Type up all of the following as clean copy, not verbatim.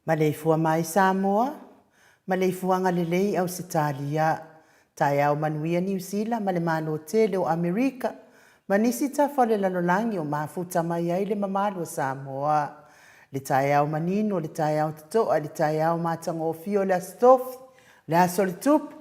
Maleifua mai Samoa, maleifuaga lelei Ausetalia, taeao manuia Niu Sila ma le Malo tele o Amerika ma nisi tafa o le lalolagi o mafuta mai ai le mamalu o Samoa. Le taeao manino, le taeao totoa, le taeao matagofie o le Aso Tofi, le Aso o le Tupu,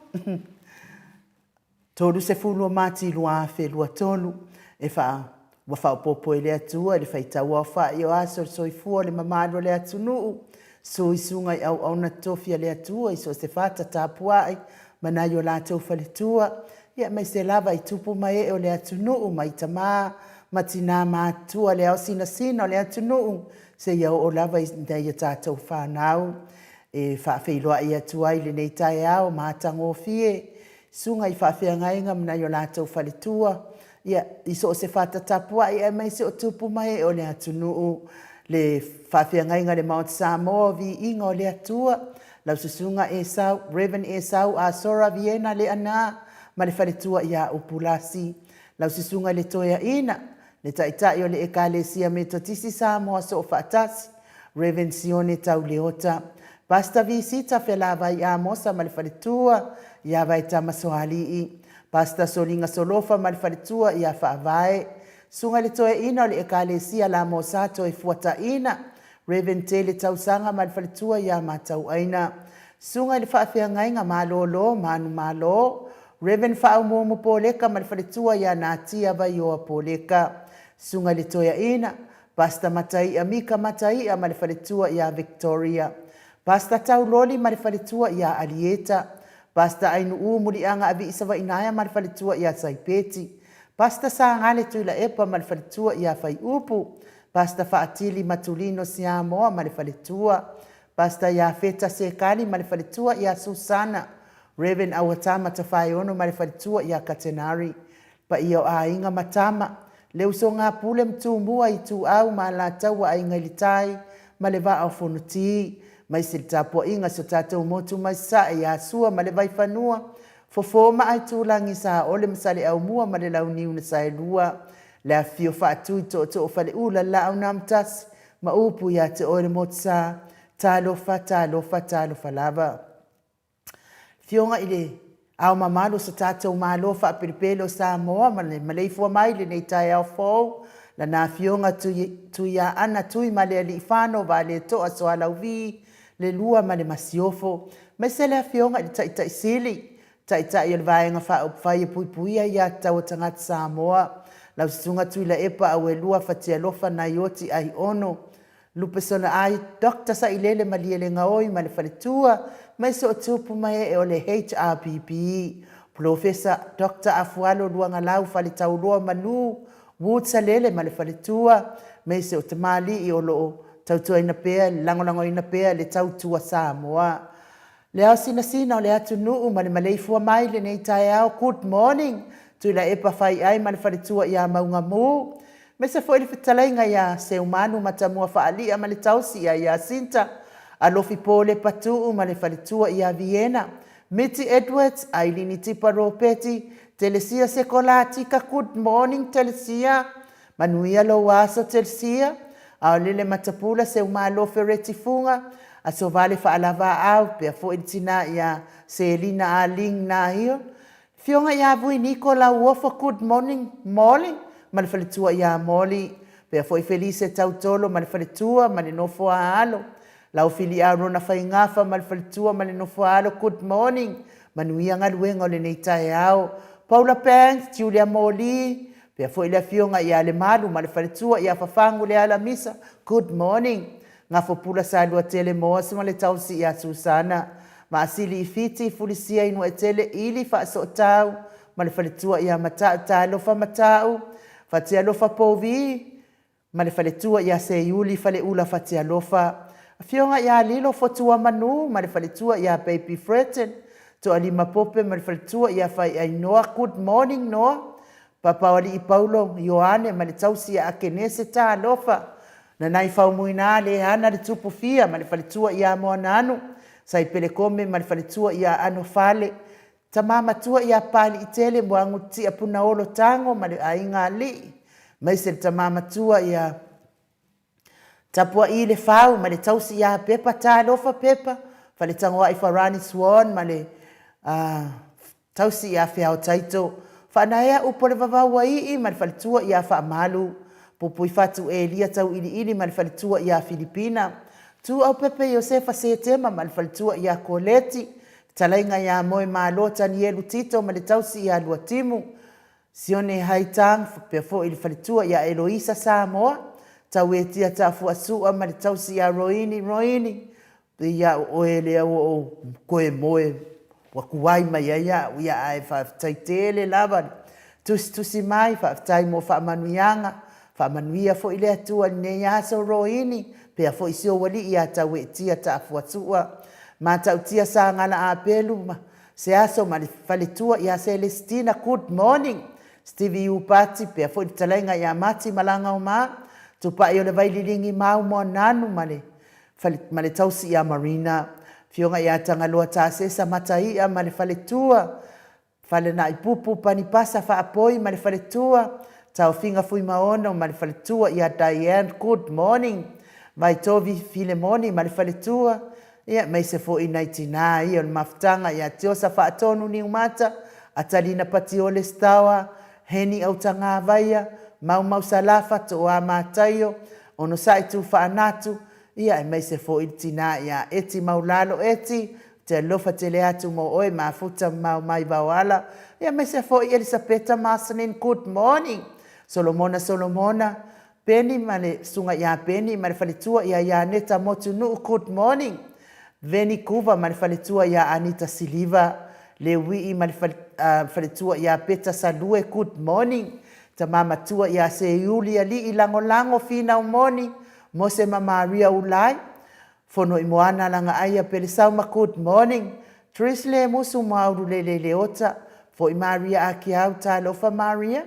30 o Mati 2023, e faa, ua faaopoopo e le Atua i le faitauaofai o aso o le soifua o le mamalu o le atunuu, suisuga i auauna totofi a le Atua i so o se fata tapuai ma nai o latou faletua, ia aemaise lava i tupu ma ee o le atunuu mai tama ma tina matutua le ao sinasina o le atunuu seia oo lava i nai a tatou fanau. E faafeiloai atu ai i lenei taeao matagofie susuga i faafeagaiga ma nai o latou faletua, ia, i so o se fata tapuai aemaise o tupu ma ee o le atunuu, le faafeagaiga i le Maota Samoa o Viiga o le Atua, lau Susuga Esau, Rev. Esau Asora Viena Leaana ma le faletua ia Upulasi, lau Susuga i le Toeaina, le Taitai o le Ekalesia Metotisi Samoa Soofaatasi, Rev. Sione Tauleota, Pastor Visita Felavai Amosa ma le faletua ia Vaetama Soalii, Pastor Soliga Solofa ma le faletua ia Faavae, Susuga i le Toeaina o le Ekalesia Lamosa Toefuataina, Rev. Tele Tausaga ma le faletua ia Matauaina, Susuga i le Faafeagaiga Malolo Manumalo, Rev. Faaumuumu Poleka ma le faletua ia Natia Vaioa Poleka, Susuga i le Toeaina, Pastor Mataia Mika Mataia ma le faletua ia Victoria, Pastor Tauloli ma le faletua ia Alieta, Pastor Ainuu Muliaga Avii Savainaea ma le faletua ia Saipeti, Pastor Sagale Tuilaepa ma le faletua ia Faiupu, Pastor Faatili Matulino Siamoa ma le faletua, Pastor Iafeta Sekali ma le faletua ia Susana, Rev. Auatama Tafaeono ma le faletua ia Katenari, Paia o aiga ma tama, le usoga a Pule ma Tumua, Ituau ma Alataua, Aiga i le Tai ma le Vaa o Fonoti. Maise le tapuaiga a si o tatou motu mai Sasae ia Sua ma le Vaifanua, Fofo ma Aitulagi, Saole ma Saleaaumua ma le Launiu na Saelua, le afifio Faatui Tootoo o Faleula, le Laau na Amotasi ma upu ia te oe le Motusa. Talofa, talofa, talofa lava. Afioga i le Ao Mamalu o so tatou Malo faapelepele o Samoa ma le maleifua mai i lenei taeao fou, lana Afioga Tuiaana Tuimalealiifano Vaaletoa Sualauvi le Lua ma le Masiofo, aemaise le Afioga i le Taitai Sili, Taitai o le Vaega Faaupufai e Puipuia Aia Tatau a Tagata Samoa, lau Susuga Tuilaepa Auelua Fatialofa Naioti Aiono Lupesona Dr. Sailele Malielegaoi ma le faletua, mai so o tupu ma ee o le HRPP, Polofesa Dr. Afualo Luagalau Faletauloa Manu Wood Salele ma le faletua, me se o tamalii o loo tautuaina pea, lagolagoina pea le tautua Samoa. Le ao sinasina o le atunuu ma le maleifua mai i lenei taeao, good morning, Tuilaepa Faiai ma le faletua ia Maugamu, aemaise foi le fetalaiga ia Seumanu Matamua Faalia ma le tausi ia Iasinta, Alofi Pole Patuu ma le faletua ia Viena, Miti Edwards, Ailini Tipa Ropeti, Telesia Sekolatika, good morning Telesia, Manuia lou aso Telesia, Aolele Matapula Seumalo Fereti Fuga, Aso Vale Faalavaau, pea foi le tina ia Selina Ah Ling Nahil, Afioga ia Vui Niko Lauofo, good morning Molly ma le faletua ia Molly, pea foi Felise Tautolo ma le faletua ma le nofo a alo, Laufili Arona Faigafa ma le faletua ma le nofo a alo, good morning, manuia galuega o lenei taeao. Paula Banks, Julia Moli, pea foi le afioga ia Lemalu ma le faletua ia Fafagu Lealamisa, good morning. Gafopula Saluatele Moas ma le tausi ia Susana, Maasili i Fiti, Fulisia Inuaetele Ili Faasootau ma le faletua ia Matau Talofa Matau, Fatialofa Povi ma le faletua ia Seiuli Faleula Fatialofa, Afioga ia Lilo Fotuamanu ma le faletua ia Baby Freton, Toalima Pope ma le faletua ia Faiainoa, good morning Noa, Papaoalii Paulo Ioane ma le tausi ia Akenese Talofa, Nanai Faumuina Leana le Tupu Fia ma le faletua ia Moananu, Saipele Kome ma le faletua ia Anofale, Tama Matua ia Paliitele Muagututia Punaolo Tago ma le aiga alii, aemaise le tama matua ia Tapua'i Lefau ma le tausi ia Pepa Talofa Pepa, Faletagoai Farani Swan ma le tausi ia Feao Taito, Faanaea upu o le vavau ua ii ma le faletua ia Faamalu, Pupuifatu Elia Tauiliili ma le faletua ia Filipina, Tuaupepe Iosefa Setema ma le faletua ia Koleti, Fetalaiga ia Moemalo Tanielu Tito ma le tausi ia Luatimu, Sione Haitang, faapea foi le faletua ia Eloisa Samoa, Tauetia Taafuasua ma le tausi ia Roini Roini, pei lava o oe lea ua ou toe moe ua tuai mai ai au, ia ae faafetai tele lava le tusitusi mai, faafetai mo faamanuiaga, faamanuia foi le Atua i lenei aso Roini, pea foi si ou alii ia Tauetia Taafuasua, Matautia Sagala Apelu ma se aso ma le faletua ia Celestina, good morning Stevie Upati, pea foi le fetalaiga ia Mati Malagaoma, Tupai o le Vaililigi Mau Moananu ma le fale, ma le tausi ia Marina, Afioga ia Tagaloa Tasesa Mataia ma le faletua, Falenaipupu Panipasa Faapoi ma le faletua, Taofiga Fuimaono ma le faletua ia Diane, good morning Vaitovi Filemoni ma le faletua, ia aemaise foi nai tinā ia o le mafutaga ia Tiosa Faatonu Niumata, Atalina Patiole Stawa, Heni Autagavaia, Maumau Salafa, Tooa Mataio, Onosai Tufaanatu, ia aemaise foi le tinā ia Eti Maulalo Eti, ou te alofa tele atu mo oe Mafuta Mamao Mai Vaoala, ia aemaise foi Elisapeta Marceline, good morning Solomona Solomona, Penny ma le susuga ia Penny ma le faletua ia Ianeta Motunuu, good morning Veni Kuva ma le faletua ia Anita Siliva, Leuii ma le faletua ia Peta Salue, good morning Tama matua ia Seiuli Alii Lagolago Finau Moni, Mose ma Maria Ulai, Fono i Moana Lagaaia Pelesauma, good morning Trish Lemusu Moaulu Lelei Leota, Foi Maria Akiau Talofa Maria,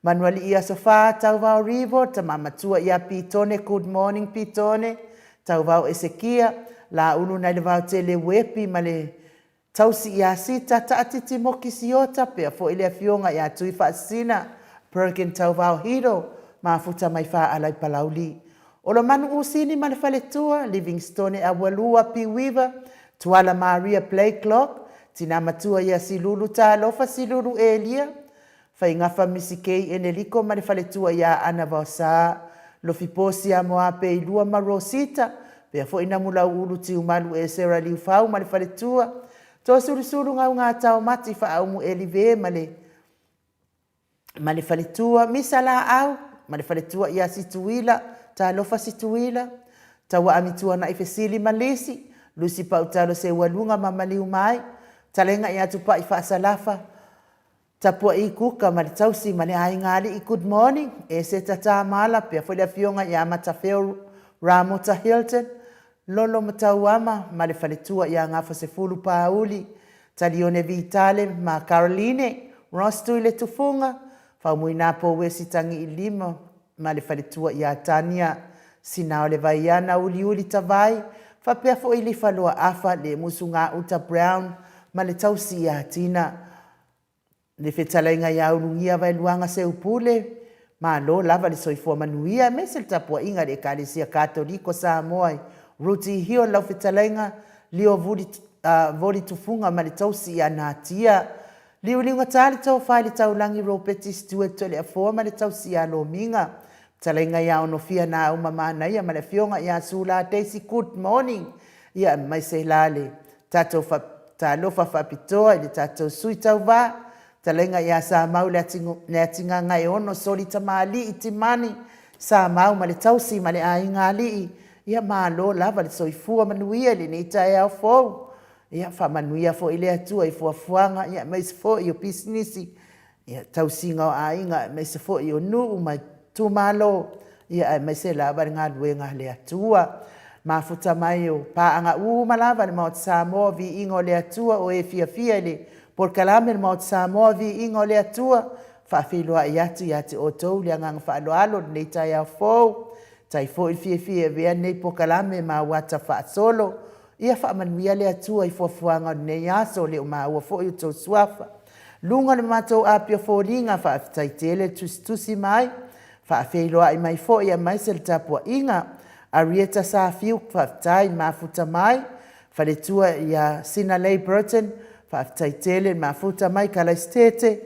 Manualii Aso Fa Tauvao Rivo, Tama matua ia Pitone, good morning Pitone, Tauvao Esekia, Laulu nai le Vaotele Uepi ma le Tausi ia Sita Taatiti Moki Siota pea foi le Afioga ia Tui Faasisina Perkin Tauvao Hiro Mafuta mai Faaala i Palauli. Olomanu Usini ma le Faletua, Livingstone Aualua P. Weaver, Tuala Maria Blakelock, Tina Matua ia Silulu Talofa Silulu Elia, Faigafa Misi Kei Eneliko ma le Faletua ia Ana Vaosa, Lofi Posi Amoape Ilua ma Rosita, pea foi Namulauulu Tiumalu Esera Liufau ma le Faletua, Toasulusulu Gaugata Mati Faaumu Elive ma le ma le faletua Misa Laau ma le faletua ia Situila, Talofa Situila, Taua Amituanai Fesili ma Lisi, Lusi Pautalo Seualuga ma Maliu Mai, Talega ia Tupai Faasalafa, Tapuai Kuka ma le tausi ma le aiga alii Good morning, Eseta Tamala, pea foi le afioga ia Matafeo Ramota Hilton, Lolo ma Tauama ma le faletua ia Gafasefulu Pāuli, Talione Vitale ma Caroline, Ross Tuiletufuga, Faumuina Pouesi Tagiilima ma le faletua ia Tania, Sina o le Vaiana Uliuli Tavai, faapea foi Lifaloa Afa Lemusu Gauta Brown ma le tausi ia Tina. Le fetalaiga ia Ulugia Vaeluaga Seupule, malo lava le soifua manuia aemaise le tapuaiga i le Ekalesia Katoliko Samoa i Ruti Hill lau fetalaiga Leo Vuli, Voli Tufuga ma le tausi ia Natia. Liuliugata le tofa i le taulagi Ropeti Stewart Toleafoa ma le tausi ia Lomiga. Fetalaiga ia Onofia Nauma Manaia ma le afioga ia Sula Daisy Good morning ia aemaise la le Tatou talofa faapitoa i le tatou sui tauva, talaiga ia Samau le Atigagaeono Soli Tamalii Timani, Samau ma le tausi ma le aiga alii, ia malo lava le soifua manuia i lenei taeao fou. Ia faamanuia foi le Atua i fuafuaga ia aemaise foi o pisinisi ia, tausiga o aiga aemaise foi o nuu ma itumalo, ia aemaise lava le galuega a le Atua. Mafuta mai o paaga uma lava le Maota Samoa, viiga o le Atua, o e fiafia i le polokalame le Maota Samoa, viiga o le Atua, faafeiloai atu ia te outou le agaga faaaloalo i lenei taeao fou. Tai foi le fiafia e avea lenei polokalame ma auata faasolo. Ia faamanuia le Atua i fuafuaga o lenei aso, le o maua foi outou suafa. Luga o le matou api o foliga, faafetai tele le tusitusi mai, faafeiloai mai foi aemaise le tapuaiga. Arieta Safiu, faafetai le mafuta mai. Faletua ia Sinalei Burton, faafetai tele le mafuta mai Kalaisitete.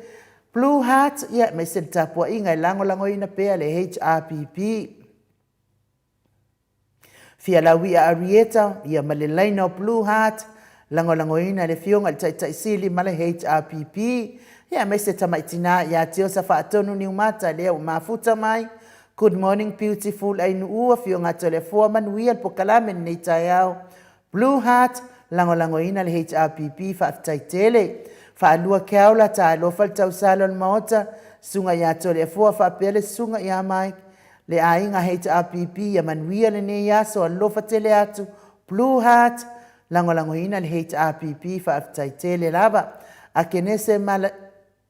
Blue Heart, ia aemaise le tapuaiga e lagolagoina pea le HRPP. Fia Lauia Arieta, ia ma le laina o Blue Heart, lagolagoina le Afioga i le Taitai Sili ma le HRPP, ia aemaise tamai tina ia Tiosa Faatonu Niumata lea ua mafuta mai. Good morning beautiful Ainuu, Afioga Toleafoa, manuia le pokalame lenei taeao. Blue Heart, lagolagoina le HRPP, faafetai tele. Faalua Keaula, talofa le tausala o le Maota, Susuga ia Toleafoa faapea le Susuga ia Mike, le aiga HRPP, ia manuia lenei aso, alofa tele atu. Blue Heart, lagolagoina le HRPP, faafetai tele lava. Akenese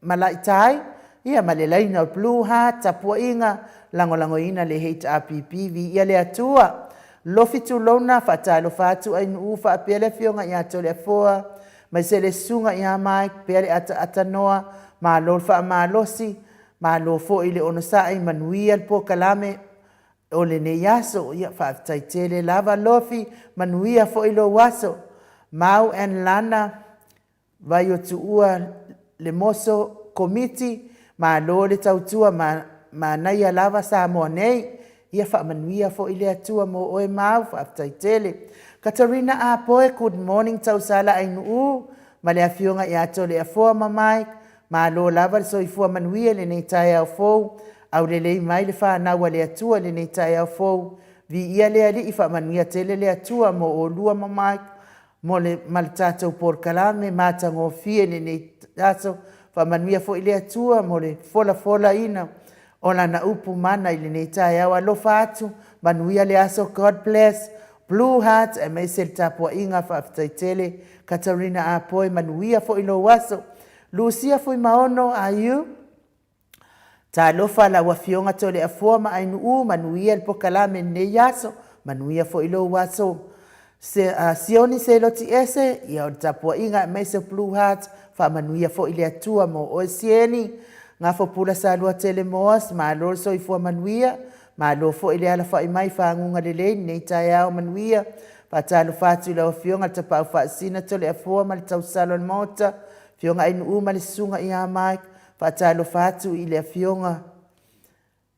Malaitai, ia ma le laina o Blue Heart, tapuaiga, lagolagoina le HRPP, viia le Atua. Lofi tulouna, faatalofa atu Ainuu faapea le Afioga ia Toleafoa, maise le Susuga ia Mike, pea le ataaatanoa, malo le faamalosi, malo foi le onosai, manuia le pokalame o lenei aso. Ia, faafetai tele lava Lofi, manuia foi lou aso. Mau and Lana, Vaiotuua le moso Komiti, malo le tautua ma manaia lava Samoa nei. Ia faamanuia foi le Atua mo oe Mau, faafetai tele. Katarina Apoe, good morning Tausala Ainuu ma le afioga ia Toleafoa ma Mike, malo lava le soifua manuia i lenei taeao fou, aulelei mai le fanau a le Atua i lenei taeao fou, viia le Alii faamanuia tele le Atua mo olua ma Mike, mo le, ma le tatou polokalame matagofie i lenei aso. Faamanuia foi le Atua mo le folafolaina o Lana upu mana i lenei taeao. Alofa atu, manuia le aso. God bless. Blue Heart, aemaise le tapuaiga, faafetai tele. Katarina Apoe, manuia foi lou aso. Lucia Fuimaono, are you? Talofa lau Afioga Toleafoa ma Ainuu, manuia le pokalame i lenei aso, manuia foi lou aso. Se, uh, Sioni Seloti Ese, ia o le tapuaiga aemaise o Blue Heart, faamanuia foi le Atua mo oe Sieni, Gafopula Saluatele Moas, malo le soifua manuia, malo foi le alafai mai faguga lelei lenei taeao manuia. Faatalofa atu i lau Afioga i le Tapaau Faasisina Toleafoa ma le tausala o le Maota, Afioga Ainuu ma le Susuga ia Mike. Faatalofa atu i le Afioga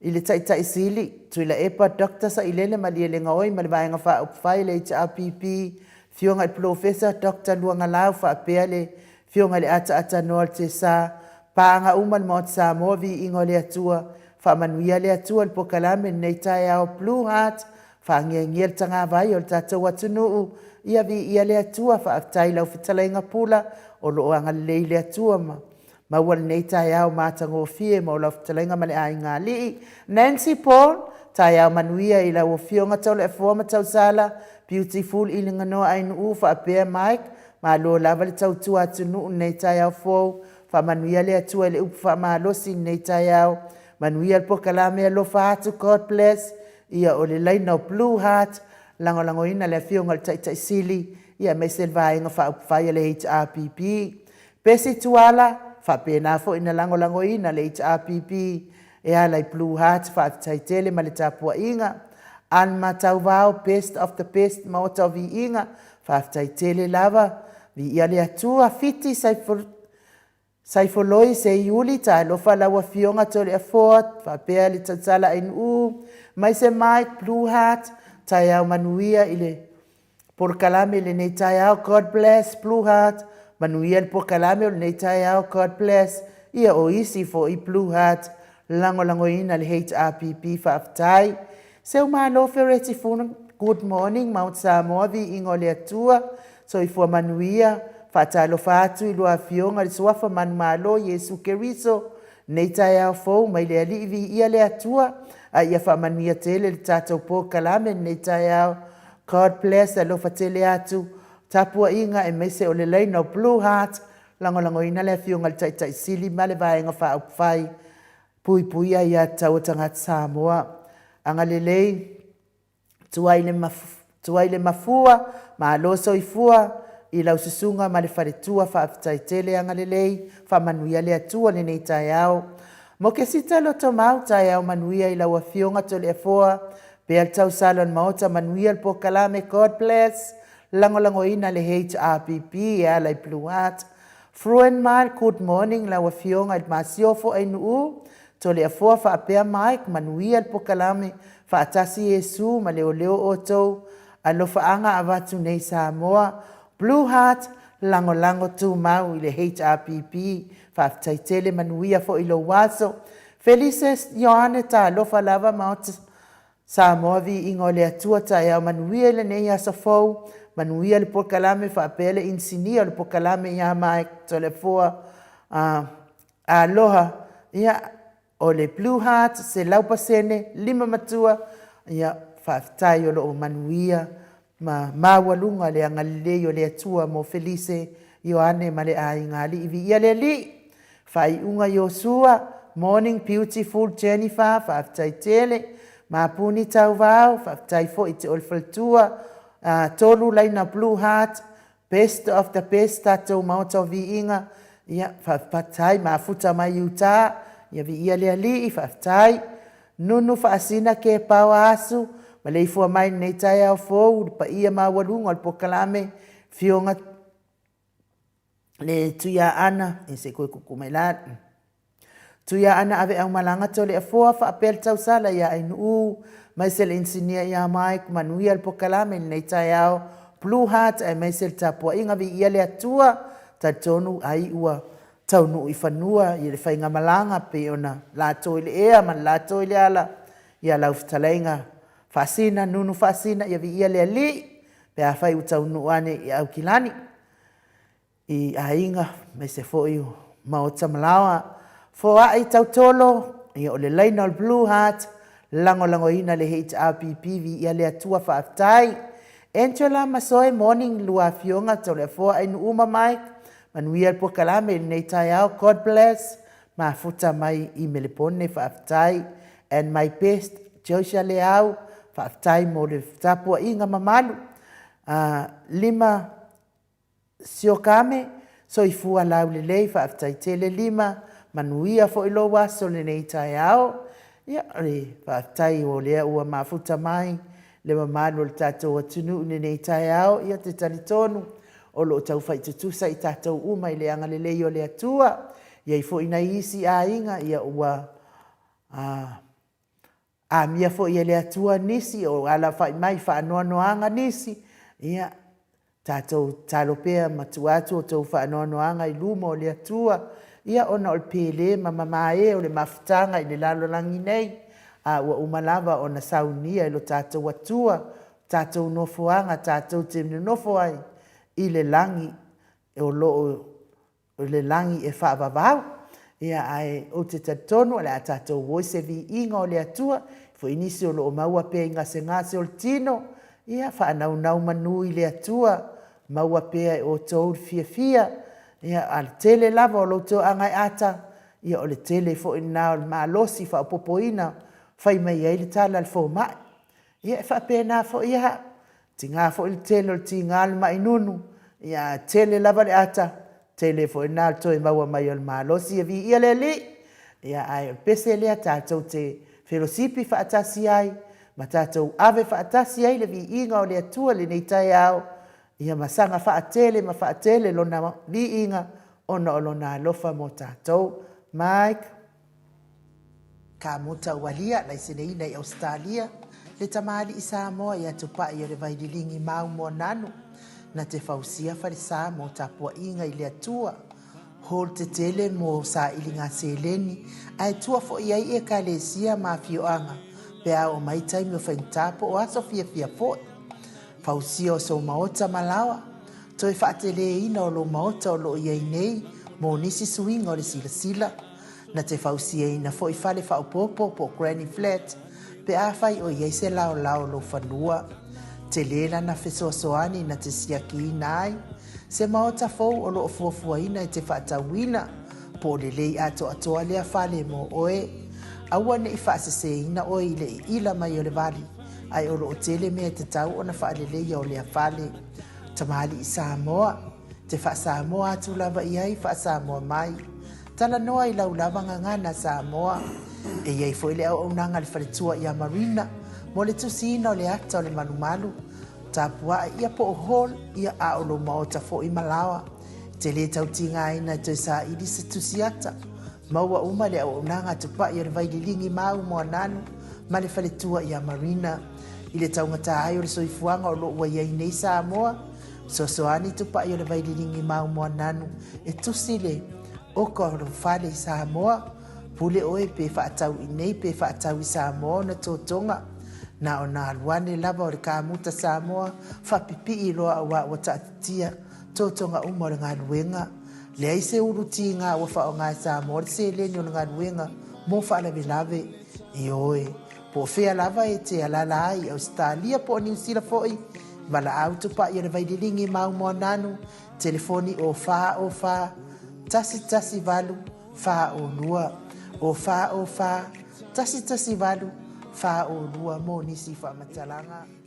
i le Taitai Sili, Tuilaepa Dr. Sailele Malielegaoi ma le Vaega Faaupufai le HRPP, Afioga i le Polofesa Dr. Luagalau faapea le Afioga i le Ataaatanoa o le TESA, paaga uma le Maota Samoa, viiga o le Atua, faamanuia le Atua i le polokalame i lenei taeao Blue Heart, faangiagia le tagavai o le tatou atunuu, ia viia le Atua, faafetai i lau fetalaiga Pula, o lo o agalelei le Atua ma maua lenei taeao matagofie mo lau fetalaiga ma le aiga alii. Nancy Paul, taeao manuia i lau afioga Tauleafoa ma Tausala, Beautiful Iliganoa Ainuu faapea Mike, malo lava le tautua atunuu lenei taeao fou, faamanuia le Atua i le upu faamalosi lenei taeao, manuia le polokalame alofa atu, God bless. Ia o le laina o Blue Heart, lagolagoina le afioga i le Taitai Sili, ia aemaise le Vaega Faaupufai a le HRPP. Pesi Tuala, faapena foi ona lagolagoina le HRPP e ala i Blue Heart, faafetai tele ma le tapuaiga. Alma Tauvao, best of the best, Maota o Viiga, faafetai tele lava, viia le Atua. Fiti Saifoloi Seiuli, talofa lau afioga Toleafoa, faapea le tautala Ainuu, maise Mike Blue Heart, taeao manuia i le polokalame i lenei taeao, God bless Blue Heart, manuia le polokalame o lenei taeao, God bless. Ia o isi foi Blue Heart, lagolagoina le HRPP, faafetai. Seumalo Fereti Funa, good morning Mount Samoa, viiga o le Atua, soifua manuia, faatalofa atu i lua afioga i le suafa manumalo Iesu Keriso, nei taeao fou mai le Alii, viia le Atua, a ia faamanuia tele le tatou polokalame lenei taeao, God bless, alofa tele atu, tapuaiga aemaise o le laina o Blue Heart, lagolagoina le afioga i le Taitai Sili ma le Vaega Faaupufai, puipuia ia tatau a tagata Samoa, agalelei, tuai le, tuai le mafua, malo soifua i lau susuga ma le faletua, faafetai tele, agalelei, faamanuia le Atua lenei taeao. Mokesita Lotomau, taeao manuia i lau afioga Toleafoa, pea le tausala o le Maota, manuia le polokalame, God bless, lagolagoina le HRPP e ala i Blue Heart. Fruan Mal, good morning lau afioga i le Masiofo Ainuu, Toleafoa faapea Mike, manuia le polokalame, faatasi Iesu ma leoleo outou, alofaaga avatu nei Samoa, Blue Heart, lagolago tumau i le HRPP, faafetai tele, manuia foi lou aso. Felices Ioane, talofa lava Maota Samoa, viiga o le Atua, taeao manuia i lenei aso fou, manuia le polokalame faapea le inisinia o le polokalame ia Mike Toleafoa, uh, aloha, ia o le Blue Heart, 100% lima matua, ia faafetai o lo o manuia ma maualuga le agalelei o le Atua mo Felice Ioane ma le aiga alii, viia le Alii. Faaiuga Iosua, Morning Beautiful Jennifer, faafetai tele. Mapuni Tauvao, faafetai foi te ole faletua. Tolu laina Blue Heart, best of the best tatou Maota o Viiga. Ia, faafetai mafuta mai Utah. Ia viia le Alii, faafetai. Nunu Faasina Kepao Asu, maleifua mai lenei taeao fou, le paia maualuga o le polokalame, Fioga le Tuiaana, e se koe kuku mai la. Tuiaana Aveaumalaga Toleafoa faapea le tausala ia Ainuu, maise le inisinia ia Mike, manuia le polokalame i lenei taeao, Blue Heart aemaise le tapuaiga viia le Atua, talitonu ai ua taunuu i fanua i le faigamalaga pei ona lato i le ea ma le lato i le ala ia lau fetalaiga Faasina, Nunu Faasina, ia viia le Alii pe afai ua taunuu ane i Aukilani i aiga aemaise foi o maota ma laoa. Foai Tautolo, ia o le laina o le Blue Heart, lagolagoina le HRPP, viia le Atua, faafetai. Angela Masoe, morning lua afioga, Toleafoa Ainuuma Mike, manuia le polokalame i lenei taeao, God bless, mafuta mai i Melepone, faafetai. And my best, Josia Leau, faafetai mo le tapuaiga mamalu. Lima Siokame, soifua laulelei, faafetai tele Lima, manuia foi lou aso i lenei taeao. Ia, o le faafetai o lea ua mafuta mai le mamalu o le tatou atunuu i lenei taeao. Ia, ou te talitonu o lo o taufai tutusa i tatou uma i le agalelei o le Atua. E i ai foi nai isi aiga ua amia foi e le Atua nisi o alafai mai i faanoanoaga nisi, ia tatou tatalo pea ma tuu atu a outou faanoanoaga i luma o le Atua, ia ona o le pele ma mamae o le mafutaga i le lalolagi nei, a ua uma lava ona saunia e lo tatou Atua tatou nofoaga tatou te nonofo ai i le lagi, o lo o i le lagi e faavavau. Ia ae ou te talitonu o le a tatou o i se viiga o le Atua, foi nisi o lo o maua pea i gasegase o le tino, ia faanaunau manu i le Atua, maua pea e outou le fiafia, ia a o le tele lava o lo outou aga e ata, ia o le tele foi lena o le malosi faaopoopoina fai mai ai le tala a le fomai. Ia e faapena foi lava, tiga foi le tele o le tiga o le mai nunu, a tele lava le ata, tele foi lena o le toe maua mai o le malosi. Ia viia le Alii. Ia ae o le pese lea tatou te felosipi faatasi ai ma tatou ave faatasi ai le viiga o le Atua i lenei taeao, ia ma saga faatele ma faatele Lona viiga ona o Lona alofa mo tatou. Mike. Kamuta Ualia, laiseneina i Ausetalia, le tamalii Samoa ia Tupai o le Vaililigi mau Moananu, na te fausia falesa mo tapuaiga i le Atua, hall tetele mo sailiga seleni, ae tua foi i ai Ekalesia ma afioaga pe a oo mai taimi o faigata po o aso fiafia foi. Fausia o sou maota ma laoa, toe faateleina o lou maota o lo o i ai nei mo nisi suiga o le silasila, Na te fausiaina foi fale faaopoopo po o granny flat pe afai o i ai se laolao o lou fanua. Tele lana fesoasoani na te siakiina ai se maota fou o lo o fuafuaina e te faatauina, po o lelei atoatoa lea fale mo oe. Aua ne i faaseseina oe i le iila mai o le vali, ae o lo o tele mea e tatau ona faaleleia o lea fale. Tamalii Samoa, te faa-Samoa atu lava i ai, faa-Samoa mai. Talanoa i lau lava gagana Samoa. E i ai foi le auaunaga a le faletua ia Marina mo le tusiina o le ata o le malumalu, tapuai ia po o hall ia a o lou maota foi ma laoa. E te le tau tigaina e toe saili se tusi ata. Maua uma le auaunaga a Tupai o le Vaililigi Mau Moananu ma le faletua ia Marina. I le taugata ai o le soifuaga o lo o ua i ai nei Samoa, Fesoasoani Tupai o le Vaililigi Mau Moananu e tusi le oka o lou fale i Samoa. Pule oe pe faatau i nei pe faatau i Samoa ona totoga. Na ona alu ane lava o le kamuta Samoa faapipii loa auā ua taatitia totoga uma o le galuega. Leai se ulu tiga ua faaaoga e Samoa le seleni o le galuega mo faalavelave. Ioe, po o fea lava e te alaala ai i Ausetalia po o Niu Sila foi, valaau Tupai o le Vaililigi Mau Moananu, telefoni o 4 O 4 1 1 8 4 O 2, o 4 O 4 1 1 8 4 O 2 mo nisi faamatalaga.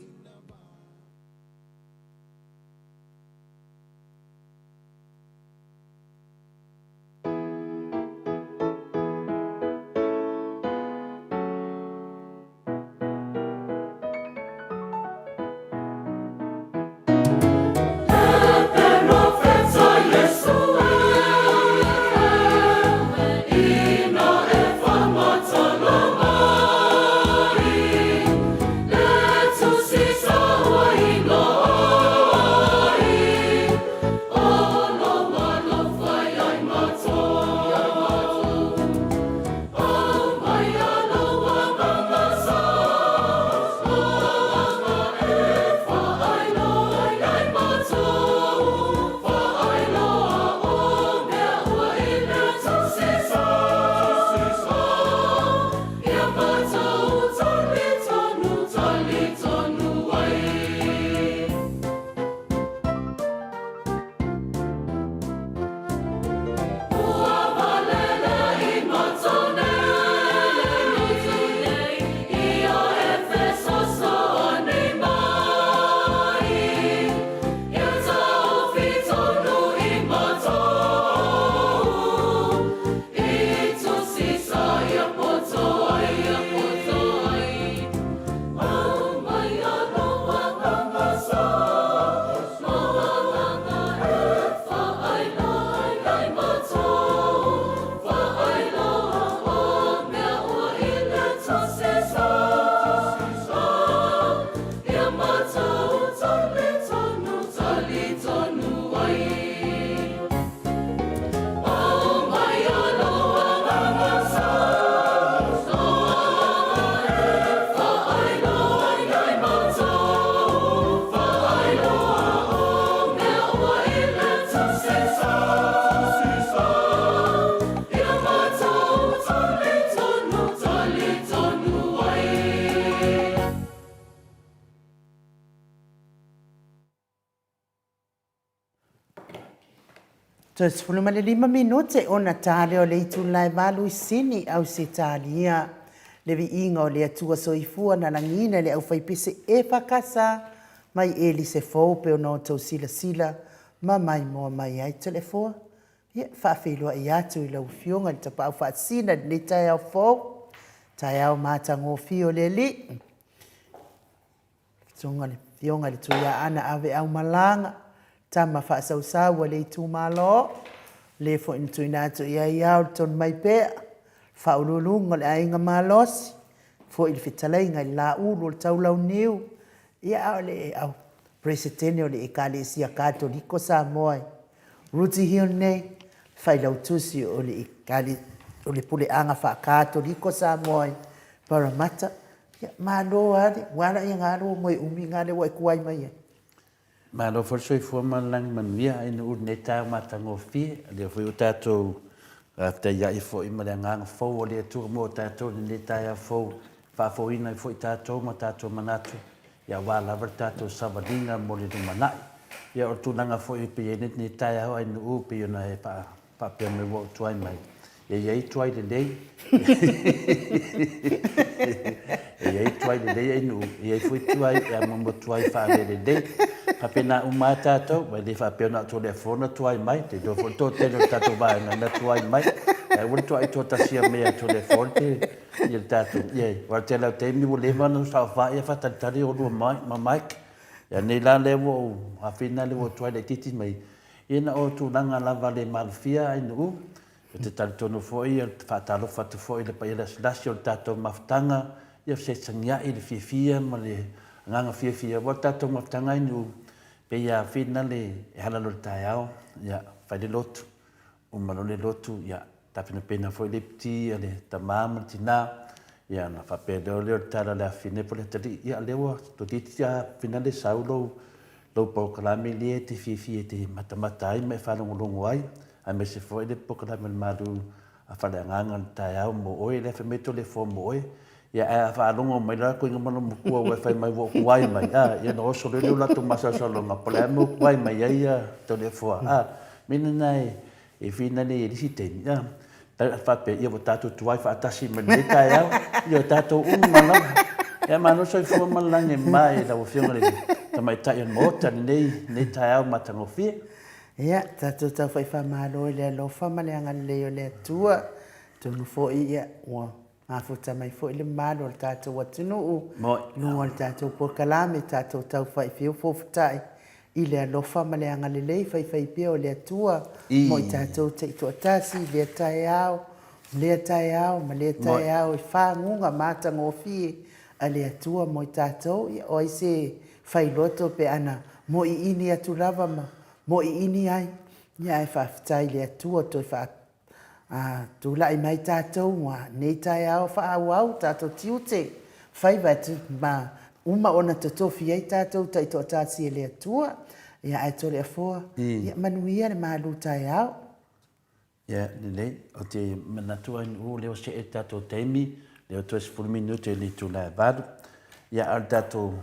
Toe 15 minute ona ta lea o le itula e 8 i Sini, Ausetalia. Le viiga o le Atua Soifua na lagiina e le aufaipese EFKS mai Elise Fou pei ona outou silasila ma maimoa mai ai. Toleafoa, ia, faafeiloai atu i lau Afioga i le Tapaau Faasisina i lenei taeao fou, taeao matagofie o le Alii. Susuga le Afioga i le Tuiaana Aveaumalaga, tama faasausau a le itumalo, le foi na tuuina atu i ai ao le tonu mai pea, faauluuluga o le aiga malosi, foi le fetalaiga i le Laulu o le Taulauniu, ia a o le au Peresetene o le Ekalesia Katoliko Samoa i Rooty Hill nei, Failautusi o le o le Puleaga Faa-Katoliko Samoa i Parramatta. Ia, malo lava le, ua ala ia galo moe umi na lea ua e tuai mai ai. Malo foi le soifua ma le lagi manuia i nuu i lenei taeao matagofie. O lea foi ua tatou faafetaiai foi ma le agaga fou o le Atua mo tatou i lenei taeao fou, e faafouina ai foi tatou ma tatou manatu, ia aua lava le tatou savaliga mo le lumanai. Ia o le tulaga foi e pei e i ai lenei taeao ai nuu pei ona e faapea mai ua ou tuai mai, e i ai tuai lelei, e i ai tuai lelei ai nuu, e i ai foi tuai e amoamo tuai faale-lelei. Faapena uma lava tatou, e le faapea na o Toleafoa na tuai mai, ou te iloa foi le toatele o le tatou vaega na tuai mai, ae aua le tuai toatasia mai ia Toleafoa le ia le tatou, ia, aua o le tele lava o taimi ua leva ona saofai a faatalitali oulua ma Mike. Ia nei la lea ua ou afina lea ua tuai laitiiti mai, ia na o tulaga lava le malofia ai nuu. Ou te talitonu foi, ou te faatalofa atu foi i le paia lasilasi o le tatou mafutaga, ia fesagisagiai le fiafia ma le agaga fiafia, aua o le tatou mafutaga ai nuu, pei lava fina le e hala loa i le taeao, ia fai le lotu, uma loa le lotu, ia tapenapena foi le iputi a le tama ma le tina, ia ona faapea loa lea o le tala a le afafine po o le atalii, ia lea ua toeitiiti lava fina le sau lou lou polokalame lea e te fiafia e te matamata ai ma e faalogologo ai, aemaise foi le polokalame o le Malu a Faleagaga i le taeao mo oe, lea fai mai Toleafoa mo oe. Ia ae a faalogo mai la koiga ma lou matua ua e fai mai ua ou tuai mai, a, ia ona oso loa lea o latou masalosaloga, po o le a le mea ua tuai mai ai ia Toleafoa, a, mea lena e E finale i le isi taimi, a, faapea, ia ua tatou tuai faatasi mai lenei taeao, ia o tatou uma lava. Ia malo le soifua ma le lagi e mama i lau Afioga i le Tamaitai o le Maota i lenei, lenei taeao matagofie. Ia, tatou tau faamalo i le alofa ma le agalelei o le Atua. Atonu foi ia, ua mafuta mai foi le mamalu o le tatou atunuu i luga o le tatou polokalame, tatou tau feofoofotai i le alofa ma le agalelei faifaipea o le Atua mo i tatou taitoatasi i lea taeao, lea taeao ma lea taeao i faguga matagofie a le Atua mo i tatou. Ia, o ai se failoto pe ana moiini atu lava ma moiini ai, ia ae faafetai i le Atua toe faa A tulai mai tatou ua nei taeao faaauau tatou tiute, faiva e ma uma ona totofi ai tatou taitoatasi e le Atua. Ia ae Toleafoa, ia manuia le malu taeao. Ia lelei, ou te manatu ai o lea ua see le tatou taimi, lea ua toe 10 minute i le itula e 8. Ia a o le tatou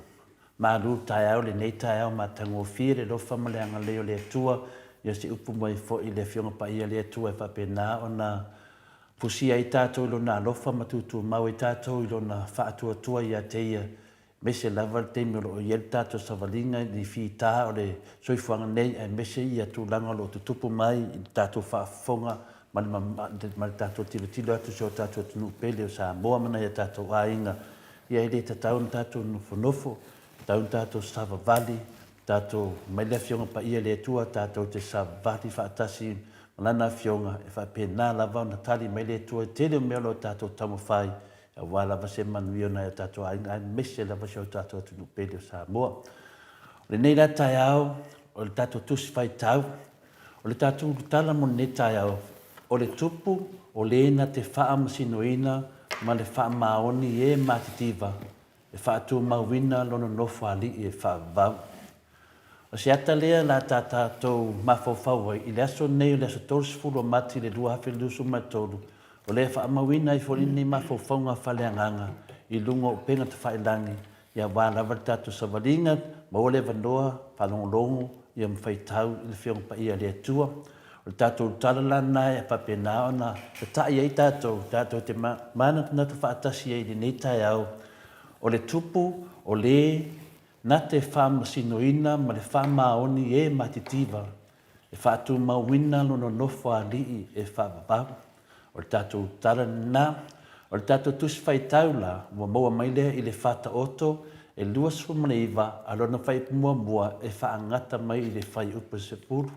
Malu taeao lenei taeao matagofie le alofa ma le agalelei o le Atua, ia se upu mai foi i le Afioga Paia le Atua e faapena ona fusia ai tatou i Lona alofa ma tutumau ai tatou i Lona faatuatua ia te Ia, aemaise lava le taimi o lo o i ai le tatou savaliga i le fita o le soifuaga nei aemaise ia tulaga o lo o tutupu mai i le tatou faafofoga ma le ma le tatou tilotilo atu i si o tatou atunuu pele o Samoa ma nai o tatou aiga. Ia e le tatau ona tatou nofonofo, tatau ona tatou savavali, tatou mai le Afioga Paia i le Atua tatou te savavali faatasi ma Lana Afioga, e faapena lava ona tali mai le Atua i le tele o mea o lo o tatou taumafai aua lava se manuia o nai o tatou aiga aemaise lava si o tatou atunuu pele o Samoa. O lenei la taeao o le tatou Tusi Faitau, O le tatou ulutala mo lenei taeao, o le Tupu o le na te faamasinoina ma le faamaoni e matitiva e faatumauina lona nofoalii e faavavau. O se ata lea la ta tatou mafaufau ai i le aso nei o le aso 30 o Mati i le 2023, o lea e faamauina ai foi lenei mafaufauga faaleagaga i luga o upega tafailangi Ia aua lava le tatou savaliga, maua le avanoa, faalogologo, ia ma faitau i le Afioga Paia a le Atua. O le tatou tala la lena e faapena ona tatai ai tatou, tatou te manatunatu faatasi ai i lenei taeao, o le Tupu, o le na te faamasinoina ma le faamaoni e matitiva, e faatumauina lona nofoalii e faavavau. O le tatou tala lena. O le tatou Tusi Faitau la, ua maua mai lea i le Faataoto e 29 a lona fuaiupu muamua e faagata mai i le fuaiupu e 10.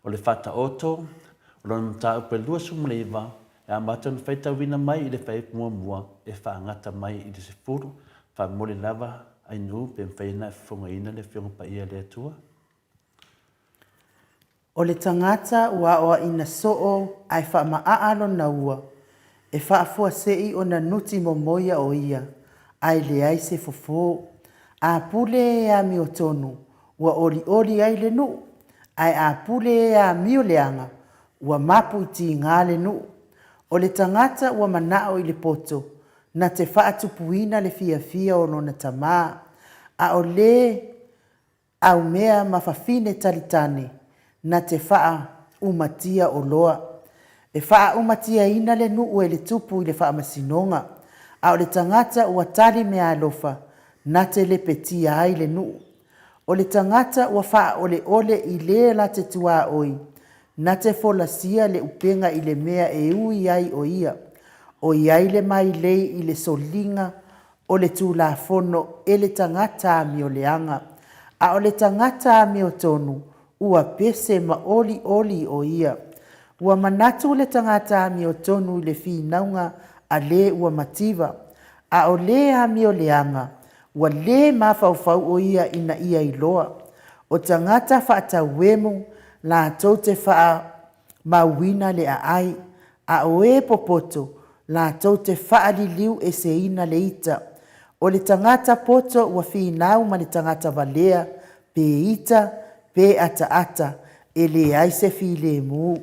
O le Faataoto, o lona mataupu e 29, e amata ona faitauina mai i le fuaiupu muamua e faagata mai i le 10. Faamomoli lava Ainuu pe mafai ona e fofogaina le Afioga Paia a le Atua. O le tagata ua aoaʻina soo ae faamaʻaʻa lona ua, e faafuaseʻi ona nuti momoia o ia, ae leai se fofo. A pule e amiotonu, ua olioli ai le nuu, ae a pule e amio leaga, ua mapu i tiga le nuu. O le tagata ua manaʻo i le poto, na te faatupuina le fiafia o lona tamā, a o le Aumea ma fafine talitane na te faaʻumatia oloa. E faaʻumatiaina le nuu e le tupu i le faamasinoga, a o le tagata ua tali meaalofa na te lepetia ai le nuu. O le tagata ua faaʻoleʻole i le la te tuaoi, na te folasia le upega i le mea e ui ai o ia. ʻOiai le mailei i le soliga o le Tulafono e le tagata amioleaga, a o le tagata amiotonu, ua pese ma olioli o ia. Ua manatu le tagata amiotonu i le finauga a le ua mativa, a o le amioleaga, ua lē mafaufau o ia ina ia iloa. O tagata faatauemu latou te faamauina le aai, a o e popoto, latou te faaliliu eseina le ita. O le tagata poto ua finau ma le tagata valea, pe ita, pe ataata, e leai se filemu.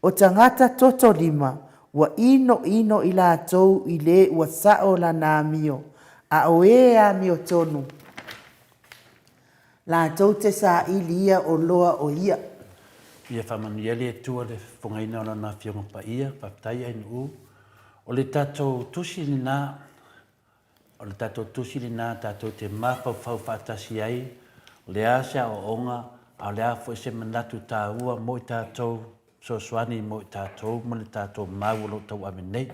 O tagata toto lima, ua inoino i latou i le ua sao lana amio, a o e amiotonu, latou te saili ia oloa o ia. Ia faamanuia le Atua le fofogaina o Lana Afioga Paia. Faafetai Ainuu. O le tatou tusi lena, o le tatou tusi lena tatou te mafaufau faatasi ai, o le a se aoaoga, a o le a foi se manatu taua mo i tatou, fesoasoani mo i tatou ma le tatou mau o lo o tauave nei.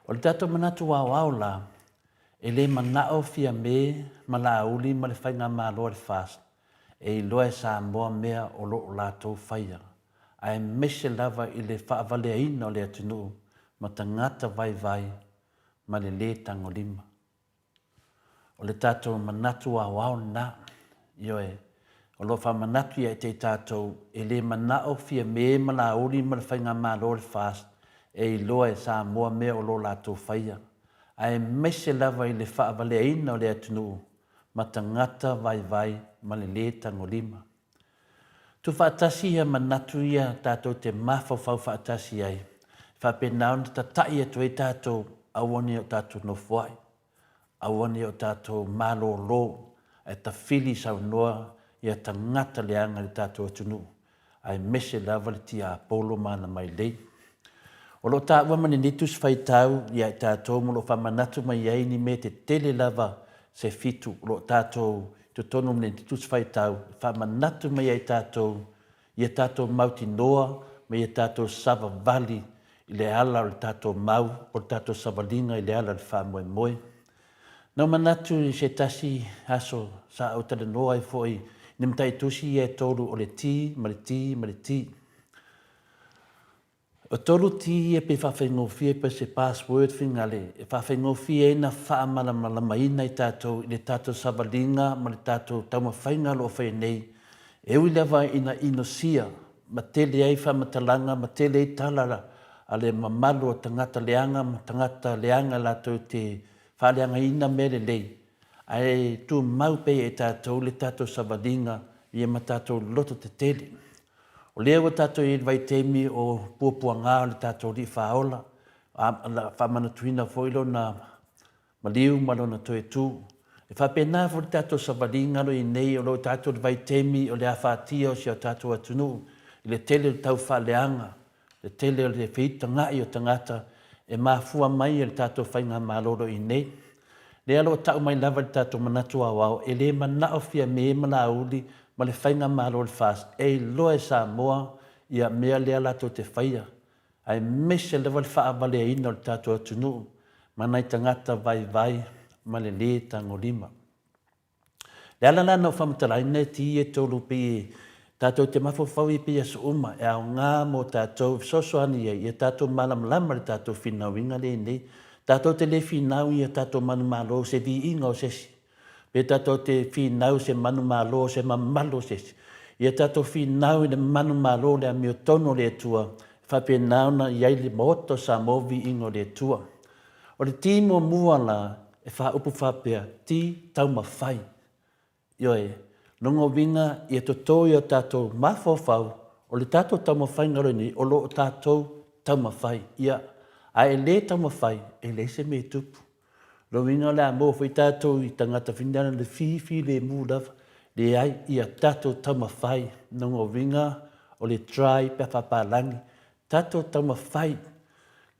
O le tatou manatu aoao la, E le manao Fiame ma Laauli ma le Faigamalo a le FAST e iloa e Samoa mea o lo o latou faia, aemaise lava i le faavaleaina o le atunuu ma tagata vaivai ma le lē tagolima. O le tatou manatu aoao lena. Ioe, o lo o faamanatu ia te i tatou e le manao Fiame ma Laauli ma le Faigamalo a le FAST e iloa e Samoa mea o lo o latou faia, aemaise lava i le faavaleaina o le atunuu ma tagata vaivai ma le lē tagolima. Tuufaatasi ia manatu ia tatou te mafaufau faatasi ai, e faapena ona tata'i atu ai tatou aua ne i o tatou nofoa'i, aua ne i o tatou malōlō ae tafili saunoa ia tagata leaga i le tatou atunuu aemaise lava le tiapolo ma ana mailei. O lo o taua ma lenei tusi faitau ia i tatou ma o lo o faamanatu mai ai ni mea tetele lava se fitu o lo o tatou i totonu o lenei tusi faitau e faamanatu mai ai tatou ia tatou mautinoa ma ia tatou savavali i le ala o le tatou mau po o le tatou savaliga i le ala o le faamoemoe. Na ou manatu i se tasi aso sa ou talanoa ai foi i ni mataitusi ia e tolu o le T ma le T ma le T. O tolu T ia pe faafaigofie pe se password fingale e faafaigofie ai na faamalamalamaina i tatou i le tatou savaliga ma le tatou taumafaiga o lo o faia nei e ui lava ina inosia ma tele ai faamatalaga ma tele ai tala a le mamalu o tagata leaga ma tagata leaga latou te faaleagaina mea lelei, ae tumau pea ia i tatou le tatou savaliga ia ma tatou loto tetele. O lea ua tatou i ai i le vaitaimi o puapuaga o le tatou Alii Faaola, faamanatuina foi Lona maliu ma Lona toe tu. E faapena foi le tatou savaliga o lo o i ai nei, o lo o tatou i le vaitaimi o le afatia o si o tatou atunuu. i le tele o le taufaaleaga, le tele o le feitagai o tagata e mafua mai e le tatou faigamalo o lo o i nei. Lea o lo o tau mai lava i le tatou manatu aoao, e le manao Fiame ma Laauli ma le faigamalo o le FAST e iloa e Samoa ia mea lea latou te faia, aemaise lava le faavaleaina o le tatou atunuu ma nai tagata vaivai ma le lē tagolima. O le ala la na ou faamatalaina e ti e tolu pei e tatou te mafaufau ai pei aso uma e aoga mo tatou e fesoasoani ai ia tatou malamalama i le tatou finauina lea nei. Tatou te le finau ia tatou manumalo se viiga o se isi, pe tatou te finau se manumalo o se mamalu o se isi. Ia tatou finau i le manumalo o le amiotonu o le Atua e faapena ona i ai le Maota o Samoa viiga o le Atua. O le ti muamua la e faaupu faapea, ti taumafai. Ioe, lona uiga ia toto i o tatou mafaufau o le tatou taumafaiga lea nei o lo o tatou taumafai. Ia, a e le taumafai, e leai se mea e tupu. Lona uiga o le a maua foi tatou i tagata finagalo le fifilemu lava. Leai, ia tatou taumafai. Lona uiga o le try pe a faapalagi, tatou taumafai.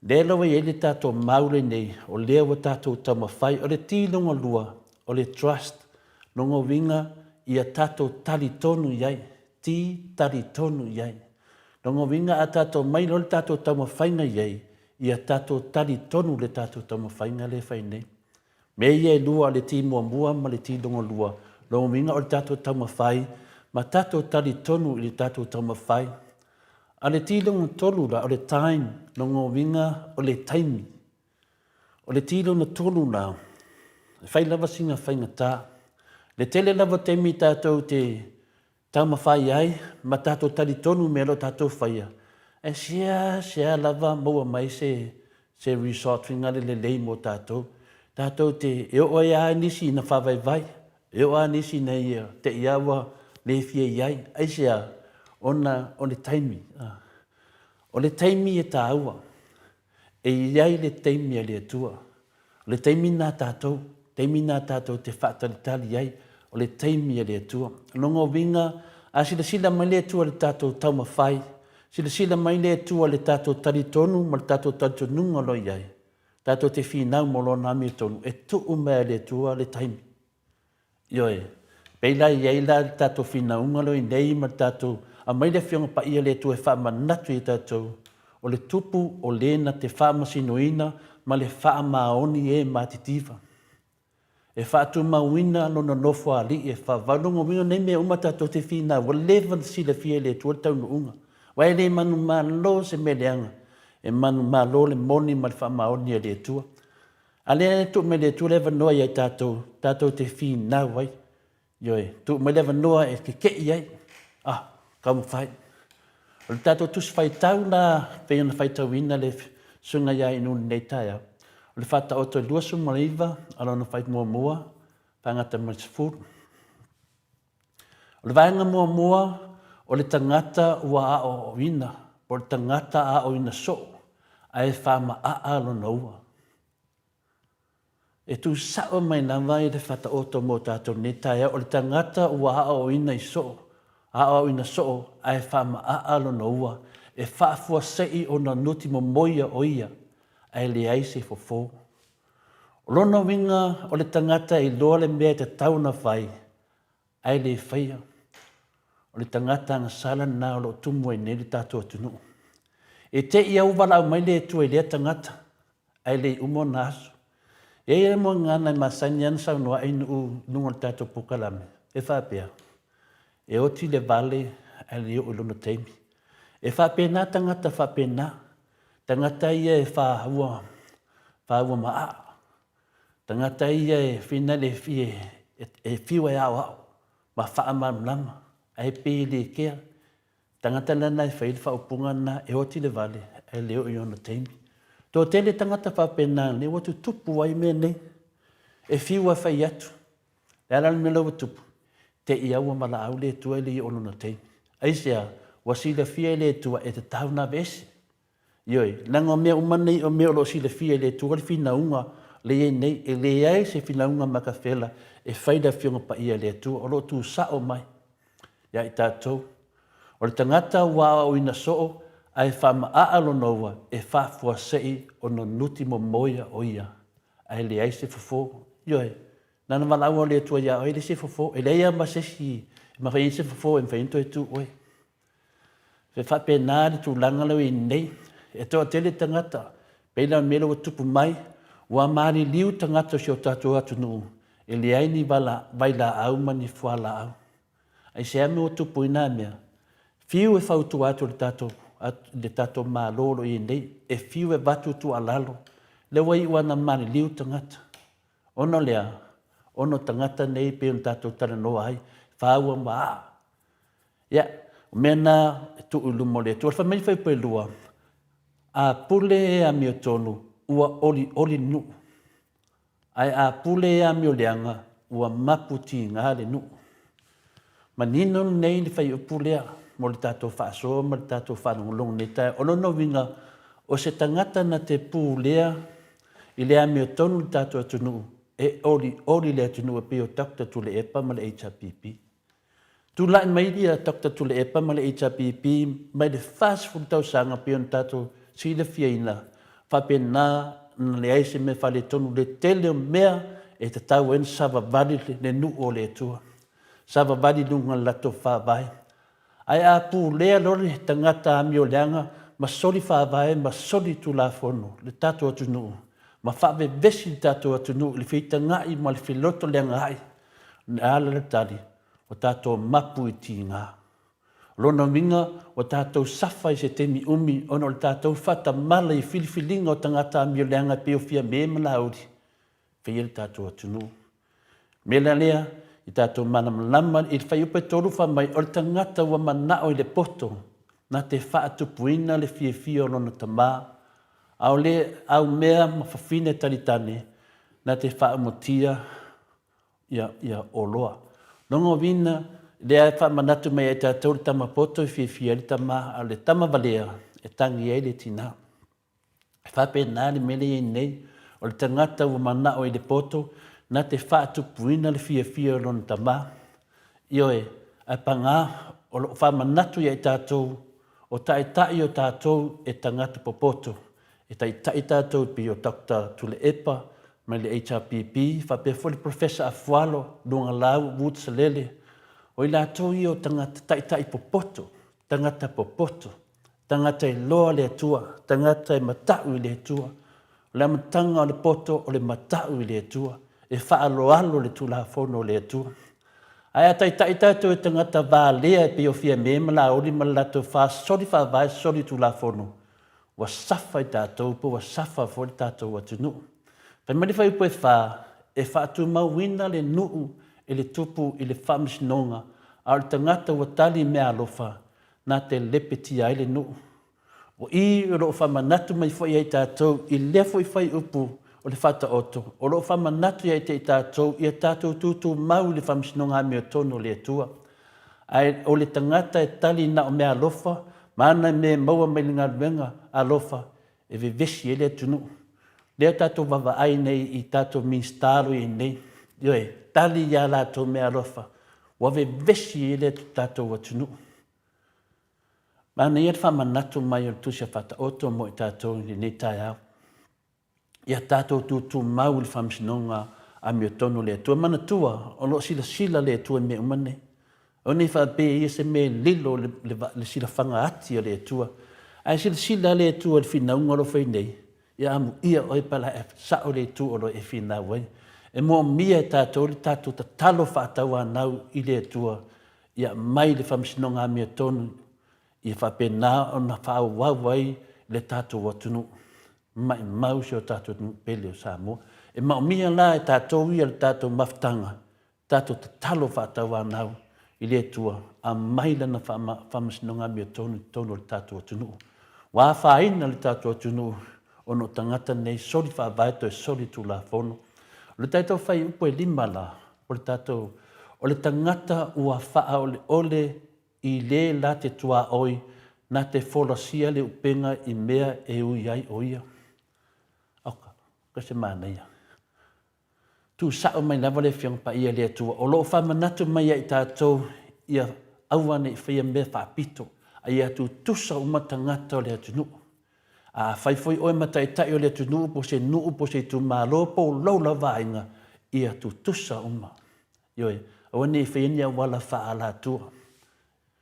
Lea la ua i ai le tatou mau lenei, o lea ua tatou taumafai. O le T lona lua, o le trust. Lona uiga, ia tatou talitonu i ai. T, talitonu i ai. Lona uiga, a tatou omai loa le tatou taumafaiga i ai, ia tatou talitonu i le tatou taumafaiga lea e fai nei. Mea ia e lua, o le T muamua ma le T lona lua, lona uiga o le tatou taumafai ma tatou talitonu i le tatou taumafai. A o le T lona tolu la, o le time, lona uiga o le taimi. O le T lona tolu la, e fai lava sina faigata. Le tele lava o taimi tatou te taumafai ai ma tatou talitonu i mea o lo o tatou faia, ae seasea lava maua mai se se result finale lelei mo tatou. Tatou te, e oo ai lava nisi ina faavaivai, e oo lava nisi ina ia te i lava ua le fia i ai. Aisea? Ona o le taimi. O le taimi e taua. E i ai le taimi a le Atua. O le taimi lena a tatou, taimi lena tatou te faatalitali ai, o le taimi a le Atua. O lona uiga, a silasila mai le Atua i le tatou taumafai, silasila mai le Atua i le tatou talitonu ma le tatou talitonuga o lo o i ai, tatou te finau mo Lona amiotonu, e tuu mai e le Atua le taimi. Ioe. Pei la i ai la le tatou finauga lea i nei ma le tatou aumai le Afioga Paia le Atua e faamanatu i tatou, o le Tupu o le na te faamasinoina ma le faamaoni e matitiva. E faatumauina lona nofoalii e faavavau. Lona uiga o nei mea uma tatou te finau, ua leva ona silafia e le Atua le taunuuga. Aua e le manumalo se mea leaga, e manumalo le moni ma le faamaoni a le Atua. A lea e tuu mai le Atua le avanoa ia i tatou, tatou te finau ai. Ioe, tuu mai le avanoa e keke'i ai. Ah, taumafai. O le tatou tusi faitau la, pei ona faitauina le susuga ia Inu i lenei taeao, o le Faataoto e 29 a lona fai muamua, faagata mai le 10. O le vaega muamua, o le tagata ua aoaoina, po o le tagata aoina soo, ae faamaaa lona ua. E tuusao mai lava i le Faataoto mo tatou i lenei taeao, o le tagata ua aoaoina i soo, aoaoina soo ae faamaaa lona ua, e faafuasei ona nuti momoia o ia, ae leai se fofo. O lona uiga o le tagata e iloa le mea e tatau ona fai, ae le faia. O le tagata agasala lena o lo o tumu ai nei le tatou atunuu. E te i au valaau mai le Atua i lea tagata, ae le i uma ona aso. E i ai le moegana e masani lava ona saunoa ai nuu i luga o le tatou polokalame, e faapea, E oti le vale ae le oo i lona taimi. E faapena tagata faapena, tagata ia e faaua, faaua maa. Tagata ia e finale e fiu e aoao ma faamalamalama ae pei e le kea. Tagata lena e fai le faaupuga lena e oti le vale ae le oo i ona taimi. Toatele tagata faapena lea ua tutupu ai mea nei. E fiu e fai atu. Le a la le mea la ua tupu? Te i a ua valaau le Atua e le i oo i lona taimi. Aisea? Ua silafia e le Atua e tatau ona aveese. Ioe, leaga o mea uma nei o mea o lo o silafia e le Atua le finauga le i ai nei, e leai se finauga matafela e fai le Afioga Paia a le Atua, o lo o tuusao mai ia i tatou. O le tagata ua aoaoina soo ae faamaaa lona ua e faafuasei ona nuti momoia o ia, ae leai se fofo. Ioe, na ona valaau lava o le Atua ia oe, e leai se fofo, e leai lava ma se isi e mafai ai se fofo e mafai ai ona toe tu oe. E faapena le tulaga lea ua i ai nei. E toatele tagata, pei la o le mea lea ua tupu mai, ua maliliu tagata o si o tatou atunuu e leai ni vailaau ma ni fualaau. Aisea mea ua tupu ai na mea? Fiu e fautua atu i le tatou Malo o lo o i ai nei, e fiu e avatu tuualalo, lea ua iu lava ina maliliu tagata. Ona o le a? Ona o tagata nei pei ona tatou talanoa ai, fāua ma aa. Ia, o mea na e tuu i luma o le Atua. Fai mai le fuaipelua, A pule e amiotonu, ua olioli le nuu. Ae a pule e amioleaga, ua mapu tiga le nuu. Manino lenei le fuaiupu lea mo le tatou faasoa ma le tatou faalogologo i lenei taeao. O lona uiga, o se tagata na te pulea i le amiotonu le tatou atunuu, e olioli le atunuu e pei o Doctor Tuilaepa ma le HRPP. Tulai mai ia Doctor Tuilaepa ma le HRPP mai le 40 tausaga pei ona tatou silafiaina, faapena na leai se mea faaletonu le tele o mea e tatau ai ona savavali le nuu o le Atua, savavali i luga o le latou faavae. Ae a pulea loa le tagata amioleaga ma soli faavae ma soli tulafono le tatou atunuu ma faavevesi le tatou atunuu i le feitagai ma le felotoleagaai, o le a la le tali? Ua tatou mapu i tiga. O lona uiga, ua tatou safa i se taimi umi ona o le tatou faatamala i filifiliga o tagata amioleaga e pei o Fiame ma Laauli, feia le tatou atunuu. O le mea la lea, i tatou malamalama i le fuaiupu e 3 fai mai, o le tagata ua manao i le poto na te faatupuina le fiafia o lona tama, a o le aumea ma fafine talitane na te faaumatia ia, ia oloa. Lona uiga, lea e faamanatu mai ai tatou le tama poto e fiafia ai le tama, a o le tama valea e tagi ai le tina. E faapena le mea lea e i ai nei, o le tagata ua manao i le poto, na te faatupuina le fiafia o lona tama. Ioe, ae paga, o lo o faamanatu ia i tatou, o taitai o tatou e tagata popoto, e taitai tatou e pei o Doctor Tuilaepa mai le HRPP, faapea foi le Professor Afualo Luagalau Wood Salele, o i latou ia o tagata taitai popoto, tagata popoto. Tagata e loa le Atua, tagata e mata'u i le Atua. O le amataga o le poto o le mata'u i le Atua, e faaaloalo le Tulafono o le Atua. Ae a taitai tatou e tagata valea e pei o Fiame ma Laoli ma le latou fasoli faavae soli Tulafono, ua safa i tatou po ua safa foi le tatou atunuu. Fai mai le fuaiupu e fa, e faatumauina le nuu e le tupu i le faamasinoga, a o le tagata ua tali meaalofa, na te lepetia ai le nuu. O i o lo o faamanatu mai foi ia i tatou i lea foi fuaiupu o le Faataoto, o lo o faamanatu ia te i tatou ia tatou tutumau i le faamasinoga amiotonu o le Atua. Ae o le tagata e tali na o meaalofa ma ana mea e maua mai le galuega alofa e vevesi ai le atunuu. Lea tatou vaavaai nei i tatou Minisita o lo o i ai nei, ioe, tali i a latou meaalofa, ua vevesi ai le tatou atunuu. Manaia le faamanatu mai o le Tusi a Faataoto mo i tatou i lenei taeao. Ia tatou tutumau i le faamasinoga amiotonu a le Atua. Manatua, o lo o silasila le Atua i mea uma nei. Aua ne i faapea ia se mea e lilo le silafaga ati a le Atua. Ae silasila le Atua i le finauga o lo o fai nei, ia amuia oe pe a e sao le itu o lo o e finau ai. E moomia e tatou le tatou tatalo faatauanau i le Atua ia aumai le faamasinoga amiotonu ia faapena ona faaauau ai le tatou atunuu. Maimau si o tatou atunuu pele o Samoa. E maomia la e tatou ia le tatou mafutaga Tatou tatalo faatauanau i le Atua, aumai Lana faamasinoga amiotonu i totonu o le tatou atunuu. Ua afaina le tatou atunuu ona o tagata nei soli faavae toe soli tulafono. O le tatou fuaiupu e 5 la, o le tatou, o le tagata ua faaoleole i le la te tuaoi na te folasia le upega i mea e ui ai o ia. Oka, oka se manaia. Tuusao mai lava le Afioga Paia i le Atua o lo o faamanatu mai ia i tatou ia Aua ne i faia mea faapito, a ia tutusa uma tagata o le atunuu. A fai foi oe ma taitai o le atunuu po o se nuu po o se itumalo po o lou lava aiga, ia tutusa uma. Ioe, aua ne i faia ni auala faaalatua.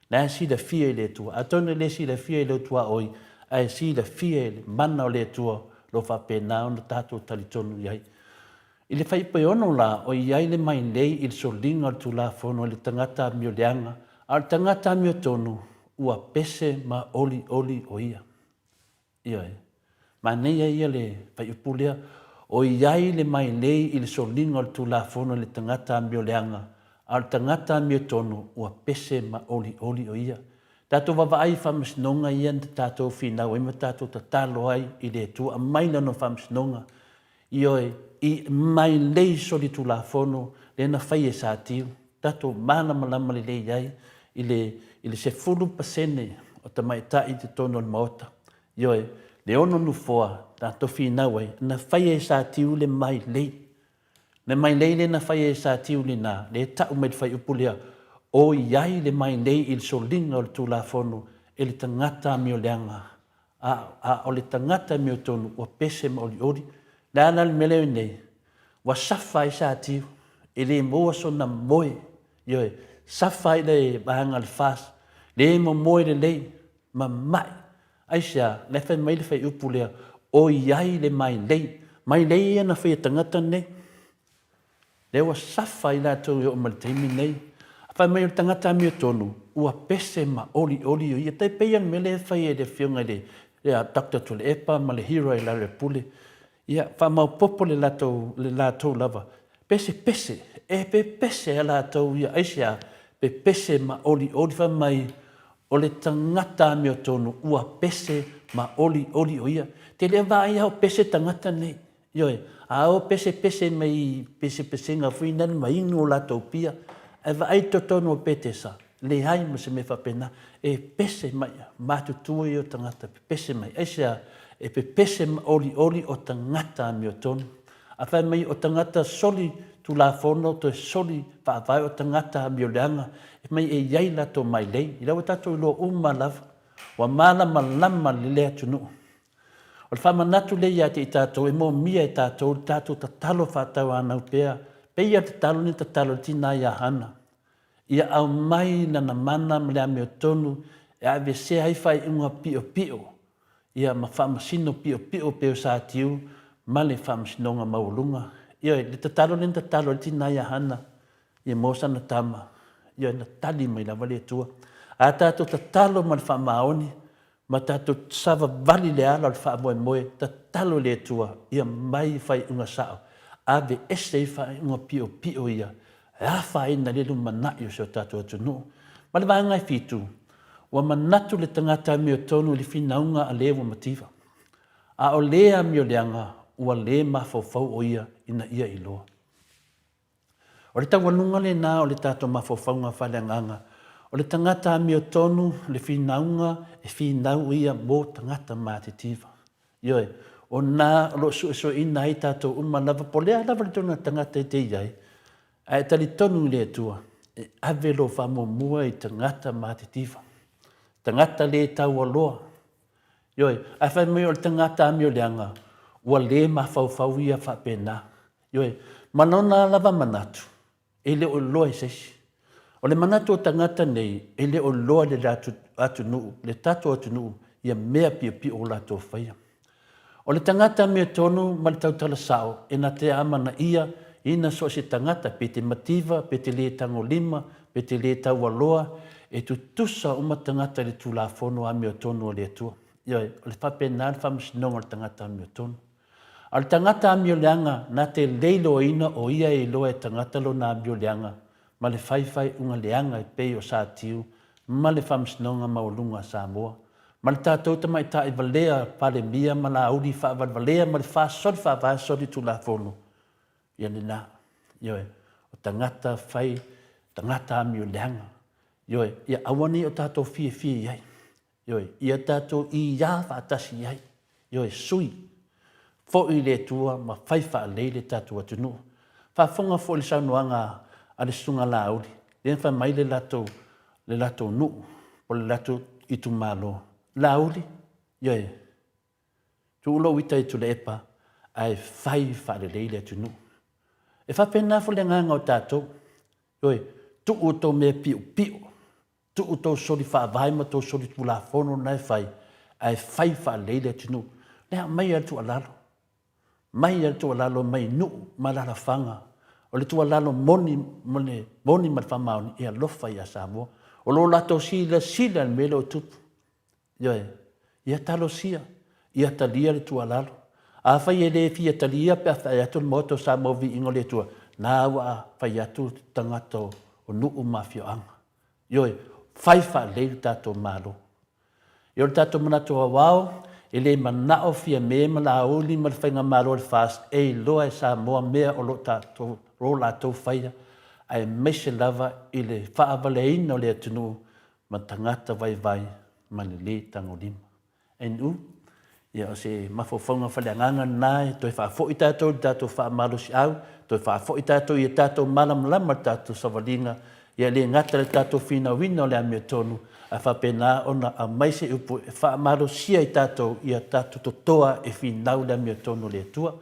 La e silafia e le Atua. Atonu e le silafia e lou tuaoi, ae silafia e le mana o le Atua o lo o faapena ona tatou talitonu i ai. I le faaipoeono la, o i ai le mailei i le soliga o le Tulafono i le tagata amioleaga, a o le tagata amiotonu, ua pese ma olioli o ia. Ioe. Manaia ia le fuaiupu lea, o i ai le mailei i le soliga o le Tulafono i le tagata amioleaga, a o le tagata amiotonu ua pese ma olioli o ia. Tatou vaavaai i faamasinoga ia na tatou finau ai ma tatou tatalo ai i le Atua, aumai Lana faamasinoga. Ioe, i mailei solitulafono lea na fai e Satiu, tatou malamalama lelei ai i le, i le 10% o tamaitai i totonu o le Maota. Ioe, le ono nofoa tatou finau ai, na fai e Satiu le mailei. Le mailei lea na fai e Satiu lena, lea e tau mai le fuaiupu lea, o i ai le mailei i le soliga o le Tulafono e le tagata amioleaga a, a o le tagata e miotonu ua pese ma olioli. Le a la le mea lea oi nei? Ua safa ai Satiu, e le maua sona moe, ioe, safa ai le vaega o le FAST, le momoe lelei, mama'i. Aisea? La e fai mai le fuaiupu lea, o i ai le mailei. Mailei ia na fai e tagata nei. Lea ua safa ai latou e oo mai le taimi lenei. A fai mai o le tagata amiotonu, ua pese ma olioli o ia. Tai pei lava le mea lea e fai e le Afioga i le Doctor Tuilaepa ma le Hero i Laloiapule. Ia, faamaopoopo le latou, le latou lava. Pese, pese, e pepese lava latou ia. Aisea? Pepese ma olioli. Fai mai, o le tagata amiotonu, ua pese ma olioli o ia. Te le vaai lava o pese tagata nei. Ioe, a o pesepese mai i pesepesega foi nani ma inu o latou pia, ae vaai i totonu o Petesa, leai ma se mea faapena, e pese mai, matutua ia o tagata, pepese mai. Aisea? E pepese ma olioli o tagata amiotonu. A fai mai o tagata soli tulafono, toe soli faavae o tagata amioleaga, e fai mai e i ai latou mailei. I la ua tatou iloa uma lava, ua malamalama le atunuu. O le faamanatu lea ia te i tatou, e moomia e tatou le tatou tatalo faatauanau pea, pei lava le tatalo lea na tatalo ai le tina ia Hana, ia aumai lana mana ma le amiotonu e aveesea ai faaiuga piopio ia ma faamasino piopio pei o Satiu ma le Faamasinoga Maualuga. Ioe, le tatalo lea na tatalo ai le tina ia Hana, ia maua sana tama, ioe, na tali mai lava le Atua. A tatou tatalo ma le faamaoni, Ma tatou savavali le ala o le faamoemoe, tatalo i le Atua ia mai faaiuga sao, ave ese ai faaiuga piopio ia e afaina ai le lumanai o si o tatou atunuu. Ma le vaega e fitu, ua manatu le tagata amiotonu i le finauga a le ua mativa, a o le amioleaga ua le mafaufau o ia ina ia iloa. O le taualuga lena o le tatou mafaufauga faaleagaga, o le tagata amiotonu, le finauga e finau ia mo tagata matitiva. Ioe, o na o lo o suesueina ai tatou uma lava, po o le a lava le tulaga tagata e te i ai, ae talitonu i le Atua, e ave lou faamuamua i tagata matitiva, tagata le taualoa. Ioe, ae fai mai o le tagata amioleaga, ua le mafaufau ia faapena. Ioe, ma lona lava manatu, e le o iloa e se isi. O le manatu o tagata nei, e le o iloa e le atunuu, le tatou atunuu, ia mea piopio o latou faia. O le tagata amiotonu ma le tautala sao, e na te amanaia ina so o se tagata, pe te mativa, pe te le tagolima, pe te le taualoa, e tutusa uma tagata i le Tulafono amiotonu a le Atua. Ioe, o le faapena le faamasinoga o le tagata amiotonu. A o le tagata amioleaga na te leiloaina o ia e iloa e tagata lona amioleaga ma le faifaiuga leaga e pei o Satiu ma le Faamasinoga Maualuga a Samoa ma le tatou tamaitai valea Palemia ma Laauli faavalevalea ma le fasoli faavae soli Tulafono ia lena. Ioe, o tagata fai tagata amioleaga. Ioe, ia aua nei o tatou fiafia i ai. Ioe, ia tatou iā faatasi ai. Ioe, sui. Foi i le Atua ma fai faalelei le tatou atunuu. Faafofoga foi i le saunoaga a le Susuga Laauli, lea na fai mai le latou le latou nuu po o le latou itumalo. Laauli, ioe, tuu lou ita i Tuilaepa ae fai faalelei le atunuu. E faapena foi le agaga o tatou, ioe, tuu tou mea piopio, tuu tou soli faavae ma tou soli tulafono na e fai, ae fai faalelei le atunuu. Lea aumai lava le tuualalo, mai lava le tuualalo mai nuu ma alaalafaga. O le tuualalo moni ma le moni ma le faamaoni, e alofa ia Samoa. O lo latou silasila i le mea lea o tupu. Ioe. Ia talosia, ia talia le tuualalo. Afai e le fia talia pe a fai atu le Maota o Samoa Viiga o le Atua, na ua fai atu tagata o nuu ma afioaga. Ioe, fai faalelei le tatou Malo. Ia o le tatou manatu aoao, e le manao Fiame ma Laauli ma le Faigamalo a le FAST e iloa e Samoa mea o lo o tatou, o latou faia, aemaise lava i le faavaleaina o le atunuu ma tagata vaivai ma le lē tagolima. NU, Ia o se mafaufauga faaleagaga lena e toe faafoi tatou i le tatou faamalosiau, toe faafoi tatou ia tatou malamalama i le tatou savaliga, ia le gata i le tatou finauina o le amiotonu, ae faapena ona aumai se upu e faamalosia i tatou ia tatou totoa e finau le amiotonu a le Atua.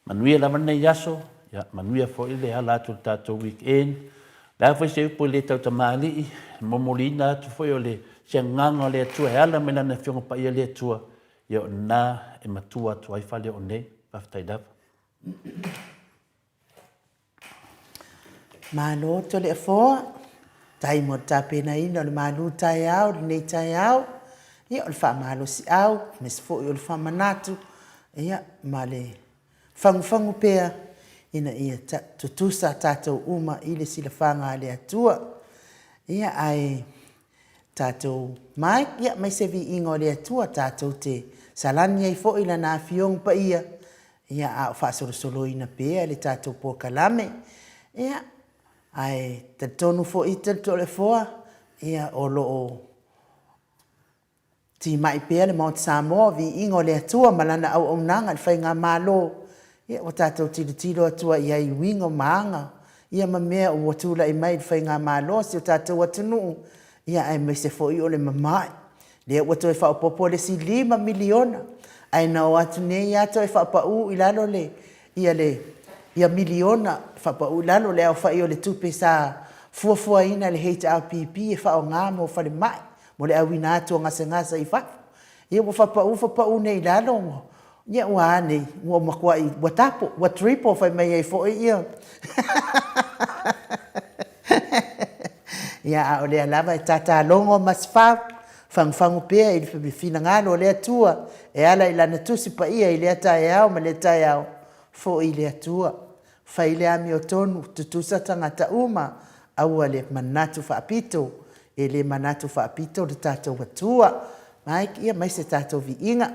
Manuia lava lenei aso, ia manuia foi le ala atu i le tatou weekend. O le a foi se upu e le tautamalii, momoliina atu foi o le se agaga o le Atua e ala mai Lana Afioga Paia le Atua, ia o lena e matua atu ai fale o nei. Faafetai lava. Malo Toleafoa, tai mo le tapenaina o le malu taeao lenei taeao, ia o le faamalosiau, aemaise foi o le faamanatu, ia ma le fagufagu pea ina ia tutusa tatou uma i le silafaga a le Atua. Ia ae tatou mai, ia mai se viiga o le Atua tatou te salani ai foi Lana Afioga Paia, ia a o faasolosoloina pea le tatou polokalame. Ia, ae talitonu foi Toleafoa, ia o lo o Timai pea le Maota Samoa, viiga o le Atua ma Lana auaunaga i le Faigamalo. Ia ua tatou tilotilo atu ai i ai i uiga ma aga ia ma mea ua tulai mai i le Faigamalo a si o tatou atunuu, ia aemaise foi o le mamae. Lea ua toe faaopoopo le isi $5 miliona, ae na o atu nei lava toe faapau i lalo le ia le ia miliona faapau i lalo le aofai o le tupe sa fuafuaina e le HRPP e faaaoga mo falemai mo le auina atu o gasegase i fafo. Ia ua faapau faapau nei i lalo, ia ua a nei, ua matuai, ua tapo, ua triple fai mai ai foi ia. Ia, a o lea lava e tatalogo Masefau, fagufagu pea i le finagalo o le Atua e ala i Lana Tusi Paia i lea taeao ma lea taeao, foi i le Atua. Fai le amiotonu, tutusa tagata uma, aua le manatu faapito, e le manatu faapito le tatou Atua. Mike, ia mai se tatou viiga.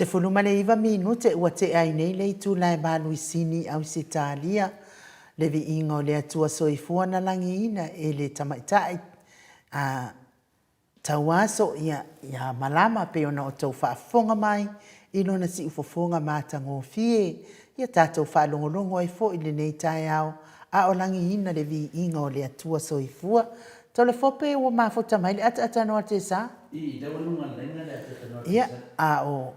19 minute ua tea ai nei le itula e valuisini i Ausetalia, le viiga o le Atua Soifua na lagiina e le tamaitai a Tauaso ia ia malama pei ona outou faafofoga mai i lona siufofoga matagofie, ia tatou faalogologo ai foi i lenei taeao a o lagiina le viiga o le Atua Soifua. Tolefope ua mafuta mai le ataatanoa Tesa. I lea ua luga laina le ataatanoa Ia, Tesa. a o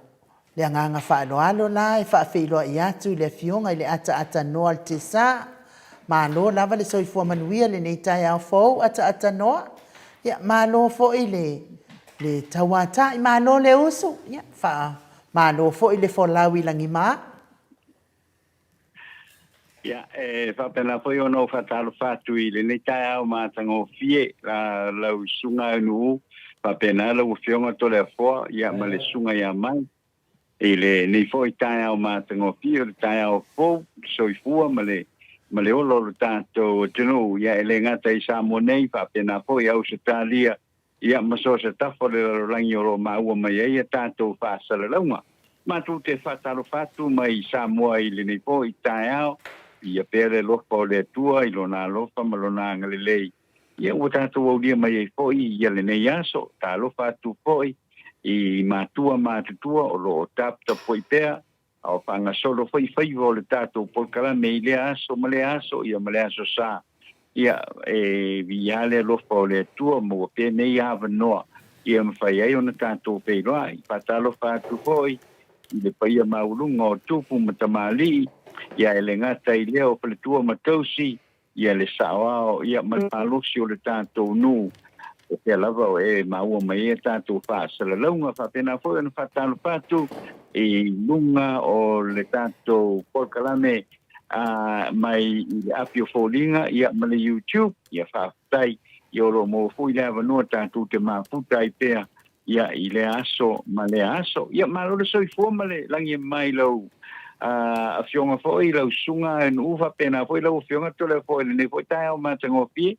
Le agaga faaaloalo la e faafeiloai atu i le Afioga i le Ataata Noa Altesa. Malo lava le soifua manuia i lenei taeao fou Ataata Noa. Ia, malo foi le le tauatai, malo le usu, ia, faamalo foi le folau i lagima. Ia, e faapena foi ona ou faatalofa atu i lenei taeao matagofie lau Susuga Nuu, faapena lau Afioga Toleafoa, ia ma le Susuga ia Mai i lenei foi taeao matagofie, o le taeao fou, le soifua ma le ma le ola o le tatou atunuu, ia e le gata i Samoa nei, faapena foi Ausetalia, Ia, ma so o se tafa o le lalolagi o lo o maua mai ai a tatou faasalalauga. Matou te faatalofa atu mai Samoa i lenei foi taeao, ia pea le alofa o le Atua i Lona alofa ma Lona agalelei, ia ua tatou aulia mai ai foi ia lenei aso. Talofa atu foi i matua matutua o lo o taputapuai pea a o faagasolo foi faiva o le tatou polokalame i lea aso ma lea aso, ia ma le aso sa. Ia, e viia le alofa o le Atua ma ua pea nei avanoa ia mafai ai ona tatou feiloai. Faatalofa atu foi i le paia maualuga o tupu ma tamalii, ia e le gata i lea o faletua ma tausi, ia le saoao, ia ma le malosi o le tatou nuu, o fea lava o e maua mai ai a tatou faasalalauga. Faapena foi ona faatalofa atu i luga o le tatou polokalame a mai i le api o foliga, ia ma le YouTube. Ia faafetai, ia o lo o maua foi le avanoa tatou te mafuta ai pea ia i lea aso ma lea aso. Ia malo le soifua ma le lagi e mai lau afioga foi lau susuga Nuu faapena foi lau afioga Toleafoa i lenei foi taeao matagofie.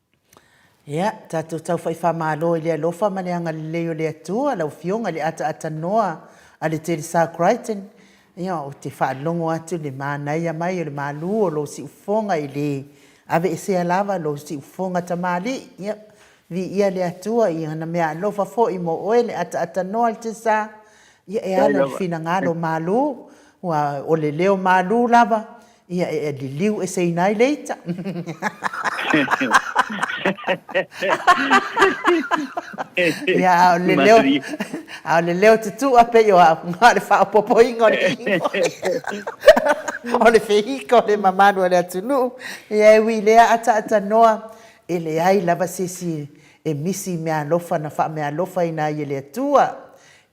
Ia, tatou taufa'i faamalo i le alofa ma le agalelei o le Atua, lau Afioga i le ataata noa a le Telesa Crichton. Ia, ou te faalogo atu i le manaia mai o le malu o lou siufofoga i le aveesea lava lou siufofoga tamalii. Ia, Viia le Atua i ana meaalofa foi mo oe le ataatanoa le Tesa, ia e ala i le finagalo malu, ua o le leo malu lava, ia e liliu eseina ai le ita. Ia, a o le leo, a o le leo tutua pei o au, na o le faaopoopoina o le o le fehika o le mamalu o le atunuu. Ia e ui i lea ataatanoa, E leai lava se isi e misi i meaalofa na faameaalofaina ai e le Atua.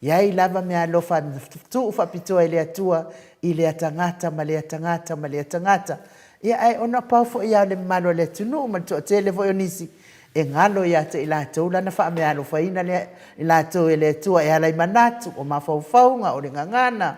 E i ai lava meaalofa na tuu faapitoa e le Atua i lea tagata ma lea tagata ma lea tagata. Ia, ae ona pau foi lava o le mamalu o le atunuu ma le toatele foi o nisi e galo ia te i latou lana faameaalofaina lea i latou e le Atua e ala i manatu, o mafaufauga, o le gagana,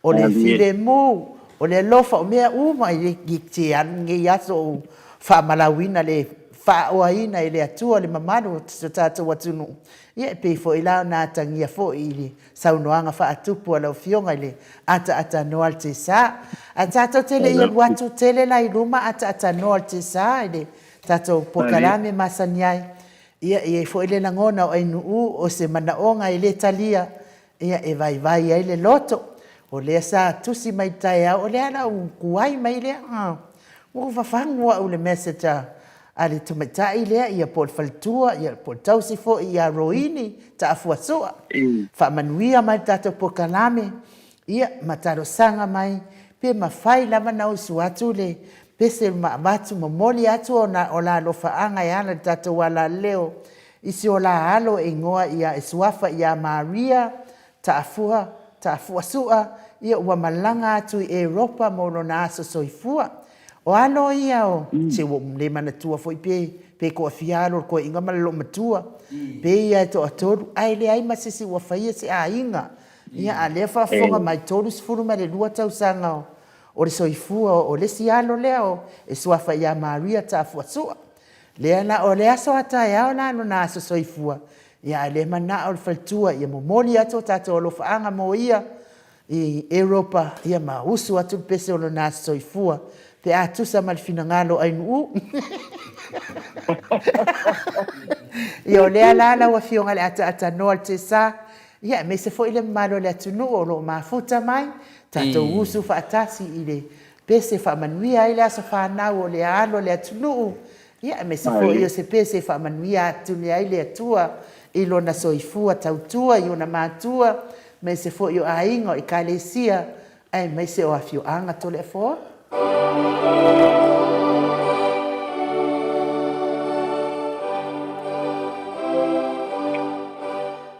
O le filemu, o le alofa, o mea uma e te alu lenei aso o faamalauina le faaoaina e le Atua le mamalu o so tatou atunuu. Ia e pei foi la ona atagia foi i le saunoaga faatupu a lau Afioga i le ataatanoa Altesa. Ae tatou te le i alu atu tele la i luma ataatanoa Altesa i le tatou polokalame masani ai. Ia e i ai foi le lagona o Ainuu o se manaoga e le talia Ia, e vaivai ai le loto. O lea sa tusi mai i le taeao, o lea la ua tuai mai lea. Ua ou fafagu au i le message a, a le tamaitai lea, ia po o le faletua, ia po o le tausi foi ia Roini Taafuasua. Faamanuia mai le tatou polokalame, ia, ma talosaga mai, pe mafai lava ona usu atu le pese ma avatu, momoli atu ona o la alofaaga e ala i le tatou alaleo I si o la alo e igoa ia e suafa ia Maria Taafua Taafuasua ia ua malaga atu i Europa mo lona aso soifua. O alo ia o se ua ou le manatua foi pe pe toafia alo o le toeaina ma le loomatua pe ia e toatolu ae leai ma se isi ua faia se aiga. Ia a lea faafofoga mai 32 tausaga o le soifua o le isi alo lea o e suafa ia Maria Taafuasua. Lea la, o le aso a taeao la lona aso soifua, ia ae le manao le faletua ia momoli atu o tatou alofaaga mo ia, i Europa, ia ma usu atu le pese o lona aso soifua pe a tusa ma le finagalo o Ainuu. Ia o lea la lau Afioga le ataatanua o le Tesa, ia aemaise foi le mamalu o le atunuu o lo o mafuta mai, tatou usu faatasi i le pese e faamanuia ai le aso fanau o le alo o le atunuu, ia aemaise foi o se pese e faamanuia atu ai le Atua i lona soifua tautua i ona matua, aemaise foi o aiga, o Ekalesia, aemaise o afioaga Toleafoa.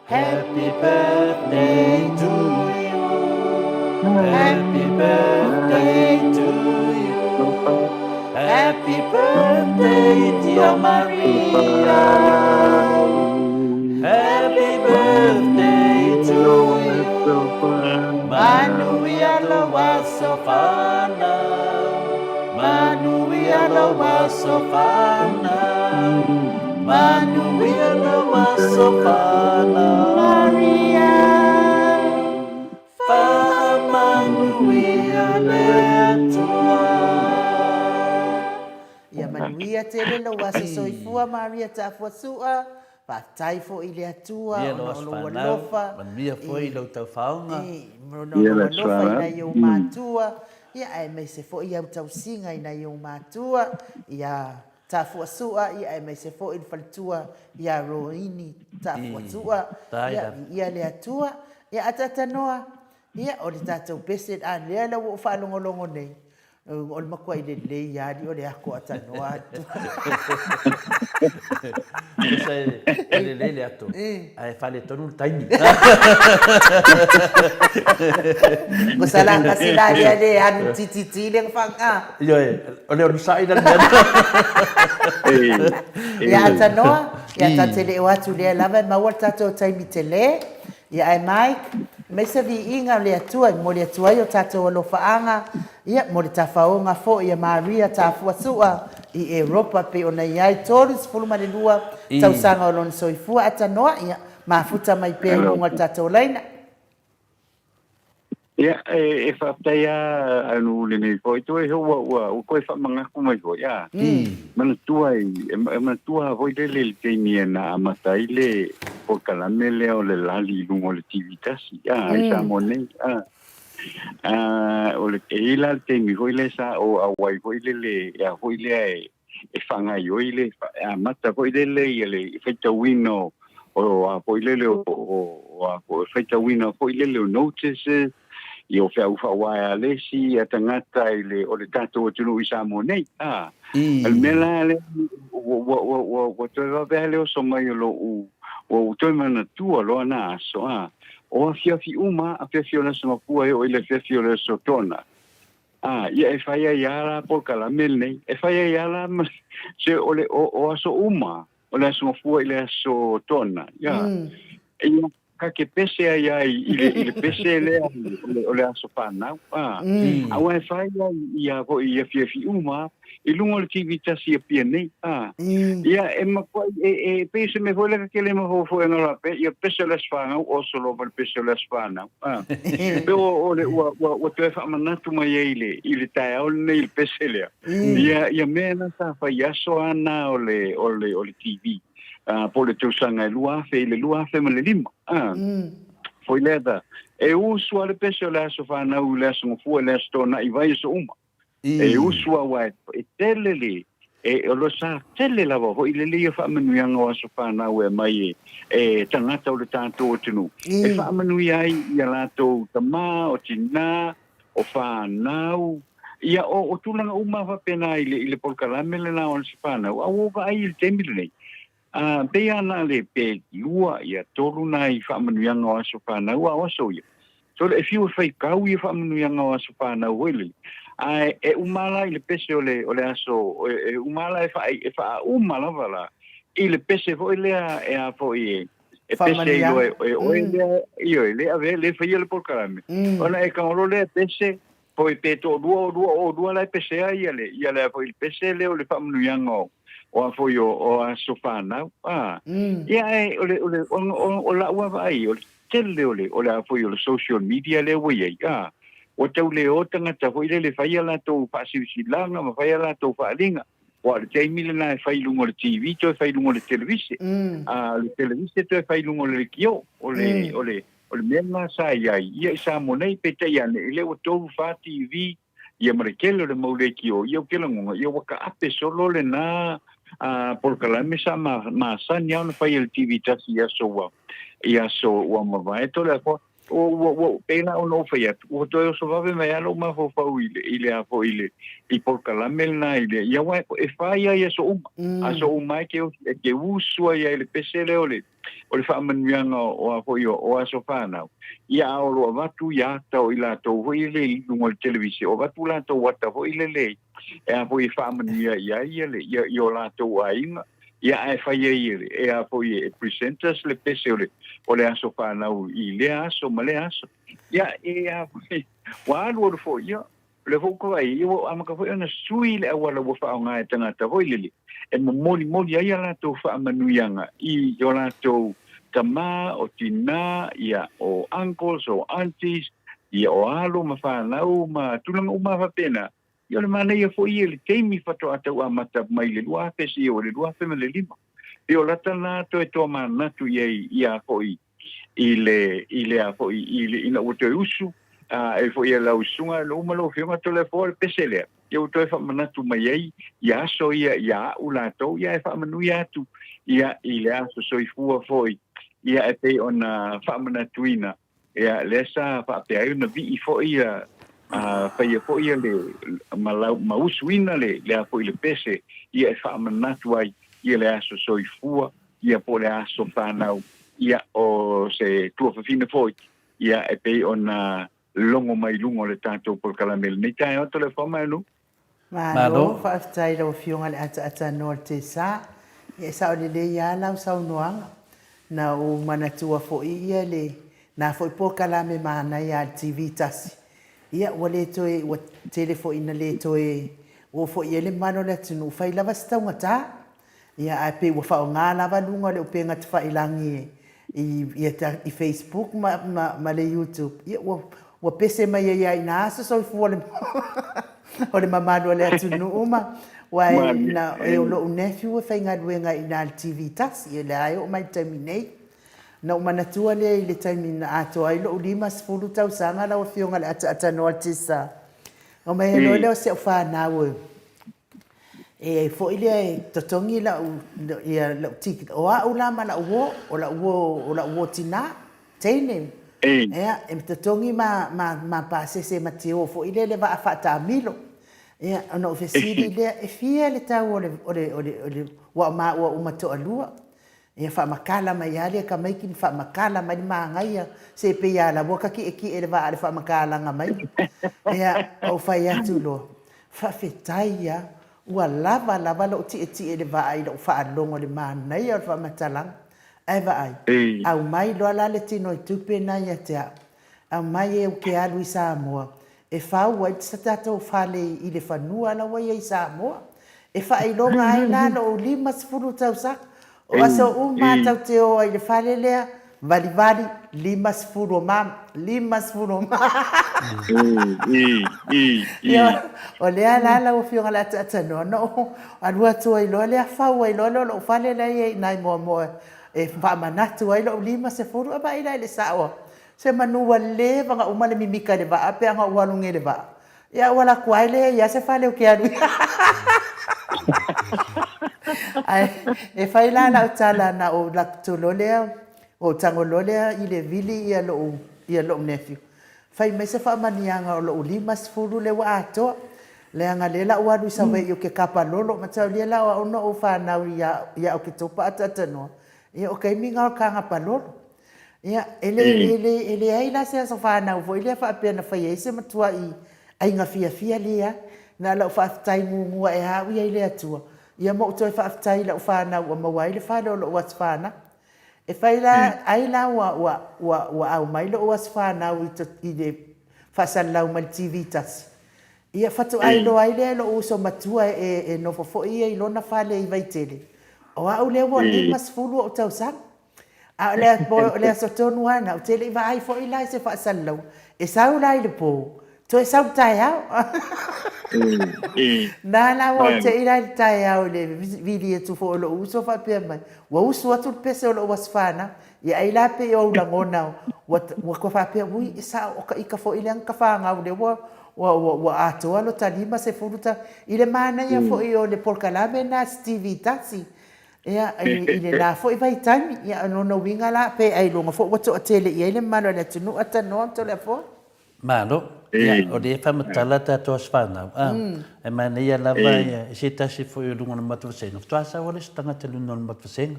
Happy birthday to you. Happy birthday to you. Happy birthday dear Maria. Happy birthday to you. Manuia lou aso fanau. Manuia lou aso fanau. Manuia lou aso fanau. Maria. Faamanuia le Atua. Ia manuia tele lou aso soifua Maria Taafuasua. Faafetai foi i le Atua ona o lou alofa. Manuia foi i lou taufaoga. Ona o lou alofa i nai ou matua, ia aemaise foi i au tausiga i nai ou matua, ia Taafuasua, ia aemaise foi le faletua ia Roini Taafuasua, ia viia le Atua. Ia ataatanoa, ia o le tatou pese, a lea la ua ou faalogologo nei, O le matuai lelei lava alii o le ato atanoa atu. Tusa e lelei le ato, ae faaletonu le taimi. Ko sa la kasi la lea le alu tititi le whanga. Ioe, o le onosai la le mea. Ia atanoa, ia ta te le o atu lea lava e maua le tatou taimi tele. Ia ae Mike, aemaise viiga o le Atua e momoli atu ai o tatou alofaaga, ia, mo le tafaoga foi a Maria Tafuasua i Europa pei ona i ai 32 tausaga o lona soifua atanoa, ia, mafuta mai pea i luga o le tatou laina. Ia, e faafetai lava anu lenei foi toe ua ua ua toe faamanatu mai foi a. Manatua e manatua foi lele i le taimi e na amata ai le polokalame lea o le lali i luga o le TV tasi a i Samoa nei a. A o le e i ai la le taimi foi lea sa ou auai foi lele a foi lea e e faagaioi le amata foi lele ia le faitauina o o a foi lele o o a foi faitauina foi lele o notices ia o feau faauaealesi ia tagata i le o le tatou atunuu i Samoa nei a o le mea la lea ua ua ua ua ua toe vave lava le oso mai o lou ua ou toe manatua loa na aso a o afiafi uma afiafi o le aso Gafua e oo i le afiafi o le aso Toonai. A, ia e fai ai lava la polokalame lenei. E fai ai lava la ma se o le o, o aso uma, o le aso Gafua i le aso Toonai. Ia. Ia ka ke pese ai ai i le i le pese lea o le, o le aso fanau. A. Aua e fai ai ia foi i afiafi uma i luga o le TV tasi i Apia nei. A. Ia e matuai e e pei o se mea foi lea ka kele mafoafoega loa pe ia pese o le aso fanau oso loa ma le pese o le aso fanau. A. Pe o o le ua ua ua toe faamanatu mai ai i le i le taeao lenei i le pese lea. Ia ia mea na sa fai i aso lava na o le o le o le TV. A po o le tausaga e 2000 i le 2005. A. Foi lea da e usu lava le pese o le aso fanau i le aso Gafua i le aso Toonai i vaiaso uma. E usu aua e tele le, e o lo sa tele lava foi lele ia faamanuiaga o aso fanau e aumai e, e tagata o le tatou atunuu. E faamanuia ai ia latou tama, o tina, o fanau, ia o, o tulaga uma faapena i le, i le polokalame lena o aso fanau. A ua ou vaai i le taimi lenei, A pei a na le pe lua ia tolu nai faamanuiaga o aso fanau a o aso ia. So le e fiu e faitau ia faamanuiaga o aso fanau foi lele. Ae e uma la i le pese o le o le aso e, e uma la e faa e faauma lava la i le pese foi lea e a foi e e pese i loa e oe lea ioe le ave le faia le polokalame. Ona e kagolo lea pese Foi pe toalua o lua o lua la e pese ai ia le ia le foi le pese lea o le faamanuiaga o o a foi o o aso fanau. A. Ia e o le o le o o la'u lava vaai o le tele o le o le a foi o le social media lea ua i ai, a, ua tau le o tagata foi lele e fai a latou faasilasilaga ma fai a latou faaaliga. Aua o le taimi lena e fai i luga o le TV toe fai i luga o le televise. A o le televise toe fai i luga o le lekiō. O le, o le, o le mea lena sa i ai ia i Samoa nei, peitai ane, o lea ua tolu fa TV ia ma le tele o le mau lekiō, ia ou te lagona, ia ua taape solo lena polokalame sa masani lava ona fai e le TV tasi i aso ua, i aso ua mavae. Toleafoa, Ua, ua, ua, pei la ona ou fai atu, ua toe oso vave mai lava lou mafaufau i le, i le a foi, i le, i polokalame lena i le, ia aua e fai lava i aso uma. Aso uma e te, e te usu ai lava i le pese lea o le, o le faamanuiaga o a foi, o, o aso fanau. Ia a o lo o avatu ia ata o i latou foi lele i luga o le televise, o avatu latou ata foi lele e a foi e faamanuia i ai ia le, ia, i o latou aiga. Ia ae fai ai e, e a foi e presenters le pese o le, o le aso fanau i lea aso ma lea aso. Ia e a foi, ua alualu foi, ia, o lea foi ua vaai, ia ua amata foi ona sui le auala ua faaaoga e tagata foi lele, e momolimoli ai a latou faamanuiaga i o latou tama, o tinā, ia, o uncles, o aunties, ia, o alo ma fanau ma tulaga uma lava faapena. Ia o le manaia foi ia i le taimi faatoa tau amata mai le 2000 seia oo i le 2005. Pei o lata lena toe toamanatu i ai ia foi i le i le a foi i le ina ua toe usu a e foi e lau susuga e uma lau afioga Toleafoa le pese lea. Ia ua toe faamanatu mai ai ia aso ia ia a'u latou ia e faamanuia atu ia i le aso soifua foi ia e pei ona faamanatuina Ia, lea sa faapea ai ona vii foi ia, a faia foi ia le, ma, lau, ma usuina le, le a foi le pese, ia e faamanatu ai ia le aso soifua, ia po o le aso fanau, ia o se tuafafine foi, ia e pei ona logo mai i luga o le tatou polokalame i lenei taeao. Toleafoa Maenu. Malo, faafetai i lau Afioga i le ataatanoa o le Tesa. Ia e sao lelei lava lau saunoaga. Na ou manatua foi ia le na foi polokalame manaia a le TV tasi. Ia ua le toe, ua tele foi ina le toe oo foi i ai le mamalu o le atunuu, fai lava se taugata. Ia ae pei ua faaaoga lava luga o le upega tafailagi i i Facebook ma ma le YouTube, ia ua ua pese mai ai lava i ina aso soifua o le o le mamalu o le atunuu ma aua e na e o lo'u nephew e faigaluega i ina i le TV tasi, o lea e oo mai i le taimi nei. Na ou manatua lea i le taimi na atoa ai lo'u 50 tausaga lau Afioga i le ataatanoa o le Tisa. Ona omai ai loa lea o si au fanau e E foi lea e totogi lau, ia, lau ticket. O au la ma lau uo, o lau uo, o lau uo tinā, teine. Ia, e totogi ma, ma, ma pasese ma te o foi lea i le vaa faataamilo. Ia, ona ou fesili lea, e fia le tau o le, o le, o le, o le, aua o maua uma toalua. Ia faamakala mai lava lea tamaiti ma faamakala mai le magaia, se pei a la ua ta tietie i le vaa i le faamakalaga mai. Ia, ou fai atu loa, Faafetai a, ua lava lava lou tietie i le vaa i lou faalogo i le manaia o le faamatalaga. Ae vaai, aumai loa la le tinoitupe na ia te au. Aumai e ou te alu i Samoa e fau ai se tatou fale i le fanua la ua i ai i Samoa. E faailoga ai la lou 50 tausaga. O aso uma tatou te o ai i le fale lea, valivali, 50 o mama, 50 o mama. Ia, o lea la lau Afioga o le a taatanoa, ona ou alu atu ai loa lea, fau ai loa lea o lou fale la e i ai i ina i Moamoa e faamanatu ai lou 50. A vaai la i le sao Se manu ua leva ona uma le mimita i le vaa pe ana ua alu nei i le vaa. Ia ua alu atu ai lea i a se fale ou te alu i Ae e fai la lau tala na ou alu atu loa lea, ou tago loa lea i le vili ia lou, ia lou nephew. Fai mai se faamanuiaga o lou 50 lea ua atoa. Leaga lea la ua alu i Savaii ou te kapalolo, mataulia la o au na ou fanau ia, ia Oketopa ataatanoa. Ia o taimi na o le kagapalolo. Ia, e le, e le, e leai la se aso fanau foi lea faapea na fai ai se matuai aiga fiafia, leai. Na o lau faafetai muamua e a au i ai le Atua, ia ma ou toe faafetai i lau fanau ua maua ai le fale o lou aso fanau. E fai la, ai la ua, ua, ua, ua aumai lou aso fanau i, i le faasalalau mai le TV tasi, ia faatoa iloa ai lea e lou uso matua e, e nofo foi ia i lona fale i Vaitele, o au lea ua 50 ou tausaga. A o le, o le aso tonu lava lena, ou te le i vaai foi la i se faasalalauga, e sau la i le po, toe sau i le taeao. Na la ua ou te i la i le taeao i le vili atu foi o lou uso faapea mai, ua usu atu le pese o lou aso fanau. Ia ai la pei o ou lagona ua ua faapea, ui, e sao, o ka ika foi lea na ka fanau lea ua ua ua ua atoa lota 50 tau. I le manaia foi o le polokalame lena a Stevie Tasi, ia, i lena foi vaitaimi. Ia, o lona uiga la, pe ailoga foi ua toatele i ai le mamalu o le atunuu, Tanoa ma Toleafoa. Malo. Ia, o lea e faamatala tatou aso fanau, a, e manaia lava ia, se tasi foi o luga o le matou vasega, faatoa sau lava le isi tagata i luga o le matou vasega.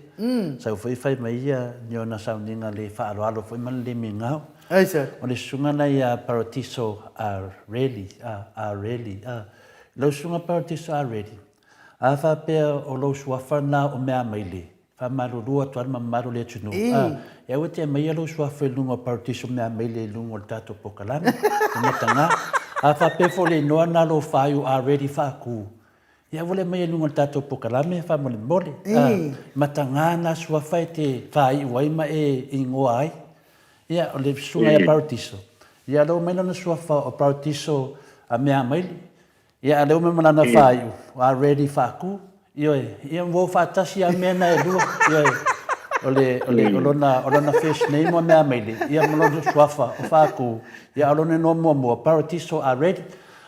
Sau foi fai mai ia ni ona sauniga le faaaloalo foi ma le le migao. O le susuga lena ia Paratiso Areli, Areli, a. Lau susuga Paratiso Areli, a faapea o lou suafa lena o Meamaile, Faamalulu atu lava le mamalu o le atunuu, a, e aua te aumaia lou suafa i luga o Paradiso Meamaile i luga o le tatou polokalame, e mataga. A faapea foi o le igoa lena o lou faaiu already faatu, ia aua le aumaia i luga o le tatou polokalame faamolemole. A, mataga na suafa e te faaiu ai ma e igoa ai. Ia, o le susuga ia Paradiso, ia o lea ua aumai lona suafa o Paradiso Meamaile, Ia, a o lea ua omai ma lana faaiu, ua ready faaku. Ioe, ia ua o faatasi lava mea na e lua. Ioe, o le, o le, o lona, o lona first name ua Meamaile, ia ma lona suafa o Faaku, ia a o lona igoa muamua, Paratiso Areli.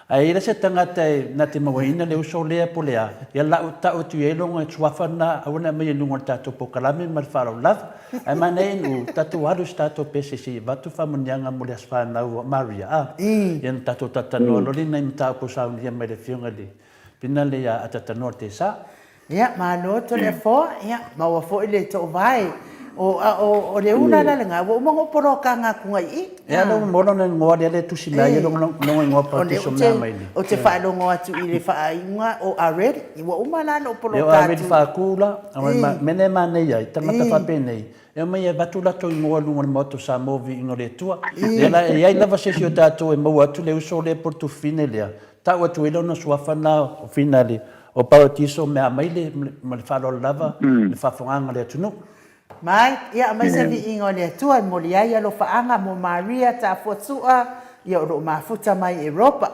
Ae i ai la se tagata e na te mauaina le uso lea po o le a, ia lau, tau atu i ai lona suafa lena, aua ne i aumaia i luga o le tatou polokalame ma le faaaloalo lava. Ae manaia ina tatou alu i se tatou pese se i avatu faamanuiaga mo le aso fanau a Maria, a? Ia ona tatou talatalanoa loa lea i nai mataupu ua saunia mai e le Afioga i le Finale ia Atatanoa Tesa. Ia, malo Toleafoa, ia, maua foi le toovae. O, o, o le ula la lena, ua uma ona ou poloka atu i i. Ia, lea ua maua lona igoa lea e tusi mai ai lona igoa paratiso mea mai le. Ou te faalogo atu i le faaiuga o Areli. Ua uma la ona ou poloka atu. Ia, o Areli Faatu la, o le mea lea e manaia ai, tagata faapenei, e omai e avatu latou igoa i luga o le Maota o Samoa Viiga o le Atua. Lea la e i ai lava se isi o tatou e maua atu le uso lea po o le tufine lea, tau atu ai lona suafa lena o Finale, o Paratiso Meamaile ma le faaaloalo lava i le faafofogaaga a le atunuu. Mai, ia aumai se viiga o le Atua e momoli ai alofaaga mo Maria Tafuasua, ia o lo o mafuta mai Europa.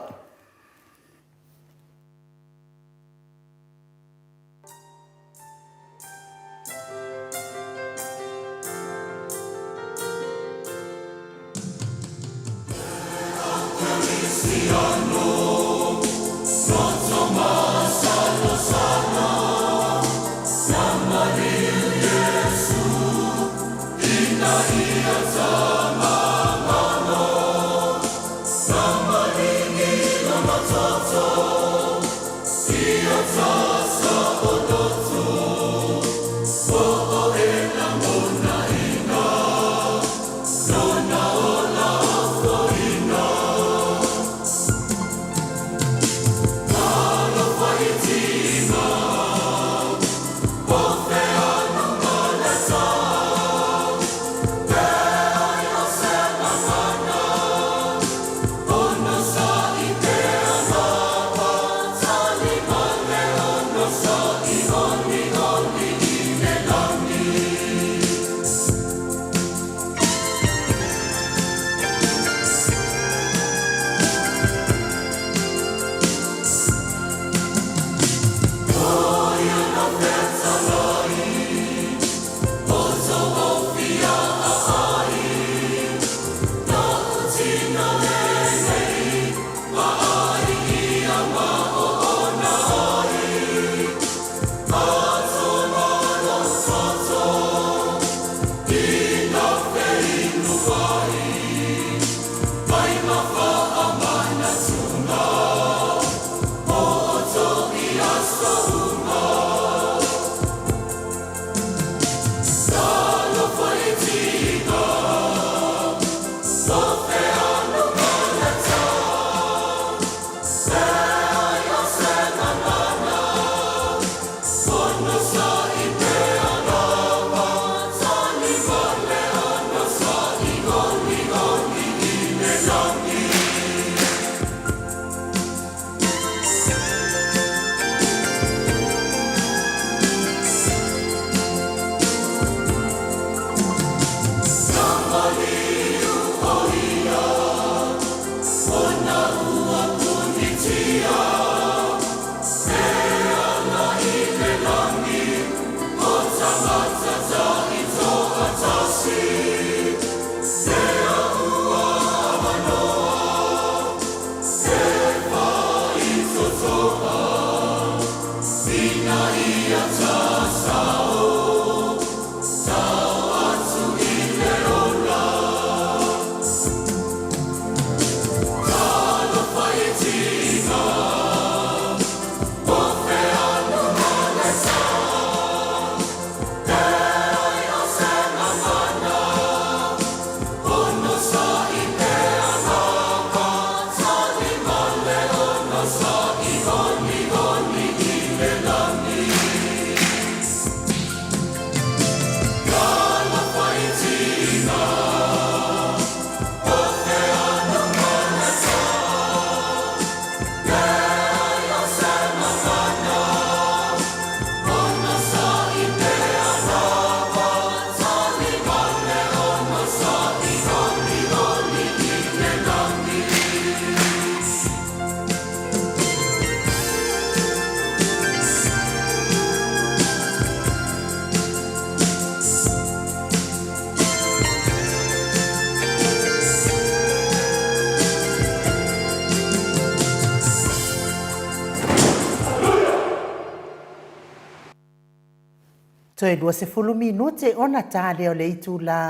Toe 20 minute ona ta lea o le itulā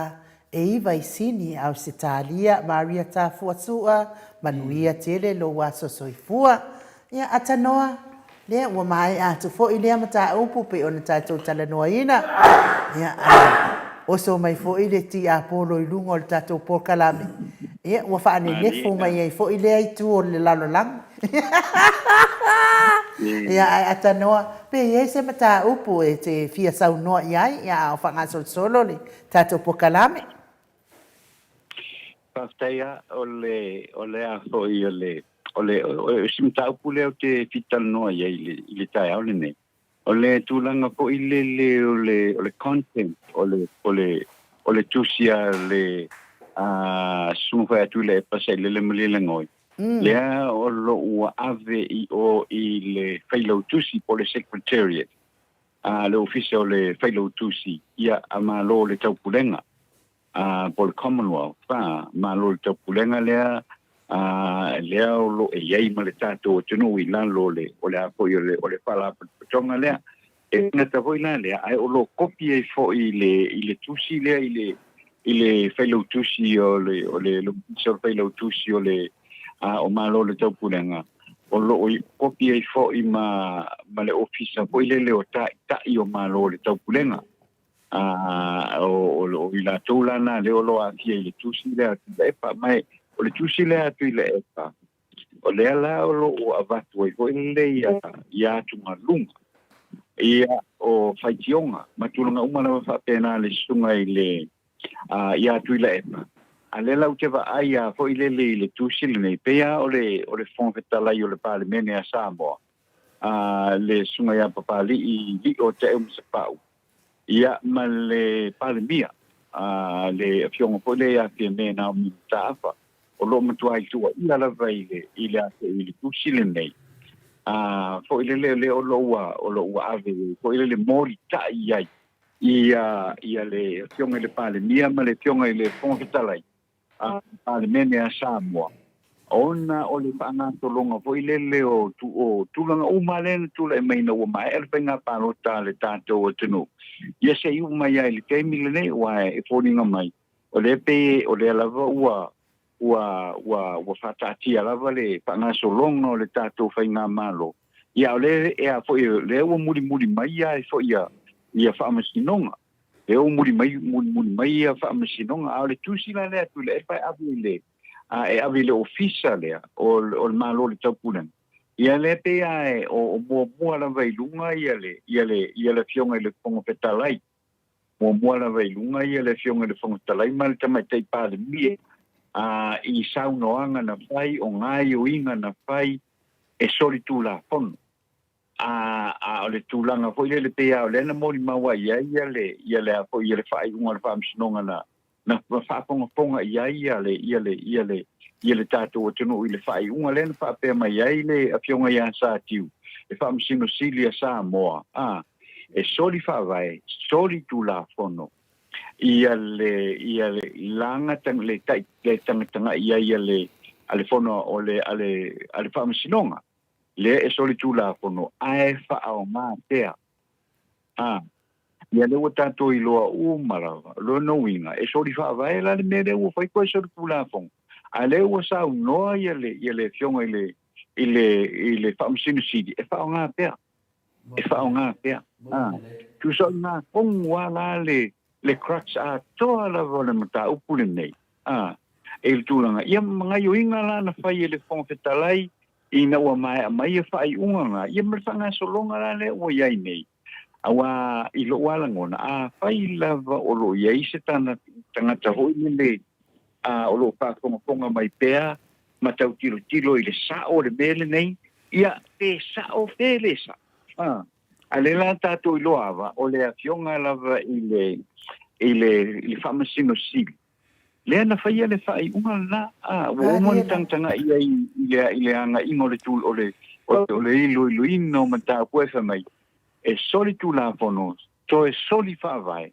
e iva i Sini, Ausetalia, Maria Tafua Su'a, manuia tele lou aso soifua. Ia, atanoa, lea ua maea atu foi lea mataupu pei ona tatou talanoaina. Ia, a oso mai foi le tiapolo i luga o le tatou polokalame, ia, ua faanenefo mai ai foi lea itu o le lalolagi. Ia, ae atanoa, pe i ai se mataupu e te fia saunoa i ai, ia, a o faagasolosolo le tatou polokalame. Faafetai lava, o le, o le a foi o le, o le, o si mataupu lea ou te fia talanoa i ai i le, i le taeao lenei, o le tulaga foi lele o le, o le content, o le, o le, o le tusi a le a Susuga Faiatuilaepa Sailele Malielegaoi, lea o lo o ua ave i o i le Failautusi po o le Secretariat a le Ofisa o le Failautusi ia a Malo o le Taupulega a po o le Commonwealth a Malo o le Taupulega lea a lea o lo o i ai ma le tatou atunuu i lalo o le o le a foi o le o le Faalapotopotoga lea. E gata foi la lea ae o lo o kopi ai foi i le i le tusi lea i le i le Failautusi o le o le Ofisa o le Failautusi o le a o Malo o le Taupulega o lo o kopi ai foi ma ma le Ofisa foi lele o Taitai o Malo o le Taupulega a o o i latou la na lea o lo o aafia i le tusi lea a Tuilaepa. Ma o le tusi lea a Tuilaepa o lea la o lo o avatu ai foi lele ia ia atugaluga ia o faitioga ma tulaga uma lava faapena le susuga i le ia Tuilaepa. A lea la ou te vaai a foi lele i le tusi lenei, pei lava o le o le Fofoga Fetalai o le Palemene a Samoa, a le susuga ia Papalii Lio Taeu Masepau, ia ma le Palemia, a le afioga foi lea ia Fiame Naomi Mataafa, o lo o matuai tuuaia lava i le i le i le tusi lenei. A foi lele lea o lo ua o lo ua ave foi lele molitai i ai ia ia le afioga i le Palemia ma le afioga i le Fofoga Fetalai a Palemene a Samoa, ona o le faagasologa foi lele o, o tulaga uma lea na tulai mai ina ua maea le faiga palota a le tatou atunuu, ia se i uma mai ai i le taimi lenei, aua e foliga mai o lea pei o lea lava ua ua ua ua faataatia lava le faagasologa o le tatou faigamalo. Ia o lea e a foi lea ua mulimuli mai ai foi ia ia faamasinoga lea ua muli mai mulimuli mai ia faamasinoga. A o le tusi la lea a Tuilaepa e ave i le a e ave i le ofisa lea o o le Malo o le Taupulega, ia lea pei lava e o muamua lava i luga ia le ia le ia le Afioga i le Fofoga Fetalai, muamua lava i luga ia le Afioga i le Fofoga Fetalai ma le Tamaitai Palemia a i saunoaga na fai, o gaoioiga na fai e solitulafono. A, a o le tulaga foi lele pei lava o lea na molimau ai i ai ia le, ia le a foi, ia le faaiuga o le Faamasinoga na, na faafogafoga i ai ia le, ia le, ia le, ia le tatou atunuu i le faaiuga lea na faapea mai ai le Afioga ia Satiu, le Faamasino Sili a Samoa, a, e soli faavae, soli tulafono ia le, ia le laga le tai, le tagatagai i ai a le, a le fono o le, a le, a le Faamasinoga. Lea e solitulafono ae faaaoga pea. A, ia lea ua tatou iloa uma lava, o lona uiga, e soli faavae la le mea lea ua fai koe solitulafono. A lea ua saunoa ia le, ia le afioga i le, i le, i le Faamasino Sili, e faaaoga pea. E faaaoga pea. A, tusa o lena tonu lava la le, le crux atoa lava o le mataupu lenei, a, i le tulaga, ia ma gaioiga la na fai e le Fofoga Fetalai ina ua maea mai ia faaiuga na, ia ma le faagasologa la lea ua i ai nei. Aua i lou lava lagona, afai lava o lo o i ai se tagata foi lele a o lo o faafogafoga mai pea ma tau tilotilo i le sao o le mea lenei, ia pe sao pe le sao. A, a lea la tatou iloa ava, o le afioga lava i le, i le, i le Faamasino Sili, lea na faia le faaiuga lena, a, ua uma ona tagatagai i ai i le, i le agaiga o le, o le, o le iloiloina o mataupu e fai mai, e soli tulafono, toe soli faavae,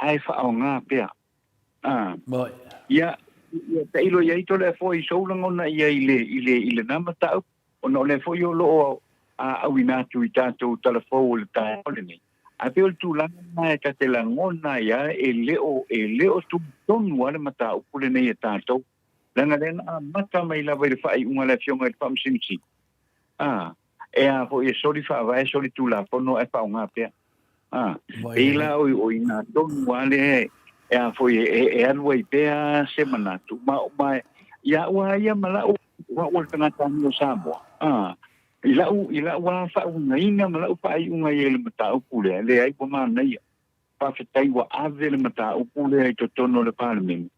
ae faaaoga pea. A, ia, ia tailo i ai Toleafoa i sou lagona i ai i le, i le, i lena mataupu, ona o lea foi o lo o auina atu i tatou talafou o le taeao lenei. Ae pei o le tulaga lena e ta te lagona ai lava e le o, e le o tutonu lava le mataupu lenei a tatou, leaga lea na amata mai lava i le faaiuga a le Afioga i le Faamasino Sili, a, e a foi e soli faavae, soli tulafono ae faaaoga pea. A, pei la o, o i ina tonu lava lea e a foi e, e alu ai pea se manatu, ma, ma ia au lava ia ma la'u, o au o le tagata o Samoa, a, I la'u, i la'u lava faauigaina ma la'u faaiuga i ai i le mataupu lea, leai ua manaia. Faafetai ua ave le mataupu lea i totonu o le Palemene,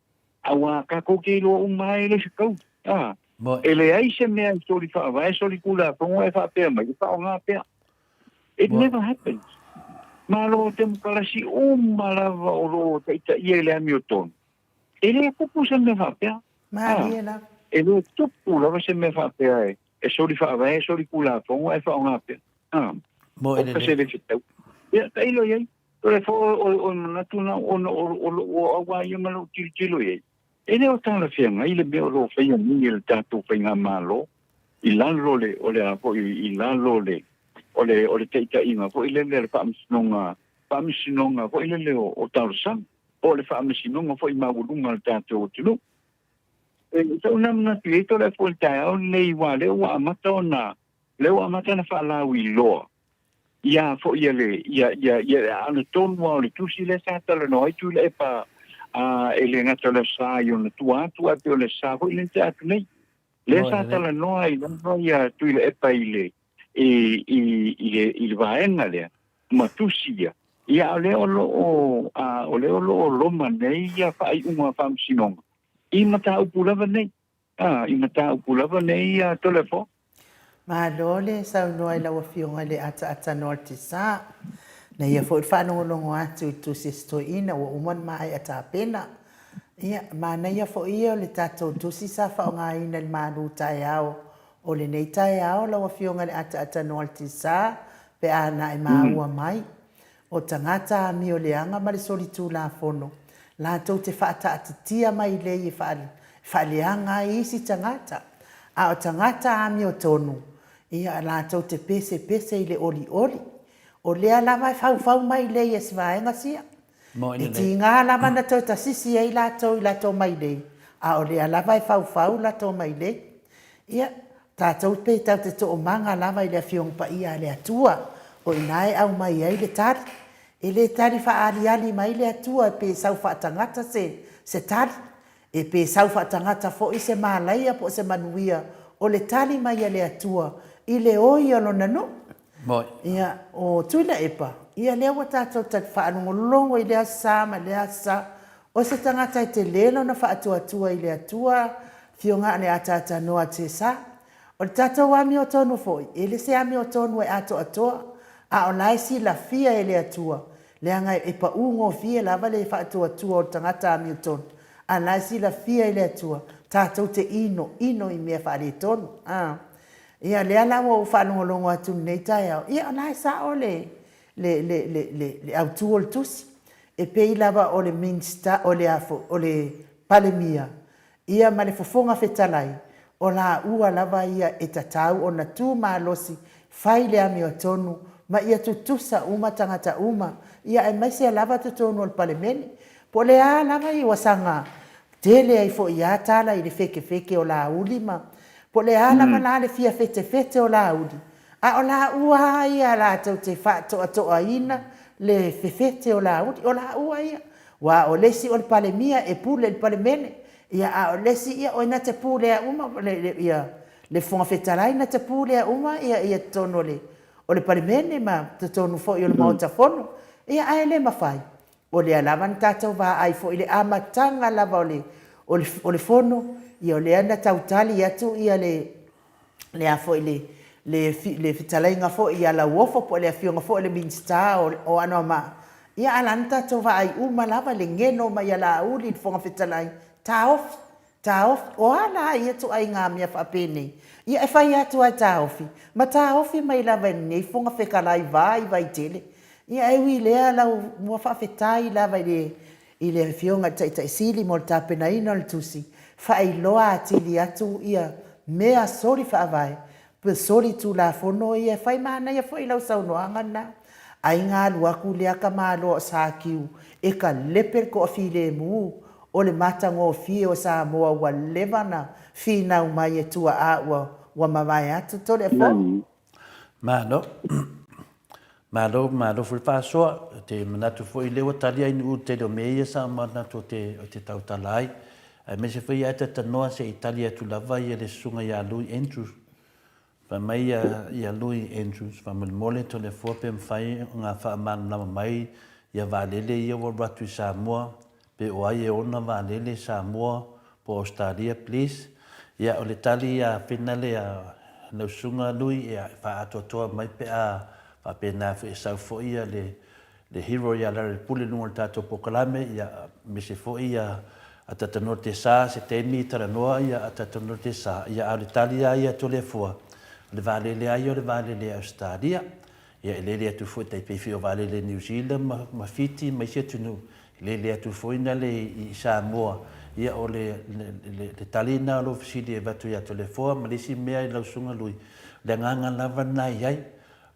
auā tatou te iloa uma lava e le se taui. A, e leai se mea i soli faavae, soli tulafono ae faapea mai, e faaaoga pea. It never happens. Malo temokarasi uma lava o lo o taitaia i le amiotonu, e le tupu se mea faapea. Malie lava. E le tupu lava se mea faapea e e soli faavae, e soli tulafono ae faaaoga pea. A, Mo o ka se le fetau. Ia, tailo i ai. O le fo o, o manatu na ona o, o lou au a ia ma lou tilotilo i ai. E le o talafeagai le mea o lo o faia nei e le tatou faigamalo i lalo o le, o le a foi, i lalo o le, o le, o le taitaiga foi lele a le Faamasinoga, Faamasinoga foi lele o, o Talosaga, po o le Faamasinoga foi Maualuga a le tatou atunuu. E sau na manatu i ai Toleafoa i le taeao lenei aua lea ua amata ona lea ua amata ona faalauiloa ia foi ia le ia ia ia le aano tonu lava o le tusi lea sa talanoa ai Tuilaepa a e le gata o le Aso Sa i ona tua atu ae pei o le Aso Sa foi lea na tea atu nei. Lea sa talanoa ai lava ia Tuilaepa i le i i i le i le vaega lea ma tusi ia. Ia a o lea o lo o a o lea o lo o loma nei ia faaiuga a Faamasinoga i mataupu lava nei, a i mataupu lava nei ia Toleafoa. Malo le saunoa i lau Afioga i le ataata Noaltisa. Na ia foi le faalogologo atu i le tusi a si toeaina ua uma ona maea tapena. Ia, manaia foi ia o le tatou tusi sa faaaogaina i le malu taeao o lenei taeao lau Afioga i le ataata Noaltisa pe a na e maua mai. O tagata amio leaga ma le solitulafono, latou te faataatitia mailei e faaleaga ai isi tagata, a o tagata amiotonu, ia, latou te pesepese i le olioli. O lea lava e faufau mailei e si vaega sia. E tiga lava na toe tasisi ai latou i latou mailei, a o lea lava e faufau latou mailei. Ia, tatou pe tatou te toomaga lava i le Afioga Paia a le Atua, o i ina e aumai ai le tali. E le tali faaaliali mai le Atua pe sau faatagata se, se tali, e pe sau faatagata foi se malaia po o se manuia, o le tali mai a le Atua i le oi o Lona nuu. Ia, o Tuilaepa, ia lea ua tatou tali faalogologo i lea sa ma lea sa, o se tagata e tele lona faatuatua i le Atua, Afioga a le Ataatanoa Tesa. O le tatou amiotonu foi, e le se amiotonu e atoatoa, a o la e silafia e le Atua, leaga e pau gofie lava le faatuatua o le tagata amiotonu, a la e silafia e le Atua, tatou te ino ino i mea faaletonu. A. Ia, lea la ua ou faalogologo atu i lenei taeao, ia o la e sao le, le, le, le, le, le autu o le tusi. E pei lava o le Minista, o le a foi, o le Palemia, ia ma le Fofoga Fetalai, o laua lava ia e tatau ona tu malosi, fai le amiotonu, ma ia tutusa uma tagata uma, ia aemaise lava totonu o le Palemene. Po o le a lava ia ua saga tele ai foi a tala i le fekefeke o Laauli ma po o le a lava la le fia fetefete o Laauli, a o laua lava ia latou te faatoatoaina le fefete o Laauli, o laua ia. Aua o le isi o le Palemia e pule i le Palemene, ia a o le isi ia o ai na te pulea uma ia le Fofoga Fetalai na te pulea uma ia ia totonu o le o le Palemene ma totonu foi o le Maota Fono. Ia ae le mafai O lea lava na tatou vaai foi i le amataga lava o le, o le, o le fono, ia o lea na tau tali atu ia le, le a foi le, le, le fetalaiga foi ia Lauofo po o le afioga foi i le Minisita o, o Anoamaa, ia a la na tatou vaai uma lava i le geno mai a Laauli i le Fofoga Fetalai, taofi, Taofi, o a la ia ituaiga mea faapenei? Ia e fai atu lava e taofi, ma taofi mai lava i lenei fofoga fetalai vai vai tele. Ia e ui i lea lau mua faafetai lava i le i le Afioga i le Taitai Sili mo le tapenaina o le tusi, faailoa atili atu ia mea soli faavae, soli tulafono ia e fai manaia foi lau saunoaga lena. Ai ga alu aku lea tamaloa o Sakiu e kalepe le toafilemu o le matagofie o Samoa ua leva na finau mai e tuaa ua ua mavae atu Toleafoa. Malo. Malo, malo foi le faasoa. Ou te manatu foi lea ua tali ai nuu tele o mea ia sa manatu o te, o te tautala ai. Aemaise foi ia tatanoa se i tali atu lava ia le susuga ia Louis Andrews. Fai mai ia, ia Louis Andrews, faamolemole Toleafoa pe mafai ona faamalamalama mai ia vaalele ia ua alu atu i Samoa, pe o ai e ona vaalele Samoa po o Australia please. Ia o le tali ia finale a lau susuga Louis, ia e faaatoatoa mai pe a faapena foi e sau foi ia le le hero ia Larry Pule i luga o le tatou polokalame, ia aemaise foi ia Atatanoa Tesa, se taimi talanoa ia Atatanoa Tesa, ia a o le tali lava ia a Toleafoa, o le vaalele lava ia o le vaalele a Ausetalia, ia e lele atu foi tai pei foi o vaalele Niu Sila ma, ma Fiti ma isi atunuu, e lele atu foi na le i Samoa, ia o le, le, le, le tali lena o lou fesili e avatu ia Toleafoa ma le isi mea i lau Susuga Lui, o le agaga lava lena e i ai,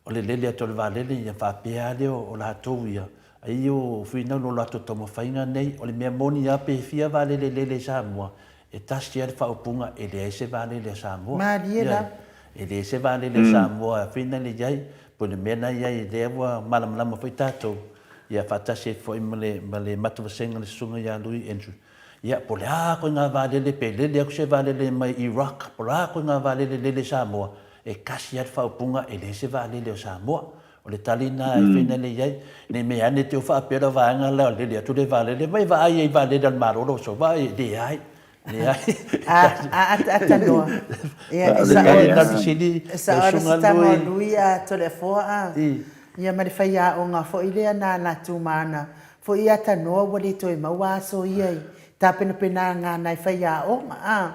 O le lele atu o le vaalele, ia faapea lava lea o latou ia, ai o finau lo latou taumafaiga nei. O le mea moni lava pe fia vaalele lele i Samoa, e tasi lava le faaupuga, e leai se vaalele a Samoa. Malie la. E leai se vaalele a Samoa e finau i ai, po o le mea la e i ai, lea ua malamalama foi tatou, ia faatasi ai foi ma le, ma le matavasega a le Susuga ia Louis Andrew. Ia, po o le a koe ngā vaalele, pe lele atu se vaalele mai Iraq, po o le a koe ngā vaalele lele i Samoa, E kasi lava le faaupuga e leai se vaalele o Samoa. O le tali lena e fai nei i ai, ne i mea ane te i ua faapea le vaega lea o lele atu le vaalele, vai vaai ai i vaalele a le Malo lou so vaai, leai, leai. A ataata noa. Ia, e sao. O le tali lena o le fesili, E sao le sitama o Lui a Toleafoa a. Ia ma le faiaoga foi lea na latou mana foi ia tanoa ua le toe maua aso ia i tapenapenaga a nai faiaoga a.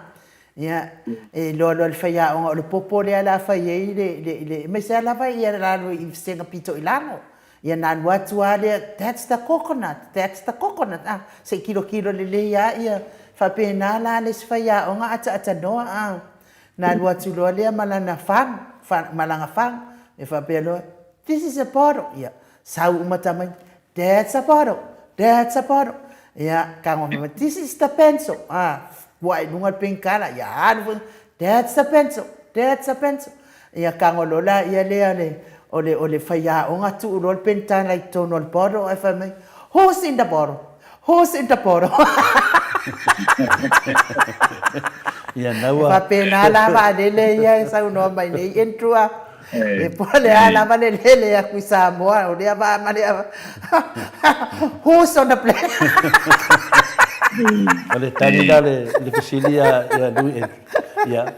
Ia, e iloa loa e le faiaoga o le popo lea o le a fai ai le, le, le, aemaise lava lava ia lalo i vasega pito i lalo. Ia na alu atu lava lea, that's the coconut, that's the coconut, ah, se i kilokilo lelei lava ia, faapena la le isi faiaoga ataatanoa, ah. Na alu atu loa lea ma lana fagu, ma lana fagu, e faapea loa, this is a bottle, ia, sau uma tamaiti, That's a bottle, that's a bottle. Ia, tago mai, this is the pencil. Ah, puaa i luga le penikala, ia alu foi, that's the pencil, that's the pencil. Ia, tago loa la ia lea le, o le, o le faiaoga tuu loa le penitala i totonu o le bottle ae fai mai, who's in the bottle? Who's in the bottle? Ia, na ua... E faapena la vaalele ia e saunoa mai nei Andrew a. E po o le a lava le lele atu i Samoa, o lea vaa ma lea vaa. Who's on the plane? O le tali la le fesili ia Louis Andrew. Ia,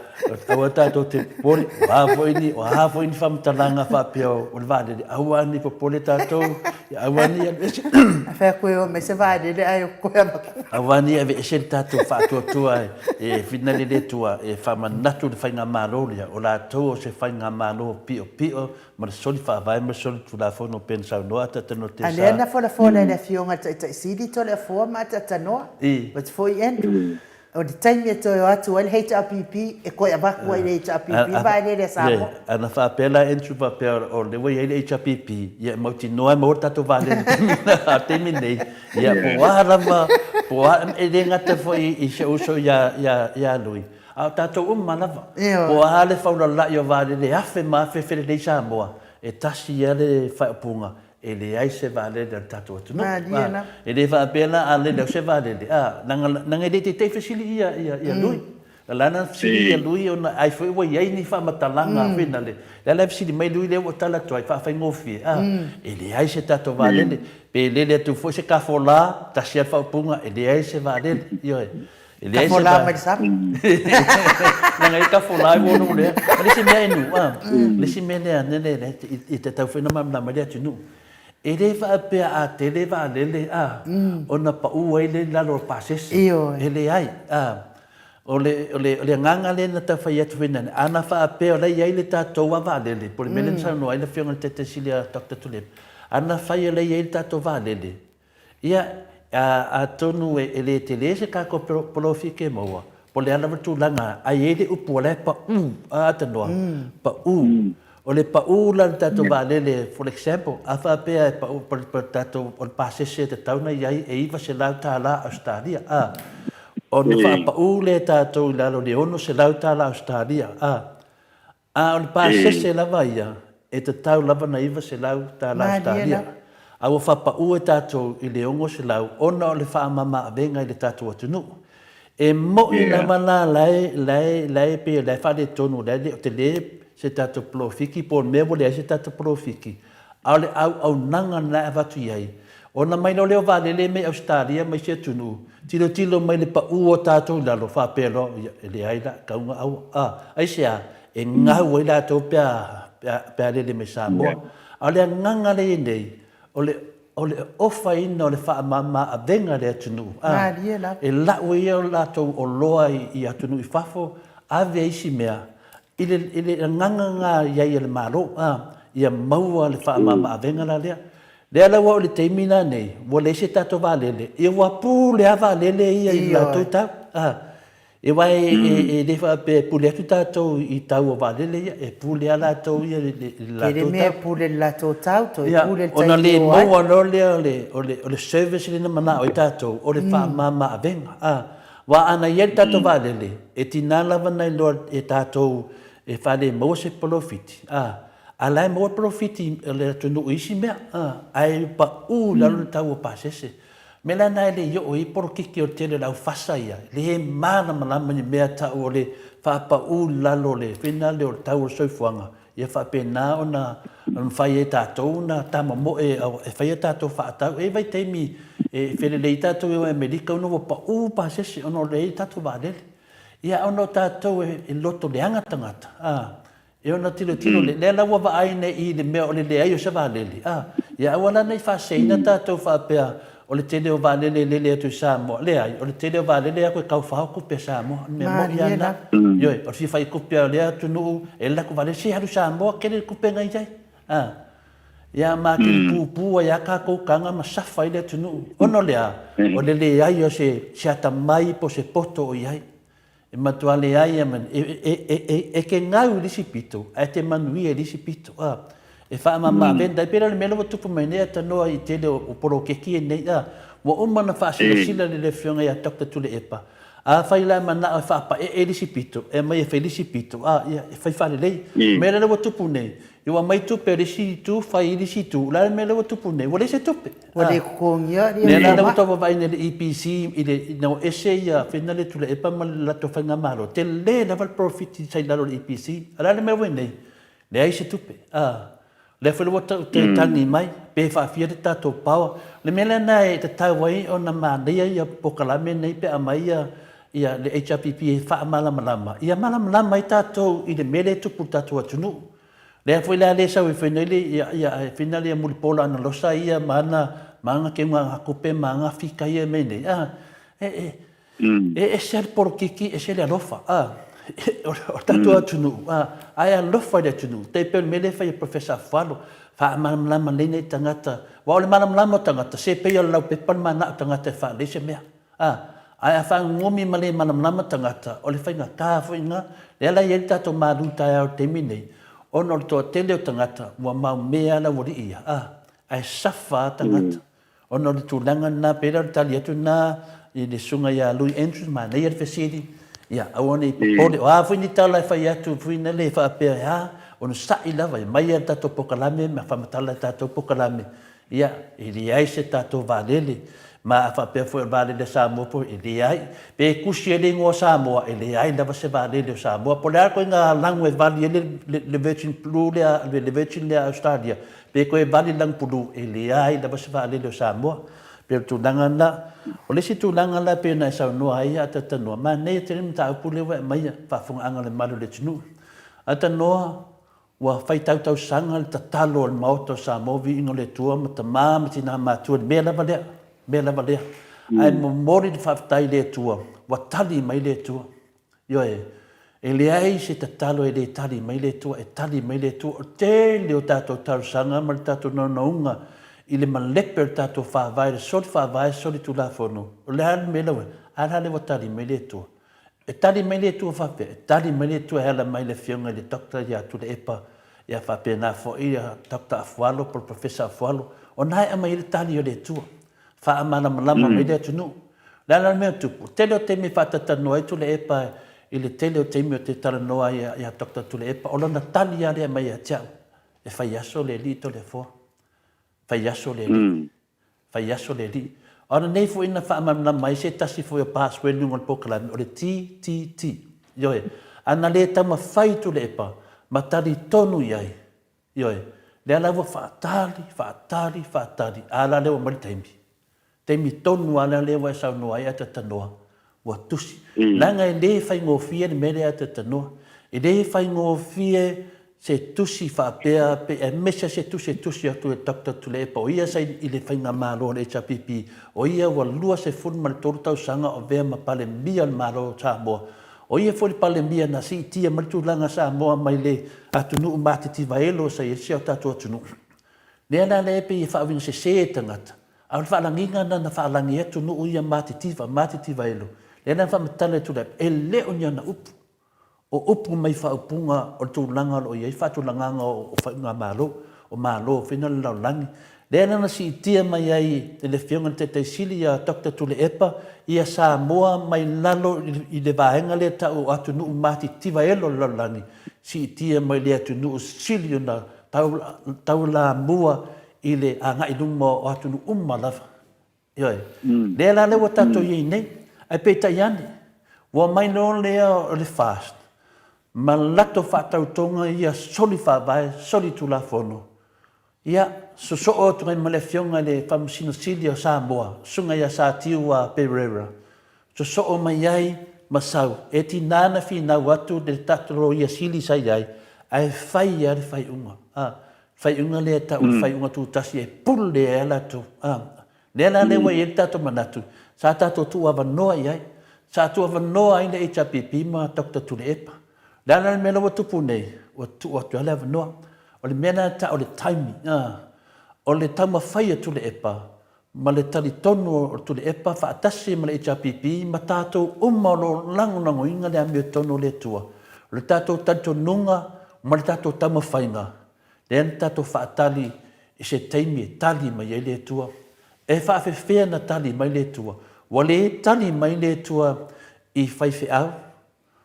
aua tatou te popole, o a foi ni, o a foi ni faamatalaga faapea o le vaalele, aua ne i popole tatou, ia aua ne i alu ese. A fai atu e o mai se vaalele ae koe avatu. Aua ne i aveese le tatou faatuatua e finale le Atua e faamanatu le faigamalo lea, o latou o se faigamalo piopio ma le soli faavae ma le soli tulafono pei ona saunoa Atatanoa A lea Tesa. na folafola e le Afioga i le Taitai Sili Toleafoa ma Atatanoa, but foi Andrew. O le taimi e toe o atu ai le HRPP, e toe avatu ai le HRPP le vaelele a Samoa. Ioe, ana faapea la Andrew faapea o lea ua i ai le HRPP, ia e mautinoa e maua le tatou vaalele i le taimi lena, a o le taimi lenei, ia po o a lava, po o a, e le gata foi i si ou uso ia, ia, ia Lui, a o tatou uma lava. Ioe. Po o a le faulala'i o vaalele e afe ma afe felelei Samoa, e tasi lava le faaupuga, E leai se vaalele a le tatou atunuu. Malie la. E le faapea la a lele au se vaalele, a, leaga, leaga e le taitai fesili ia, ia, ia Lui. O lana fesili ia Lui ona ai foi ua i ai ni faamatalaga foi na le, lea la e fesili mai Lui lea ua tala atu ai, faafaigofie, a, e leai se tatou vaalele. Pe lele atu foi se kafola, tasi lava le faaupuga, e leai se vaalele. Ioe. E leai se Kafola mai le sami. Leaga e kafola ai ua lea. Ma le isi mea e nu, a, le isi mea lea, le, le, le, i te tau foi na malamalama ai le atunuu. E le faapea a tele vaalele, a, ona pau ai lea i lalo o le pasese. Ioe. E leai, a. O le, o le, o le agaga lea na tau fai atu foi nani, ana faapea o la e i ai le tatou a vaalele, po o le mea lea na saunoa ai le Afioga i le Taitai Sili a Doctor Tuilaepa, ana fai o la e i ai le tatou vaalele, Ia, atonu e le tele se tatou polofiti e maua, po o le a lava le tulaga, a i ai le upu o la e pau, a Tanoa, pau. O le pau la o le tatou vaalele, for example, a faapea e pau pa le tatou, o le pasese e tatau ona i ai e $900 Ausetalia, a, ona faapau lea e tatou i lalo i le $600 Ausetalia, a, A o le pasese lava ia, e tatau lava ona $900 Ausetalia, a ua faapau e tatou i le 600 ona o le faamama-avega i le tatou atunuu. E mo'i lava la la e, la e, la e pei o la e faaletonu, la e le o tele se tatou polofiki po o le mea ua leai se tatou polofiki, a o le auaunaga lena e avatu i ai, Ona mai loa lea o vaalele mai Ausetalia ma isi atunuu, tilotilo mai le pau o tatou i lalo, faapea loa, ia, e leai la, tau na aua. A, aisea? E gau ai latou pe a, pe a lele mai Samoa. A o le agaga lea e i ai nei, o le, o le ofaina o le faamama avega i le atunuu, a, e lau ai ia o latou oloa i atunuu i fafo, ave ai isi mea, i le, i le agaga na i ai a le Malo, a, ia maua le faamama avega la lea. Lea la ua oo i le taimi la nei, ua leai se tatou vaalele, ia ua pule lava vaalele ia i le latou tau. A, aua e le faapea e pule atu tatou i tau o vaalele ia, e pule lava latou ia i le latou tau. Tele mea e pule i le latou tau, toe pule i le taimi e o ai. Ona le maua loa lea o le service lea na manao ai tatou, o le faamama avega. A, aua ana i ai le tatou vaalele, e tiga lava ona iloa e tatou e faalemaua se polofiti. A, A la e maua polofiti o le atunuu i isi mea, ae pau i lalo le tau o pasese. O le mea la lena e le i oo i ai polokiki o le tele o le aufasa ia, e le malamalama i le mea tau o le faapau i lalo o le fina lea o le tau o le soifuaga, ia faapena ona mafai ai e tatou ona tamamoe e fai a tatou faatau. E i ai vaitaimi e felelei ai tatou e o i Amerika ona ua pau pasese ona o le leai o tatou vaalele. Ia ona o tatou e loto leaga tagata, E ono tilotilo le, lea la ua vaai nei i le mea o le leai o se vaalele, a, ia aua la ne i faaseseina tatou faapea o le tele o vaalele e lele atu i Samoa. Leai, o le tele o vaalele e alu e taufao tupe a Samoa. O le mea moni lava lena. Ioe, o le fia fai tupe a lea atunuu e alu atu vaalele, se alu i Samoa, tele le tupe na i ai. A, ia ma atili pupu ai lava tatou taga ma safa ai le atunuu. Ona o le a? O le leai o se atamai po o se poto o i ai. E matua leai a manu, e te gau i le isi pito, ae te manuia i le isi pito, a. E faamama-avega, tai pei la o le mea lea ua tupu mai nei a tanoa i tele o poloketi nei, a. Ua uma ona faasilasila le Afioga ia Doctor Tuilaepa, afai la e manao e faapaee le isi pito, e aumai e fai le isi pito, a, ia, e fai faalelei. O le mea la lea ua tupu nei, Ua aumai tupe a le isi itu fai i le isi itu, o le a le mea lea ua tupu nei? Ua leai se tupe. Ua le totogia ia Lea la ua tau vaavaai nei le EPC i le ina ua ese ia fina le Tuilaepa ma le latou faigamalo, tele lava le polofiti sa i lalo o le EPC. A o le a le mea ua i ai nei? Leai se tupe. O lea foi ua tau tagi mai pe faafia le tatou power. O le mea lena e tatau ai ona manaia ia polokalame nei pe a aumai ia ia le HRPP e faamalamalama, ia malamalama ai tatou i le mea lea e tupu i le tatou atunuu. Lea foi la lea e sau ai foi nei le, ia, ia, e fina le Mulipola Anarosa ia ma ana, ma ana keuga tupe ma ana fika ia e mea nei, a, e, e, e ese lava le polokiki, ese le alofa, a, o le tatou atunuu, a, ae alofa i le atunuu. Tai pei o le mea lea e fai e Professor Afualo, faamalamalama lelei nai tagata, aua o le malamalama o tagata, se pei o le laupepa le manao o tagata e faalelei se mea. A, ae a faagogomi ma le malamalama tagata, o le faigata foi lena. Lea la e i ai le tatou malu taeao i le taimi lenei, ona o le toatele o tagata ua maumea le aualii ia, a, ae safa lava tagata. Ona o le tulaga lena, pei la o le tali atu lena i le susuga ia Louis Andrews, manaia le fesili, ia aua ne i popole. O a foi ni tala e fai atu foi lea faapea, e a, onosai lava, e aumai le tatou polokalame ma faamatala le tatou polokalame, Ia, e leai se tatou vaalele, ma a faapea foi o le vaalele a Samoa foi, e leai. Pe tusi ai le igoa o Samoa, e leai lava se vaalele o Samoa. Po o le a ituaiga lago e vali ai le Virgin Blue lea, le Virgin lea a Australia, pe toe vali i le lago pulu, e leai lava se vaalele o Samoa. E pei o le tulaga lena. O le isi tulaga la e pei ona e saunoa ai a Atatanoa, manaia tele le mataupu lea ua e aumaia, faafofogaaga a le malu o le atunuu. Atatanoa, Ua faitau tausaga le tatalo a le Maota o Samoa, Viiga o le Atua ma tama ma tina matua i le mea lava lea, mea lava lea. Ae momoli le faafetai i le Atua, ua tali mai le Atua. Ioe, e leai se tatalo e le tali mai le Atua, e tali mai le Atua. O le tele o tatou talosaga ma le tatou naunauga i le malepe o le tatou Faavae, le soli Faavae, soli Tulafono, o le a le mea lea ua, a la lea ua tali mai le Atua. E tali mai le Atua faapea, e tali mai le Atua e ala mai i le Afioga i le Doctor ia Tuilaepa Ia faapena foi ia Doctor Afualo po o le Professor Afualo, o na e aumai ai le tali a le Atua, faamalamalama mai le atunuu. O le a la le mea e tupu? O le tele o taimi e faatatalanoa ai Tuilaepa i le tele o taimi ou te talanoa ai ia Doctor Tuilaepa, o lana tali lava lea e aumai ia te au, e fai aso le alii Toleafoa, fai aso le alii. Fai aso le alii. O ana nei foi na faamalamalama ai se tasi foi o password i luga o le polokalame, o le TTT. Ioe. Ana le taumafai Tuilaepa ma tali tonu i ai. Ioe. Lea la ua faatali, faatali, faatali, a la lea ua aumai le taimi. Taimi tonu lava lea lea ua e saunoa ai ae talanoa, ua tusi. Leaga e le faigofie le mea lea ae talanoa. E le faigofie se tusi faapea pe aemaise se tusi e tusi atu e Doctor Tuilaepa o ia sa i le faigamalo a le HRPP, o ia ua 23 tausaga o avea ma Palemia o le Malo o Samoa. O ia foi le Palemia na siitia mai le tulaga Samoa mai le atunuu matitivaelo sa i ai si o tatou atunuu. Lea la lea e pei e faauiga sese e tagata, a o le faalagiga lena na faalagi ai atunuu ia matitiva, matitivaelo, lea la na faamatala e Tuilaepa, e le o ni ana upu. O upu mai faaupuga o le tulaga o lo o i ai faatulagaga o faigamalo, o Malo foi na o le lalolagi, lea la na siitia mai ai e le Afioga i le Taitai Sili ia Doctor Tuilaepa ia Samoa mai lalo i le vaega lea e tau o atunuu matitiva elo o le lalolagi, siitia mai le atunuu sili ona taulamua i le agai i luma o atunuu uma lava. Ioe. Lea la lea ua tatou i ai nei. Ae peitai ane, ua omai loa lea o le FAST ma latou faatautoga ia soli faavae, soli tulafono, ia, sosoo atu ai ma le Afioga i le Faamasino Sili o Samoa, Susuga ia Satiu Pereira, sosoo mai ai ma sau. E tiga na finau atu le tatou Loia Sili sa i ai, ae fai lava le faaiuga. A, faaiuga lea e tau o le faaiuga tutasi e pule ai latou. A, lea la lea ua i ai le tatou manatu, sa tatou tuuavanoa i ai. Sa tuuavanoa ai le HRPP ma Doctor Tuilaepa. O le a la le mea la ua tupu nei? Ua tuu atu ai le avanoa. O le mea lena e tau o le timing. A, o le taumafai a Tuilaepa ma le talitonu o Tuilaepa faatasi ma le HRPP ma tatou uma o lo o lagolagoina le amiotonu o le Atua, o le tatou talitonuga ma le tatou taumafaiga, lea na tatou faatali i se taimi e tali mai ai le Atua. E faafefea na tali mai le Atua? Ua le tali mai le Atua i faifeau,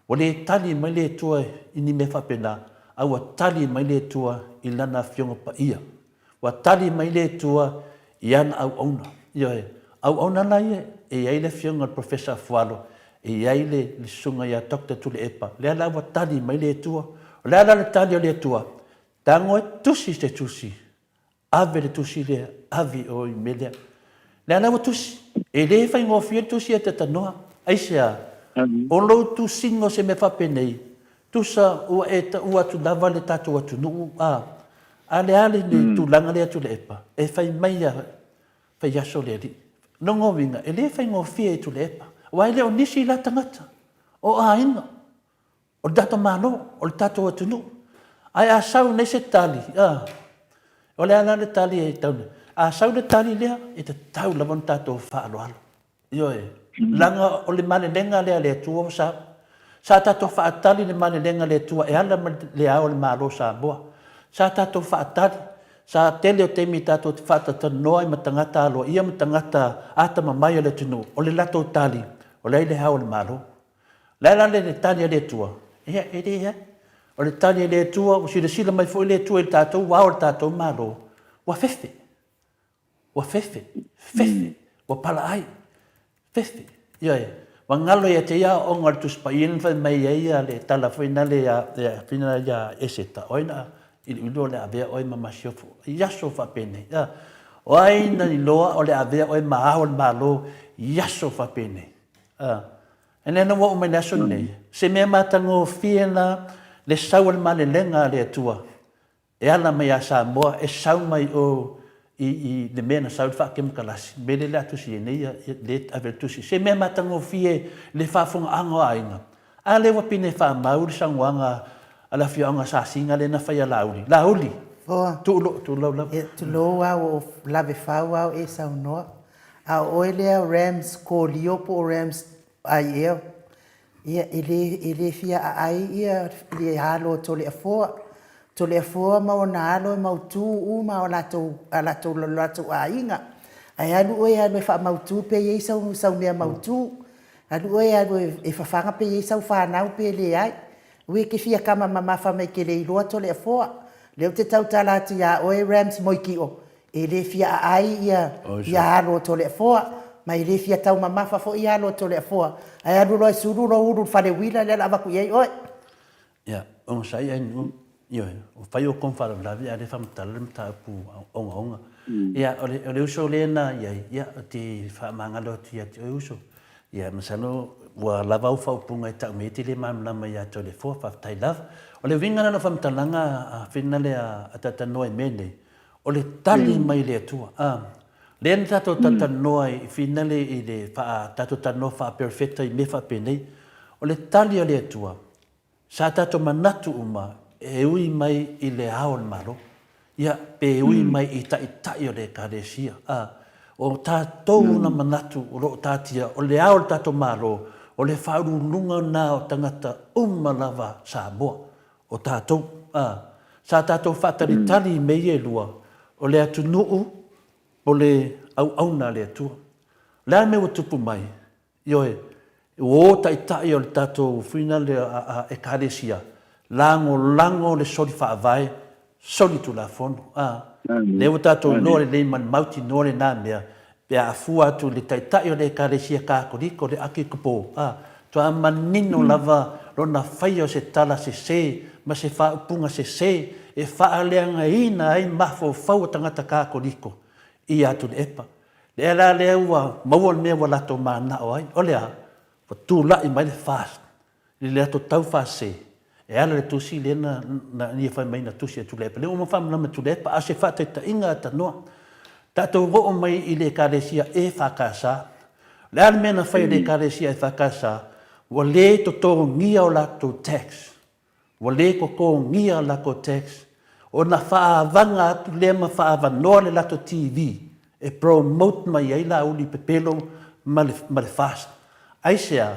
Ua le tali mai le Atua i ni mea faapena, a ua tali mai le Atua i Lana Afioga Paia. Ua tali mai le Atua i Ana auauna. Ioe, auauna la ia, e i ai le Afioga i le Professor Afualo, e i ai le Susuga ia Doctor Tuilaepa, lea la ua tali mai le Atua. O le a la le tali a le Atua? Tago e tusi se tusi Ave le tusi lea, ave i o i mea lea. Lea la ua tusi. E le faigofie le tusi e tatanoa. Aisea? O lou tusiga o se mea faapenei, tusa ua e taua atu lava le tatou atunuu, a, a le a le tulaga lea Tuilaepa, e fai mai a fai aso le alii. Lona uiga, e le faigofie i Tuilaepa, aua e le o nisi la tagata, o aiga. O le tatou Malo, o le tatou atunuu. Ae a sau nei se tali, a, o le a la le tali e tau nei? A sau le tali lea, e tatau lava ona tatou faaaloalo. Ioe, leaga o le malelega lea a le Atua ua sau. Sa tatou faatali le malelega a le Atua e ala mai le Ao o le Malo o Samoa. Sa tatou faatali, sa tele o taimi tatou te faatatalanoa ai ma tagata aloaia ma tagata atamamai o le atunuu, o le latou tali, o le a i le Ao o le Malo. Le a la le tali a le Atua? Ia, e leai. O le tali a le Atua, ua silasila mai foi le Atua i le tatou ao o le tatou Malo, ua fefe, ua fefe, fefe, ua palaai, fefe. Ioe, ua galo ia te ia aoaoga o le Tusi Paia na fai mai ai le tala foi nale ia Eseta, o ai na iliili o le a avea oe ma masiofo i aso faapenei. O ai na iloa o le a avea oe ma ao o le Malo i aso faapenei. E lea na ua oo mai le aso lenei, se mea matagofie la le sau o le malelega a le Atua e ala mai ia Samoa, e sau mai o i, i le mea na sau i le faakemokalasi, le mea lea o le a tusi ai nei, lea e ave le tusi. Se mea matagofie le faafofogaaga o aiga. A lea ua pine faamau le saunoaga a le afioaga Sasiga lea na fai a Laauli. Laauli! Foa. Tuu lou, tuu lau lava. Ia, tulou lava, ua ou lave fau lava o e saunoa. A o oe lea Rams Kolio po o Rams ai ea, ia e le, e le fia aai ia le alo o Toleafoa. Toleafoa ma ona alo e mautu uma o latou a latou lo latou aiga. Ae alu oe e alu e faamautu pe i ai sau sau mea mautu. Alu oe e alu e fafaga pe i ai sau fanau pe leai. Ui e te fia tama mamafa mai e te le iloa Toleafoa. Lea ou te tautala atu ia oe Rams Moitio, e le fia aai ia ia alo o Toleafoa, ma e le fia taumamafa foi alo o Toleafoa. Ae alu loa e sulu lou ulu i le fale uila lea o le a avatu i ai oe. Ia, onosai ai nuu, ioe, ua fai outou ma faalavelave a o lea e faamatala le mataupu ogaoga. Ia, o le, o le uso lea na i ai, ia, ou te faamagalo atu ia te oe uso. Ia, masalo ua lava au faaupuga e tau mai ai e te le malamalama ia Toleafoa, faafetai lava. O le uiga la o lau faamatalaga a Finale a talatalanoa i mea nei, o le tali mai le Atua. A, lea na tatou talatalanoa i Finale i le faa, tatou talanoa faaperofeta i mea faapenei, o le tali a le Atua, Sa tatou manatu uma e ui mai i le Ao o le Malo, ia, pe ui mai i Taitai o le Ekalesia. A, o tatou na manatu o lo o taatia, o le Ao o le tatou Malo, o le faauluuluga lena o tagata uma lava Samoa, o tatou. A, sa tatou faatalitali i mea ia e lua, o le atunuu o le auauna a le Atua. O le a le mea ua tupu mai? Ioe, ua o taitai o le tatou fuina lea Ekalesia, lagolago le soli faavae, soli tulafono. A, lea ua tatou iloa lelei ma le mautinoa lena mea, pe a fua atu i le taitai o le Ekalesia Katoliko, le Akikopo, a, faatoa manino lava lona faia o se tala sese ma se faaupuga sese e faaleagaina ai mafaufau o tagata Katoliko ia Tuilaepa. Lea la lea ua maua le mea ua latou mananao ai, o le a? Ua tulai mai le FAST i le latou tau faasese e ala i le tusi lea na, na ia fai mai na tusi e Tuilaepa. Lea ua uma faamalamalama e Tuilaepa, a o se faataitaiga atanoa. Tatou oo mai i le Ekalesia EFKS. O le a le mea na fai e le Ekalesia EFKS? Ua le totogia o latou tax. Ua le totogia latou tax ona faaavaga atu lea ma faaavanoa le latou TV e promote mai ai Laauli pepelo ma le ma le fast. Aisea?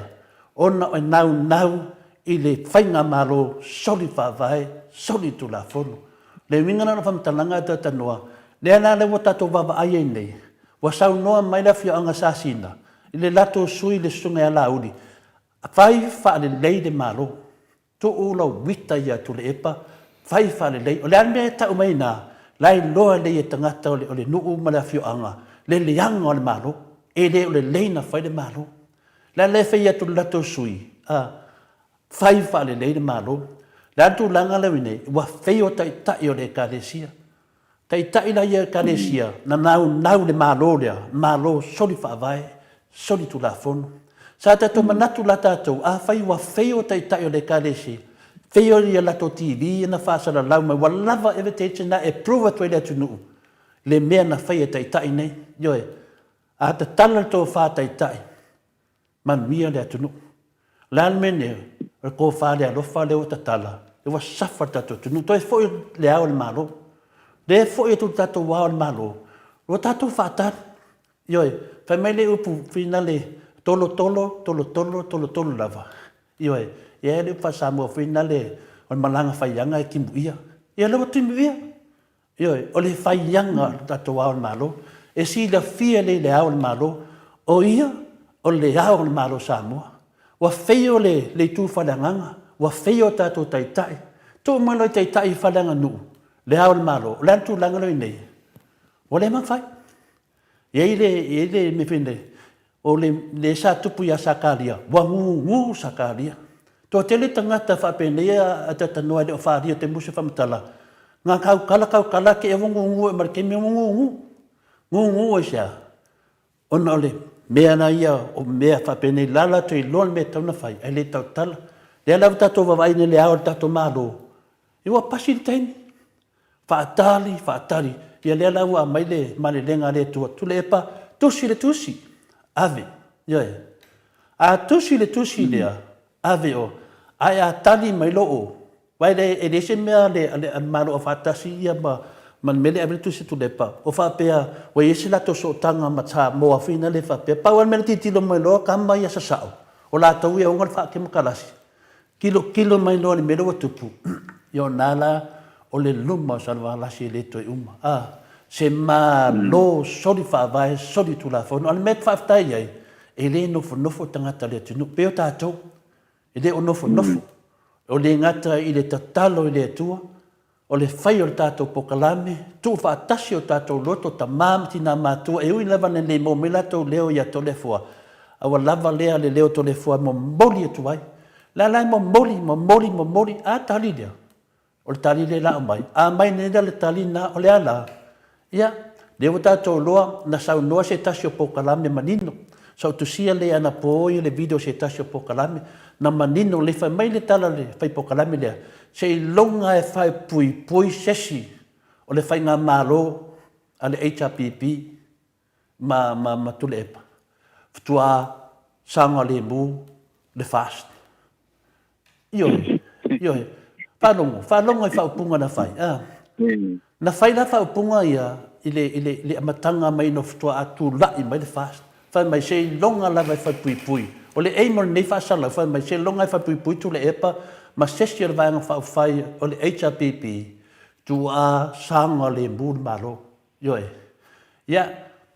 Ona e naunau i le faigamalo soli faavae, soli tulafono. Le uiga la o lau faamatalaga e talatalanoa, lea la lea ua tatou vaavaai ai nei, ua saunoa mai le afioaga Sasina i le latou sui le susuga ia Laauli, Fai faalelei le Malo. Tuu lou uita ia Tuilaepa, fai faalelei. O le a le mea e tau mai ina, la e iloa lelei e tagata o le nuu ma le afioaga le leaga o le Malo. E le o lelei na fai le Malo. O le a le fai atu i le latou sui, a, fai faalelei le Malo. O le a le tulaga lea ua i ai nei, ua fail taitai o le Ekalesia. Taitai la ia o Ekalesia na naunau le Malo lea, Malo soli faavae, soli tulafono. Sa tatou manatu la tatou, afai ua fail taitai o le Ekalesia, fail ia latou TV na faasalalau mai, ua lava evidence na e prove atu ai le atunuu le mea na faia e taitai nei. Ioe, a tatala le tofa taitai, Manuia le atunuu. O le a le mea nei? O le tofa le alofa lea ua tatala, lea ua suffer le tatou atunuu. Toe foi le ao o le Malo. Lea e foi atu le tatou ao o le Malo, ua tatou faatali. Ioe, fai mai le upu finale, tolotolo, tolotolo, tolotolo lava. Ioe, e i ai le upu faa-Samoa foi lale, o le malaga faiaga e timuia. Ia lea ua timuia. Ioe, o le faiaga o le tatou Ao o le Malo, e silafia lelei le Ao o le Malo, o ia o le Ao o le Malo o Samoa. Ua feio le le itu faaleagaga, ua feio o tatou Taitai. Tuu mai loa i Taitai faaleaganuu le Ao o le Malo, o le a le tulaga lea o i ai nei? Ua le mafai. E i ai le, e i ai le mea foi nei, o le le sa tupu ia Sakaria, ua gugu Sakaria. Toatele tagata faapenei a talatalanoa e le o faaalia te musu faamatala, na tautala tautala te ea ua gugu e ma le taimi ua gugu. Gugu aisea? Ona o le mea la ia o mea faapenei la latou iloa le mea e tatau ona fai ae le tautala. Lea la ua tatou vaavaai nei i le ao o le tatou Malo, ia ua pasi le taimi. Faatali, faatali, ia lea la ua aumai le malelega a le Atua, Tuilaepa, tusi le tusi, ave, ioe. A tusi le tusi lea, ave o, ae a tali mai loo, aua e leai, e leai se mea a le, a le Malo Aufaatasi ia ma, ma le mea lea e ave le tusi a Tuilaepa, o faapea ua i ai se latou sootaga ma Samoa foi lea faapea. Pau lava le mea na tilotilo mai loa tama ia sasao, o latou ia e ona le faakemokalasi, Tilotilo mai loa i le mea lea ua tupu, ia o na la, O le luma o Salevalasi e le toe uma. A, se Malo soli faavae, soli tulafono. A o le mea e faafetai ai, e le nofonofo tagata o le atunuu, pei o tatou, e le o nofonofo. O le gata i le tatalo i le Atua, o le fai o le tatou pokalame, tuufaatasi o tatou loto, tama ma tina matua, e ui lava ina le maua mai latou leo ia Toleafoa, a ua lava lea le leo o Toleafoa e momoli atu ai. La la e momoli, momoli, momoli, a tali lea? O le tali lea la aumai. A aumai nei la le tali lena, o le a la? Ia, lea ua tatou iloa, na saunoa se tasi o pokalame manino. Sa ou tusia lea anapo ia le video se tasi o pokalame, na manino lelei fai mai le tala a le fai pokalame lea, seiloga e faepuipui sesi o le faigamalo a le HRPP ma, ma, ma Tuilaepa, faatoa saogalemu le FAST. Ioe, ioe. Faalogo, faalogo i faaupuga na fai. Ah. Na fai la faaupuga ia i le, i le, i le amataga mai ina faatoa tulai mai le FAST. Fai mai, seiloga lava e falepuipui. O le aim o lenei faasalalau, fai mai, seiloga e falepuipui Tuilaepa ma sesi o le Vaega Faaupufai o le HRPP, tuua saogalemu le Malo. Ioe. Ia,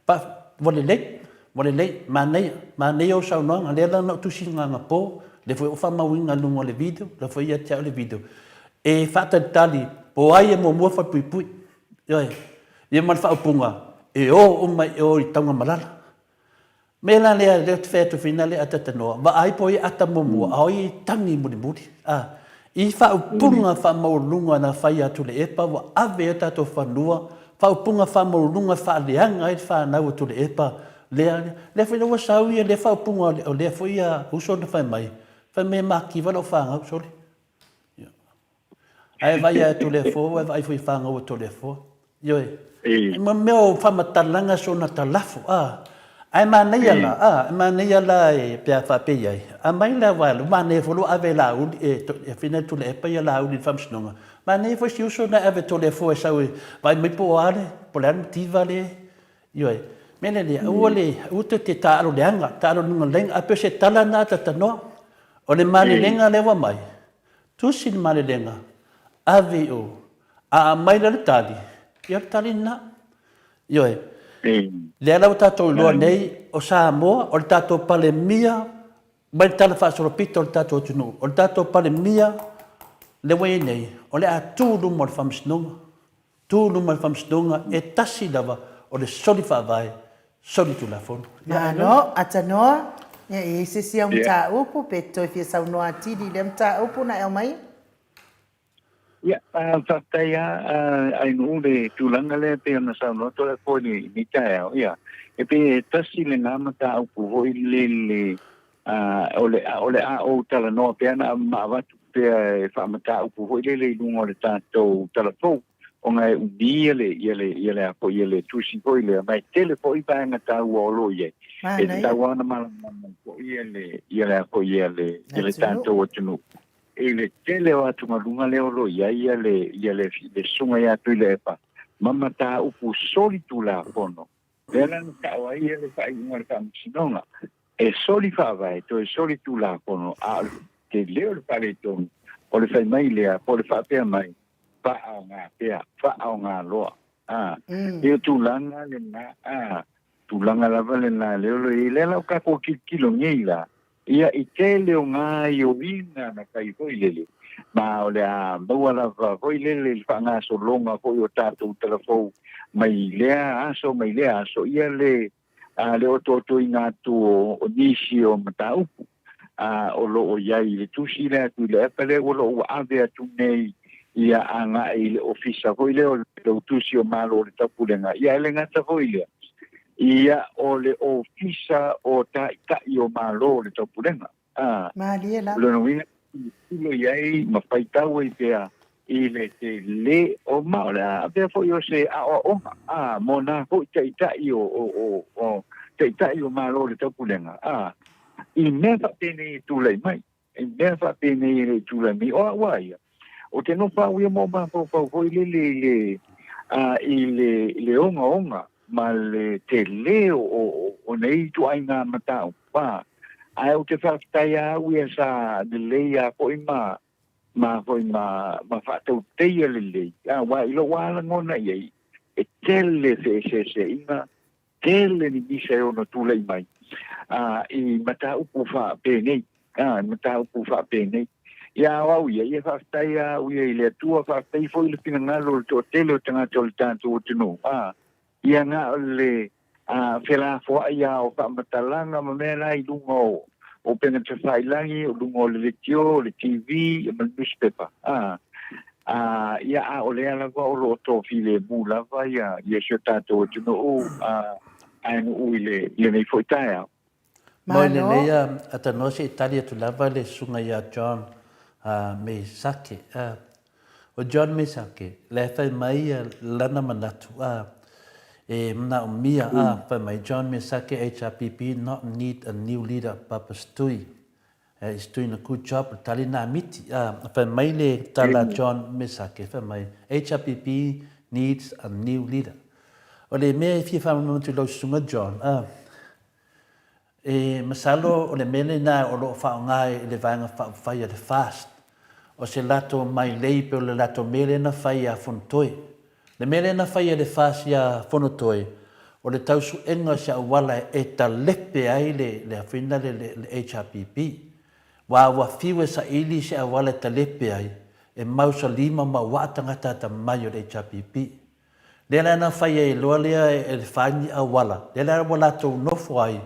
pa, ua lelei, ua lelei, manaia, manaia ou saunoaga, lea la na ou tusi anapo, lea foi ua faamauina i luga o le video, lea foi ia te au le video, e faatalitali po o ai e muamua falepuipui. Ioe. Ia ma le faaupuga, e o uma i o i Taugamalala. Mea la lea, lea ou te fai atu whina lea ata tanoa, vaai po ia ata muamua, a o ia i tangi mulimuli. A, i faaupuga faamaualuluga na fai a Tuleepa ua ave ai o tatou fanua, faaupuga faamaualuluga e faaleaga ai le fanau a Tuleepa, lea, lea foi la ua sau ia lea faaupuga o lea foi ia uso na fai mai, fai mai e makiva lau fanau, sole. Ae vaai ia Toleafoa, ua e vaai foi i fanau a Toleafoa. Ioe. E mo mea o faamatalaga sona talafo, a. Ae manaia la, a, e manaia la e pe a faapei ai. Aumai la aua ua manaia foi lou ave Laauli, e, e whina Tuilaepa ia Laauli i le faamasinoga. Manaia foi si uso na e ave Toleafoa e sau e vaai mai po o a le, po o le a le mativa le, ioe. Mea lea lea, aua le, aua tou te taaalo leaga, taaalo luga laina, ae pei o se tala na a talanoa. O le malelega lea ua aumai, Tusi le malelega, ave i o, a aumai lea le tali, ia o le tali lena. Ioe. Lea la ua tatou iloa nei, o Samoa, o le tatou Palemia, mai le Tala Faasolopito o le tatou atunuu, o le tatou Palemia lea ua i ai nei, o le a tu i luma o le Faamasinoga. Tu luma le Faamasinoga e tasi lava o le soli faavae, soli tulafono. Malo, Atanoa, ia e i ai se isi au mataupu pe toe fia saunoa atili i lea mataupu na e aumaia? Ia, faafetai lava Ainuu le tulaga lea e pei ona saunoa Toleafoa i lenei taeao. Ia, e pei e tasi lena mataupu foi lele o le, o le a ou talanoa pea na ma avatu pea e faamataupu foi lele i luga o le tatou tala fou, ona e umi ia le, ia le, ia le a foi, ia le tusi foi lea, ma e tele foi vaega taua o lo o i ai. E tatau lava ona malamalama foi ia le, ia le a foi, ia le, ia le tatou atunuu i le tele o atugaluga lea o lo o i ai ia le, ia le, le susuga ia Tuilaepa ma mataupu solitulafono. Lea la na sao ai le faaiuga o le Faamasinoga, e soli faavae, toe soli tulafono, a o le tele o le faaletonu, o le fai mai lea, po o le faapea mai, faaaoga pea, faaaoga loa. A, e o tulaga lena, a, tulaga lava lena lea o lo o i ai. Lea la o tatou tilotilo nei la, Ia, i tele o gaoioiga na fai foi lele, ma o le a maua lava foi lele i le faagasologa foi o tatou talafou mai lea aso mai lea aso, ia le, a, le otootoina atu o, o nisi o mataupu, a, o lo o i ai i le tusi lea atu i le epa lea ua lo ua ave atu nei ia agai i le ofisa foi lea o le Tusi o Malo o le Taupulega, ia e le gata foi lea, Ia, o le Ofisa o Taitai o Malo o le Taupulega. A, Malie lava. O lona uiga, tilotilo i ai ma faitau ai pea i le tele o ma o le a avea foi o se aoaoga, a, mo nā foi taitai o, o, o, o taitai o Malo o le Taupulega, a, i mea faapenei e tulai mai. I mea faapenei e le i tulai mai, o au a ia, ou te nofo au ia ma ou mafaufau foi lele i le, a, i le, i le ogaoga ma le tele o, o, o nei ituaiga mataupu, a, ae ou te faafetai lava au ia sa lelei lava foi ma, ma foi ma ma faatauteia lelei, aua i lou lava lagona i ai, e tele feeseeseaiga, tele ni misa e ono tulai mai i mataupu faapenei, i mataupu faapenei. Ia, o au ia, ia faafetai lava au ia i le Atua, faafetai foi i le finagalo o le toatele o tagata o le tatou atunuu, ia na o le felafoai lava o faamatalaga ma mea la i luga o upega tafailagi, o luga o le leitio, o le TV ma le nusipepa. Ia, a o lea lava o lo o toafilemu lava ia si o tatou atunuu ae nuu i lenei foi taeao. Moi lenei atanoa se i tali atu lava le susuga ia John Mesake. O John Mesake, la e fai mai lana manatu, e manaomia, fai mai, John Mesake HRPP not need a new leader Papa Stui is doing a good job, le tali na miti. Fai mai le tala John Mesake, fai mai, HRPP needs a new leader. O le mea e fia faamalamalama atu i lau susuga John, E masalo o le mea lena o lo o faaaoga e le Vaega Faaupufai a le FAST, o se latou mailei pe o le latou mea lea na fai ia Fonotoe. Le mea lea na fai e le FAST ia Fonotoe, o le tausuega o se auala e talepe ai le le afina le le HRPP. Aua ua fiu e saili se auala e talepe ai, e mausalima ma uaa tagata atamai o le HRPP. Lea la na fai ai loa lea e le fai ni auala, lea la ua latou nofo ai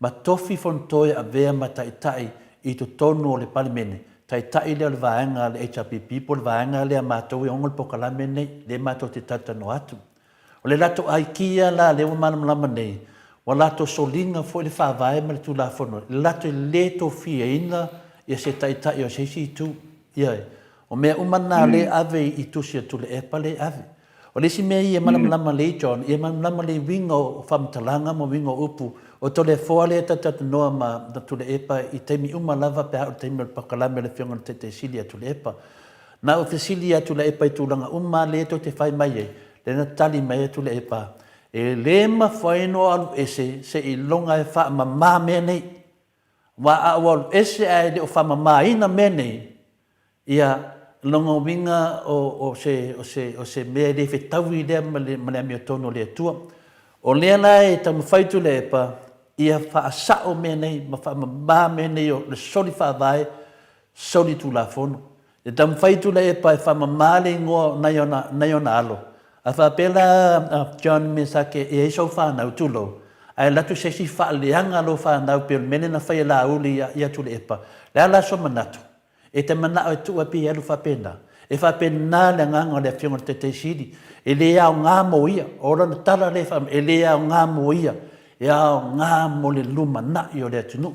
ma tofi Fonotoe avea ma taitai i totonu o le Palemene, taitai lea o le vaega a le HRPP po o le vaega lea a matou e ona le polokalame lenei, lea matou te talatalanoa atu. O le latou aikia la lea ua malamalama nei, ua latou soliga foi le Faavae ma le Tulafono, latou te le tofiaina ia se taitai o se isi itu. Ioe. O mea uma na lea e ave i tusi a Tuilaepa lea e ave. O le isi mea ia e malamalama lelei John, ia malamalama lelei i uiga o faamatalaga ma uiga o upu. O Toleafoa lea e talatalanoa ma Tuilaepa i taimi uma lava pe a oo i le taimi o le pakalame a le Afioga i le Taitai Sili ia Tuilaepa. Na ou fesili ia Tuilaepa i tulaga uma lea tou te fai mai ai, lea na tali mai ai Tuilaepa, e le mafai ona ou alu ese seiloga e faamama mea nei. Aua a ou alu ese ae le o faamamaina mea nei, ia, lona uiga o, o, se, o, se, o se mea e le fetaui lea ma le, ma le amiotonu o le Atua. O lea la e taumafai Tuilaepa ia faasao mea nei ma faamama mea nei o le soli faavae, soli tulafono. E taumafai Tuilaepa e faamama le igoa o nai ona, nai ona alo. A faapea la a John Mesake e i ai sou fanau, tulou, ae alu atu se isi faaleaga lou fanau pei o le mea lea na fai e Laauli ia, ia Tuilaepa, le a la sou manatu? E te manao e tuu ai pei e alu faapena? E faapena le agaga o le Afioga i le Taitai Sili, e le aoga mo ia. O lana tala lea e fai mai, e le aoga mo ia, e aoga mo le lumanai o le atunuu.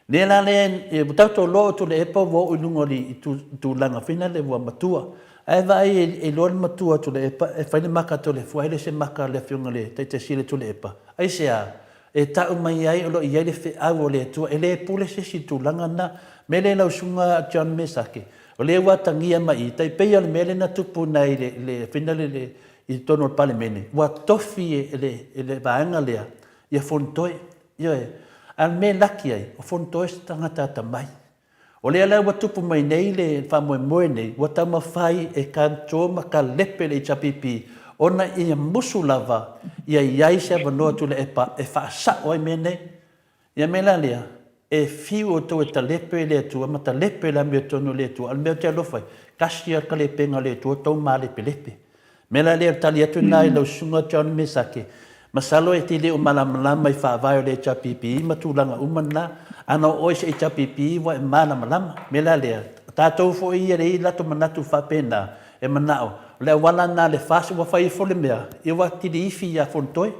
Lea la lea ua tatou iloa o Tuilaepa ua oo i luga o le tulaga foi lea ua matua. Ae vaai e iloa le matua o Tuilaepa e fai le maka a Toleafoa ae le o se maka a le Afioga i le Taitai Sili o Tuilaepa. Aisea? E tau mai ai o lo o i ai le feau o le Atua, e le pule se isi i le tulaga lena. Mea lea lau Susuga John Mesake, o lea ua atagia mai i i, tai pei o le mea lea na tupu i le, le, foi lea i totonu o le Palemene, ua tofi e le, e le vaega lea ia Fonotoe. Ioe. A o le mea e laki ai, o Fonotoe se tagata atamai. O lea la ua tupu mai nei le faamoemoe nei, ua taumafai e control ma kalepe le HRPP ona ia musu lava ia i ai se avanoa Tuilaepa e faasao ai mea nei. Ia mea la lea, e fiu outou e talepe le Atua ma talepe le amiotonu o le Atua, a o le mea ou te alofa ai, tasi lava le kalepega o le Atua, tou malepelepe. Mea la lea, o le tali atu lena i lau susuga John Mesake, masalo e te le o malamalama i faavae o le HRPP ma tulaga uma na. Ana o oe se HRPP ua e malamalama. Mea la lea, o tatou foi ia e i ai latou manatu faapena, e manao, o le auala lena a le FAST ua fai ifo le mea, ia ua atili ifi ia Fonotoe.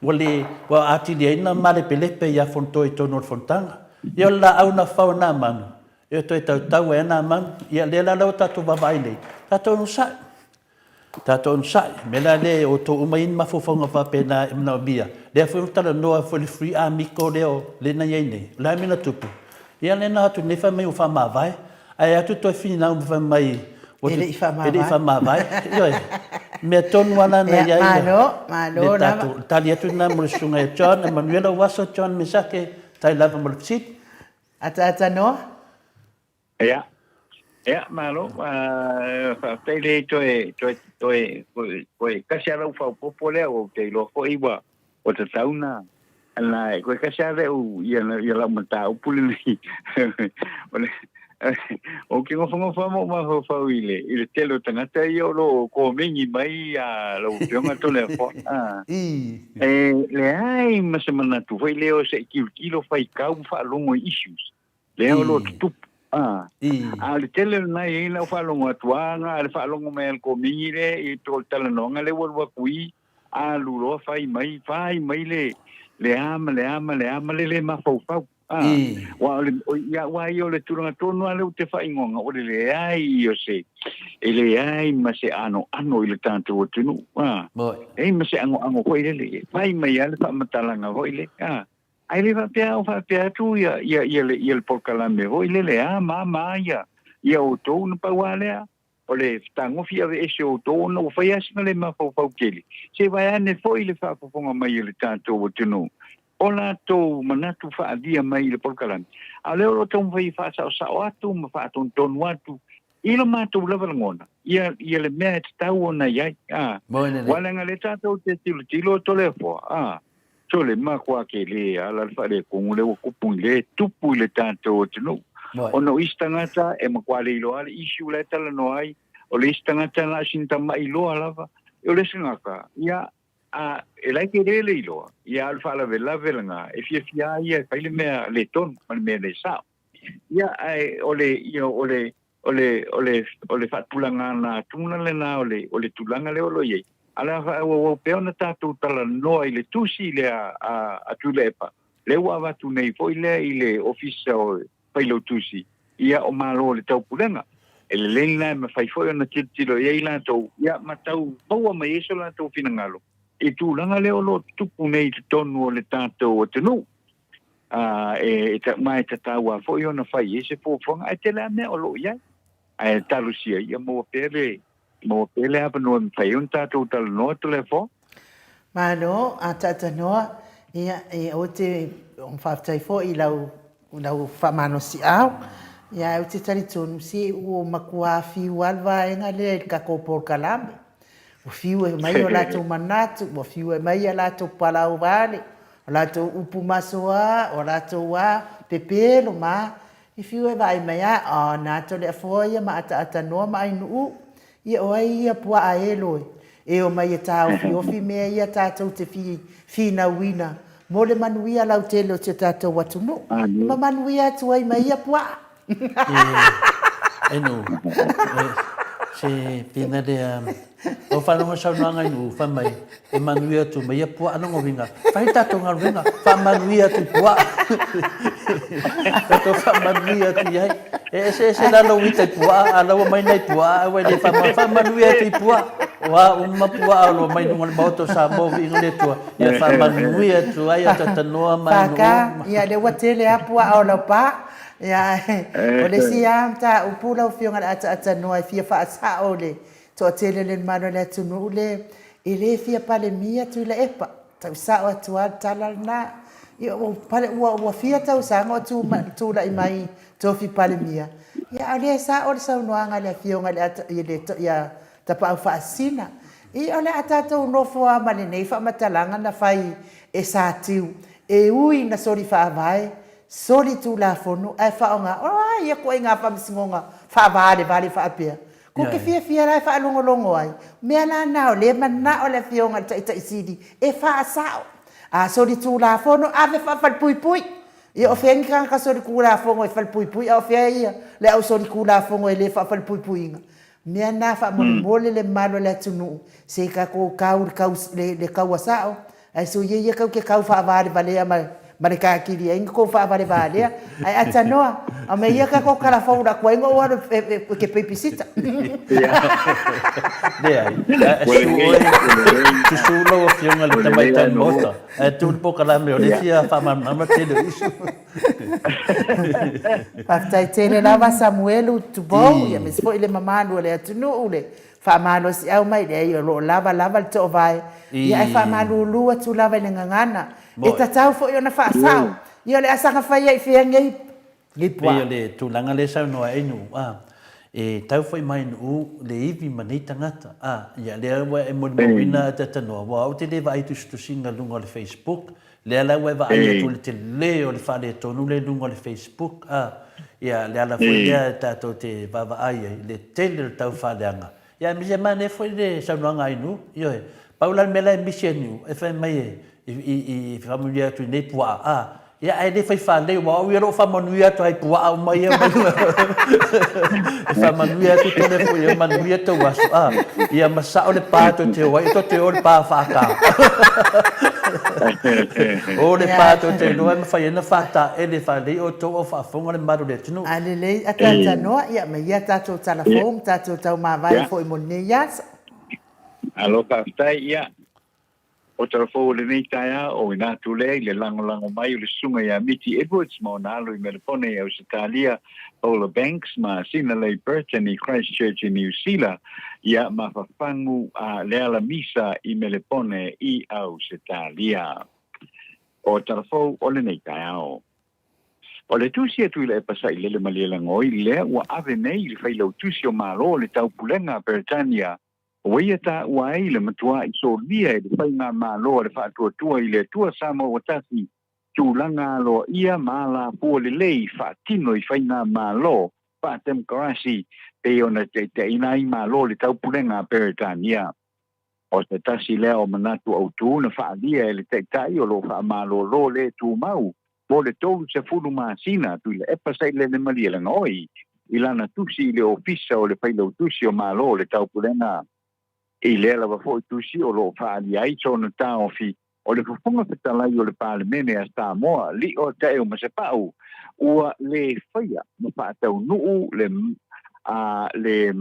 Ua le, ua atili ai ona malepelepe ia Fonotoe i totonu o le fonotaga. Ia o le laau na fafao e Namanu, ia toe tautau ai lava Namanu. Ia lea la ua tatou vaavaai nei, tatou onosai. Tatou onosai, mea la lea e outou uma i ai ni mafaufauga faapena e manaomia, lea foi ua talanoa foi le free amigo lea o lea na i ai nei, o le a le mea na tupu? Ia lea na o atu nei fai mai ua faamavae, ae atu toe finau ma fai mai ua E le i faamavae. E le i faamavae. Ioe. Mea tonu lava la na i ai. Malo, malo lava. Le tali atu lena mo le susuga ia John, e manuia lou aso John Mesake, tai lava mo le fesili. Ataata noa. Ia. Ia, malo, faafetai le toe, toe, toe, toe, kasi a lau faaopoopo lea, ua ou te iloa foi ua, ua tatau na, na, koe kasi a leu, ia, ia lau mataupu lenei. O le, ou te nofonofo lava ma ou mafaufau i le, i le tele o tagata ia o lo o komeni mai a lau Afioga Toleafoa. E leai ma se manatu foi lea o se i tilotilo faitau ma faalogo i issues. Lea o lo o tutupu. A, a o le tele lena e i ai lau faalogo atu a na le faalogo mai a le komigi lea i le talanoaga lea ua alu atu i, alu loa fai mai, fai mai le, le a ma le a ma le a ma le le mafaufau. A, aua o le, ia, aua ia o le tulaga tonu lava lea ou te faaigoaina, o le leai o se, e leai ma se anoano i le tatou atunuu. A, leai ma se anoano foi lele, e fai mai lava le faamatalaga foi lea. A, Ae le faapea o faapea atu ia, ia, ia, le, ia le polokalame foi lele a ma ma ia, ia outou na pau lava lea, o le fetagofi aveese o outou ona ua fai lava sina le mafaufau tele. Se vaeane foi le faafofoga mai a le tatou atunuu, o latou manatu faaalia mai i le polokalame, a o lea o lo o taumafai e faasaosao atu ma faatonutonu atu I lo matou lava lagona, ia, ia le mea e tatau ona i ai, a. Aua leaga lea tatou te tilotilo o Toleafoa, a, sole makuā kele ala le faaletonu lea ua tupu i le tupu i le tatou atunuu. Ona o isi tagata e makuā le iloa le issue la e talanoa ai, o le isi tagata na o sina tama'i loa lava, o le isi tagata, ia, a, e la e kele le iloa, ia a o le faalavelave lena, e fiafia lava ia e fai le mea le tonu ma le mea le sao. Ia, ae o le, ia, o le, o le, o le, o le faatulagana atuga lena o le, o le tulaga lea o lo o i ai. A o le a faaauauau pea ona tatou talanoa i le tusi lea a, a Tuilaepa, lea ua avatu nei foi lea i le Ofisa o Failautusi, ia, o Malo o le Taupulega. E lelei lena e mafai foi ona tilotilo i ai latou, ia, ma tau maua mai ai so latou finagalo i tulaga lea o lo o tutupu nei i totonu o le tatou atunuu. ā, e, e, ma e tatau lava foi ona fai i ai se fuafuaga, ae tele lava mea o lo o i ai. Ae talosia ia maua pea le, maua pea le avanoa e mafai ai ona tatou talanoa Toleafoa. Malo, a Taatanoa, ia, e, ou te faafetai foi i lau, lau faamalosiau, ia, ae ou te talitonu, se ua matua fiu lava le vaega lea i le tatou polokalame. Ua fiu e aumai o latou manatu, ua fiu e aumai a latou palau vale, o latou upu masoa, o latou a pepelo ma i fiu e vaai mai a, a na Toleafoa ia ma ataata noa ma Ainuu, ia o ai ia puaa e loe, e omai e taofiofi mea ia tatou te fi finauina mo le manuia lautele o si o tatou atunuu, e ma manuia atu ai ma ia puaa. E nu, se pena lea, o whanonga saunoanga i nu, wha mai, e manuia atu mai ia puaa longo winga, whai tatou galuega, wha manuia atu i puaa. Tatou wha manuia atu i ai. E ese ese la lau ita i puaa, a laua mai nai puaa, aua e le wha manuia atu i puaa. O a uma puaa o lo mai lunga o le Maota o Samoa, viiga le Atua, ia wha manuia atu ai a tatanoa mai nu. Whaka, ia lea ua tele a puaa o lau pa. Ia, o le isi lava mataupu lau Afioga i le ataatanoa e fia faasao i le toatele o le mamalu o le atunuu le e le fia Palemia Tuilaepa. Tau sao atu lava le tala lena. Ia, ua, pale, ua, ua fia tausaga o tu, tulai mai tofi Palemia, ia, a o lea e sao le saunoaga a le Afioga i le, i le, ia Tapaau Faasisina. Ia, o le a tatou nofo lava ma lenei faamatalaga na fai e Satiu, e ui ina soli faavae Soli Tulafono ae faaaoga o a ia ituaiga faamasinoga faavavalevale faapea? Ko te fiafia la e faalogologo ai, mea la na o lea e manao le Afioga i le Taitai Sili e faasao. A soli Tulafono, ave faafalepuipui. Ia o fea ni tagata soli Tulafono e falepuipui a o fea ia le au soli Tulafono e le faafalepuipuiina? Mea na faamolemole le mamalu o le atunuu se i tatou tau i le taua sao Ae sui ia kau ke kau faavalevalea ma ma le kakili ai ni kou faavalevalea. Ae atanoa, aumai ia kakou kalafou la kuai ngo alu e, e, e ke peipisita. Leai, ae susu oe, susu lau Afioga i le Tamaitai Maota, ae tuu le polokalame o le fia faamalamalama tele o isu. Faafetai tele lava Samuelu Tupou, ia aemaise foi le mamalu o le atunuu le Faamalosiau mai, leai o lo o lava lava le toovae, ia ae faamalulu atu lava i le gagana. E tatau foi ona faasao. Ia o le a saga fai ai i fea nei, nei puaa. Pei o le tulaga lea e saunoa ai Nu'u, a. E tau whai mai nuu le ivi ma nei tangata. A, ia lea ua e molimauina a tatanoa, ua au te le vaai tusitusiga luga o le Facebook, lea la ua e vaai atu le tele o le faaletonu lea i luga o le Facebook, a, ia le ala foi lea e tatou te vaavaai ai, le tele o le tau faaleaga. Ia aemaise e manaia foi le saunoaga a Inu, ioe, pau la le mea la e misi e Niu, e fai mai e, i, i, i faamanuia atu i nei puaa, a, ia ae le fai faalelei, aua o au ia o lo o faamanuia atu ai puaa uma ia mai e faamanuia atu tole foi ia manuia tou aso, a, ia ma sao le pa tou te o ai, tou te o le pa faata. O le pa tou te iloa e mafai ai ona faataele faalelei outou a o faafofoga le mamalu o le atunuu. A lelei a talanoa, ia ma ia tatou tala fou ma tatou taumavae foi mo lenei aso. Malo faafetai, ia o tala fou o lenei taeao o ina atu lea i le lagolago mai o le susuga ia Miti Edwards ma ona alo i Melepone i Ausetalia, Paula Banks ma Sina Leigh Burton i Christchurch i Niu Sila, ia ma Fafagu a Leala Misa i Melepone i Ausetalia. O tala fou o lenei taeao. O le tusi a Tuilaepa Sailele Malielagoi lea ua ave nei i le Failautusi o Malo o le Taupulega a Peretania, ua ia taua ai le matua'i solia e le Faigamalo a le Faatuatua i le Atua Samoa ua Tasi tulaga aloaia ma alafua lelei faatino i faigamalo faatemokarasi pei ona taitaiina ai Malo o le Taupulega a Peretania. O se tasi lea o manatu autū na faaalia e le Taitai o lo o faamalōlō le tumau mo le 30 masina Tuilaepa Sailele Malielegaoi i lana tusi i le Ofisa o le Failautusi o Malo o le Taupulega. I lea lava foi tusi o lo o faaalia ai sona taofi o le Fofoga Fetalai o le Palemene a Samoa, Lio Taeu Masepau, ua le faia ma faataunuu le a le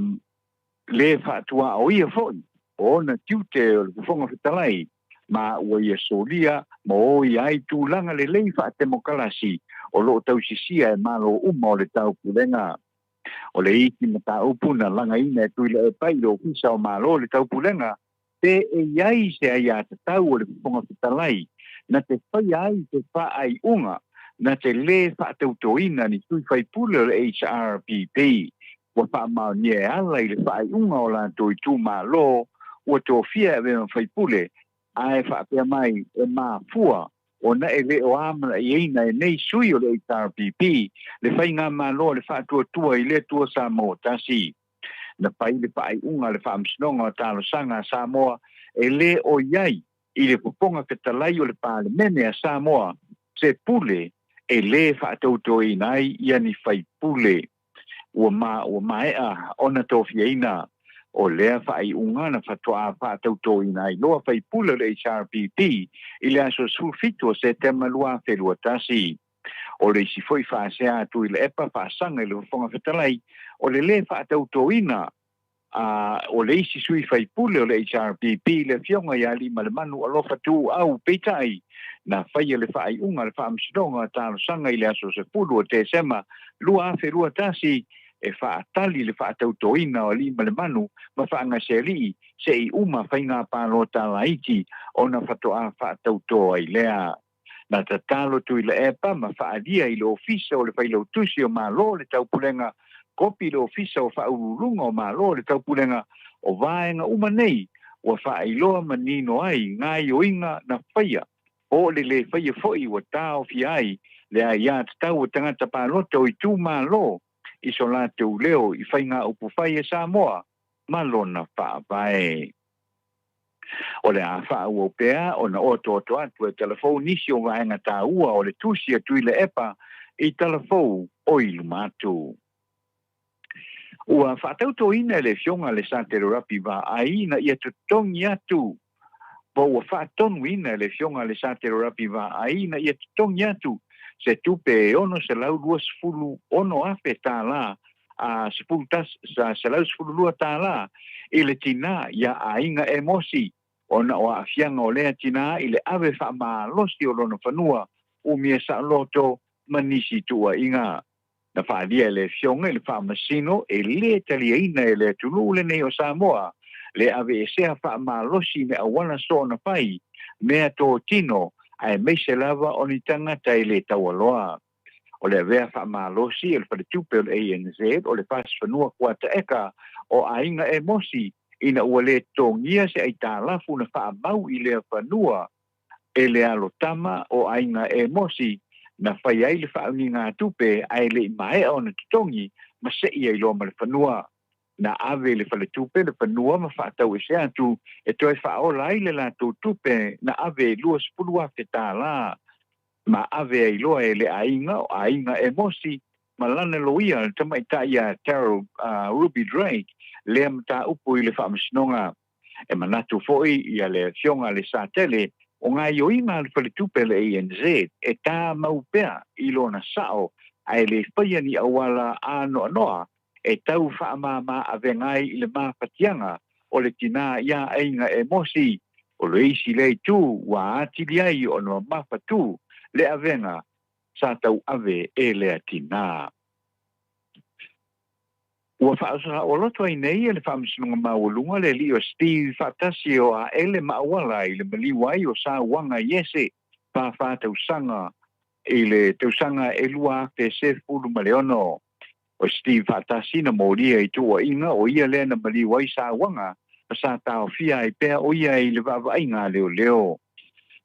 le faatuaoia foi o ona tiute o le Fofoga Fetalai, ma ua ia solia ma oia ai tulaga lelei faatemokalasi o lo o tausisia e Malo uma o le Taupulega. O le isi mataupu na lagaina e Tuilaepa i le Ofisa o Malo o le Taupulega, pe e i ai se aiatatau o le Fofoga Fetalai na te faia ai se faaiuga na te lē faatautoina ni sui faipule o le HRPP ua faamaonia e ala i le faaiuga o latou itumalo ua tofia e avea ma faipule, ae faapea mai e mafua ona e le o amanaiaina e nei sui o le HRPP le faigamalo a le Faatuatua i le Atua Samoa Tasi. Na fai le faaiuga a le Faamasinoga o Talosaga a Samoa e le o i ai i le Fofoga Fetalai o le Palemene a Samoa se pule e lē faatautoina ai ia ni faipule ua ma ua maea ona tofiaina. O lea faaiuga na faatoa faatautoina ai loa faipule o le HRPP i le aso 17 o Setema 2021. O le isi foi faasea a Tuilaepa faasaga i le Fofoga Fetalai, o le lē faatautoina a o le isi sui faipule o le HRPP, le Afioga ia Aliimalemanu Alofa Tuuau, peitai, na faia le faaiuga a le Faamasinoga Talosaga i le aso 10 o Tesema 2021 e faatali le faatautoina o Aliimalemanu ma Faagasealii se i uma faiga palota laiti ona faatoa faatauto ai lea. Na tatalo Tuilaepa ma faaalia i le Ofisa o le Failautusi o Malo o le Taupulega kopi i le Ofisa o Faauluuluga o Malo o le Taupulega o vaega uma nei ua faailoa manino ai gaoioiga na faia po o le lē faia foi ua taofia ai le aiatatau o tagata palota o itumalo i so latou leo i faigaupu fai a Samoa ma lona Faavae. O le a faaauau pea ona oatooto atu e talafou nisi o vaega taua o le tusi a Tuilaepa i talafou o i luma atu. Ua faatautoina e le Afioga a le Satelo Rapi Vaai ina ia totogi atu po ua faatonuina e le Afioga a le Satelo Rapi Vaai ina ia totogi atu se tupe e $626,000 tala a $11, $112 i le tinā iā Aiga Emosi ona o aafiaga o lea tinā i le ave faamalosi o lona fanua umia saoloto ma nisi tuuaiga. Na faaalia e le Afioga i le Faamasino e lē taliaina e le atunuu lenei o Samoa le aveesea faamalosi me auala soona fai mea totino aemaise lava o ni tagata e lē taualoa. O le avea faamalosi e le Faletupe o le ANZ o le fasi fanua kuata eka o Aiga Emosi ina ua le totogia se aitalafu na faamau i lea fanua e le alo tama o Aiga Emosi na fai ai le faaunigatupe ae le i maea ona totogi ma sei ai loa ma le fanua. Na ave i le faletupe le fanua ma faatauese atu e toe faaola ai le latou tupe na ave e $20,000 ma ave ai loa e le aiga o Aiga Emosi ma lana loia le tamaitai ia Darryl Ruby Drake lea mataupu i le faamasinoga. E manatu foi ia le Afioga a le Satele o gaioiga a le faletupe a le ANZ e tāmau pea i lona sao ae le faia ni auala ānoanoa e tau faamāmā avega ai i le mafatiaga o le tinā iā Aiga Emosi. O le isi lea itu ua atili ai ona mamafatū le avega sa tauave e lea tinā. Ua faasaoloto ai nei e le Faamasinoga Maualuga le alii o Steve faatasi o Aele ma Auala i le maliu ai o Sauaga Iese, 44 tausaga, i le tausaga e 2016. O Steve faatasi na molia i tuuaiga o ia lea na maliu ai Sauaga ma sa taofia ai pea o ia i le vaavaaiga a leoleo.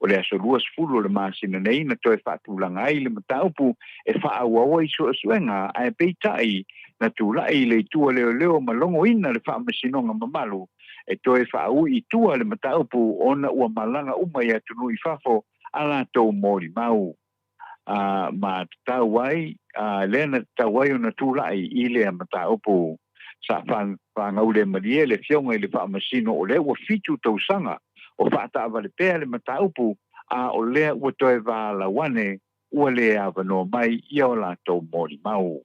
O le aso 20 o le masina nei na toe faatulaga ai le mataupu e faaauau ai suesuega ae peitai na tulai i le itu a leoleo ma logoina le faamasinoga mamalu e toe faaui i tua le mataupu ona ua malaga uma i atunuu i fafo a latou molimau. A, ma tatau ai, a, lea na tatau ai ona tulai i lea mataupu. Sa faagaulemalie le Afioga i le Faamasino o lea ua fitu tausaga o faataavale pea le mataupu, a o lea ua toe valaau ane ua le avanoa mai i a latou molimau.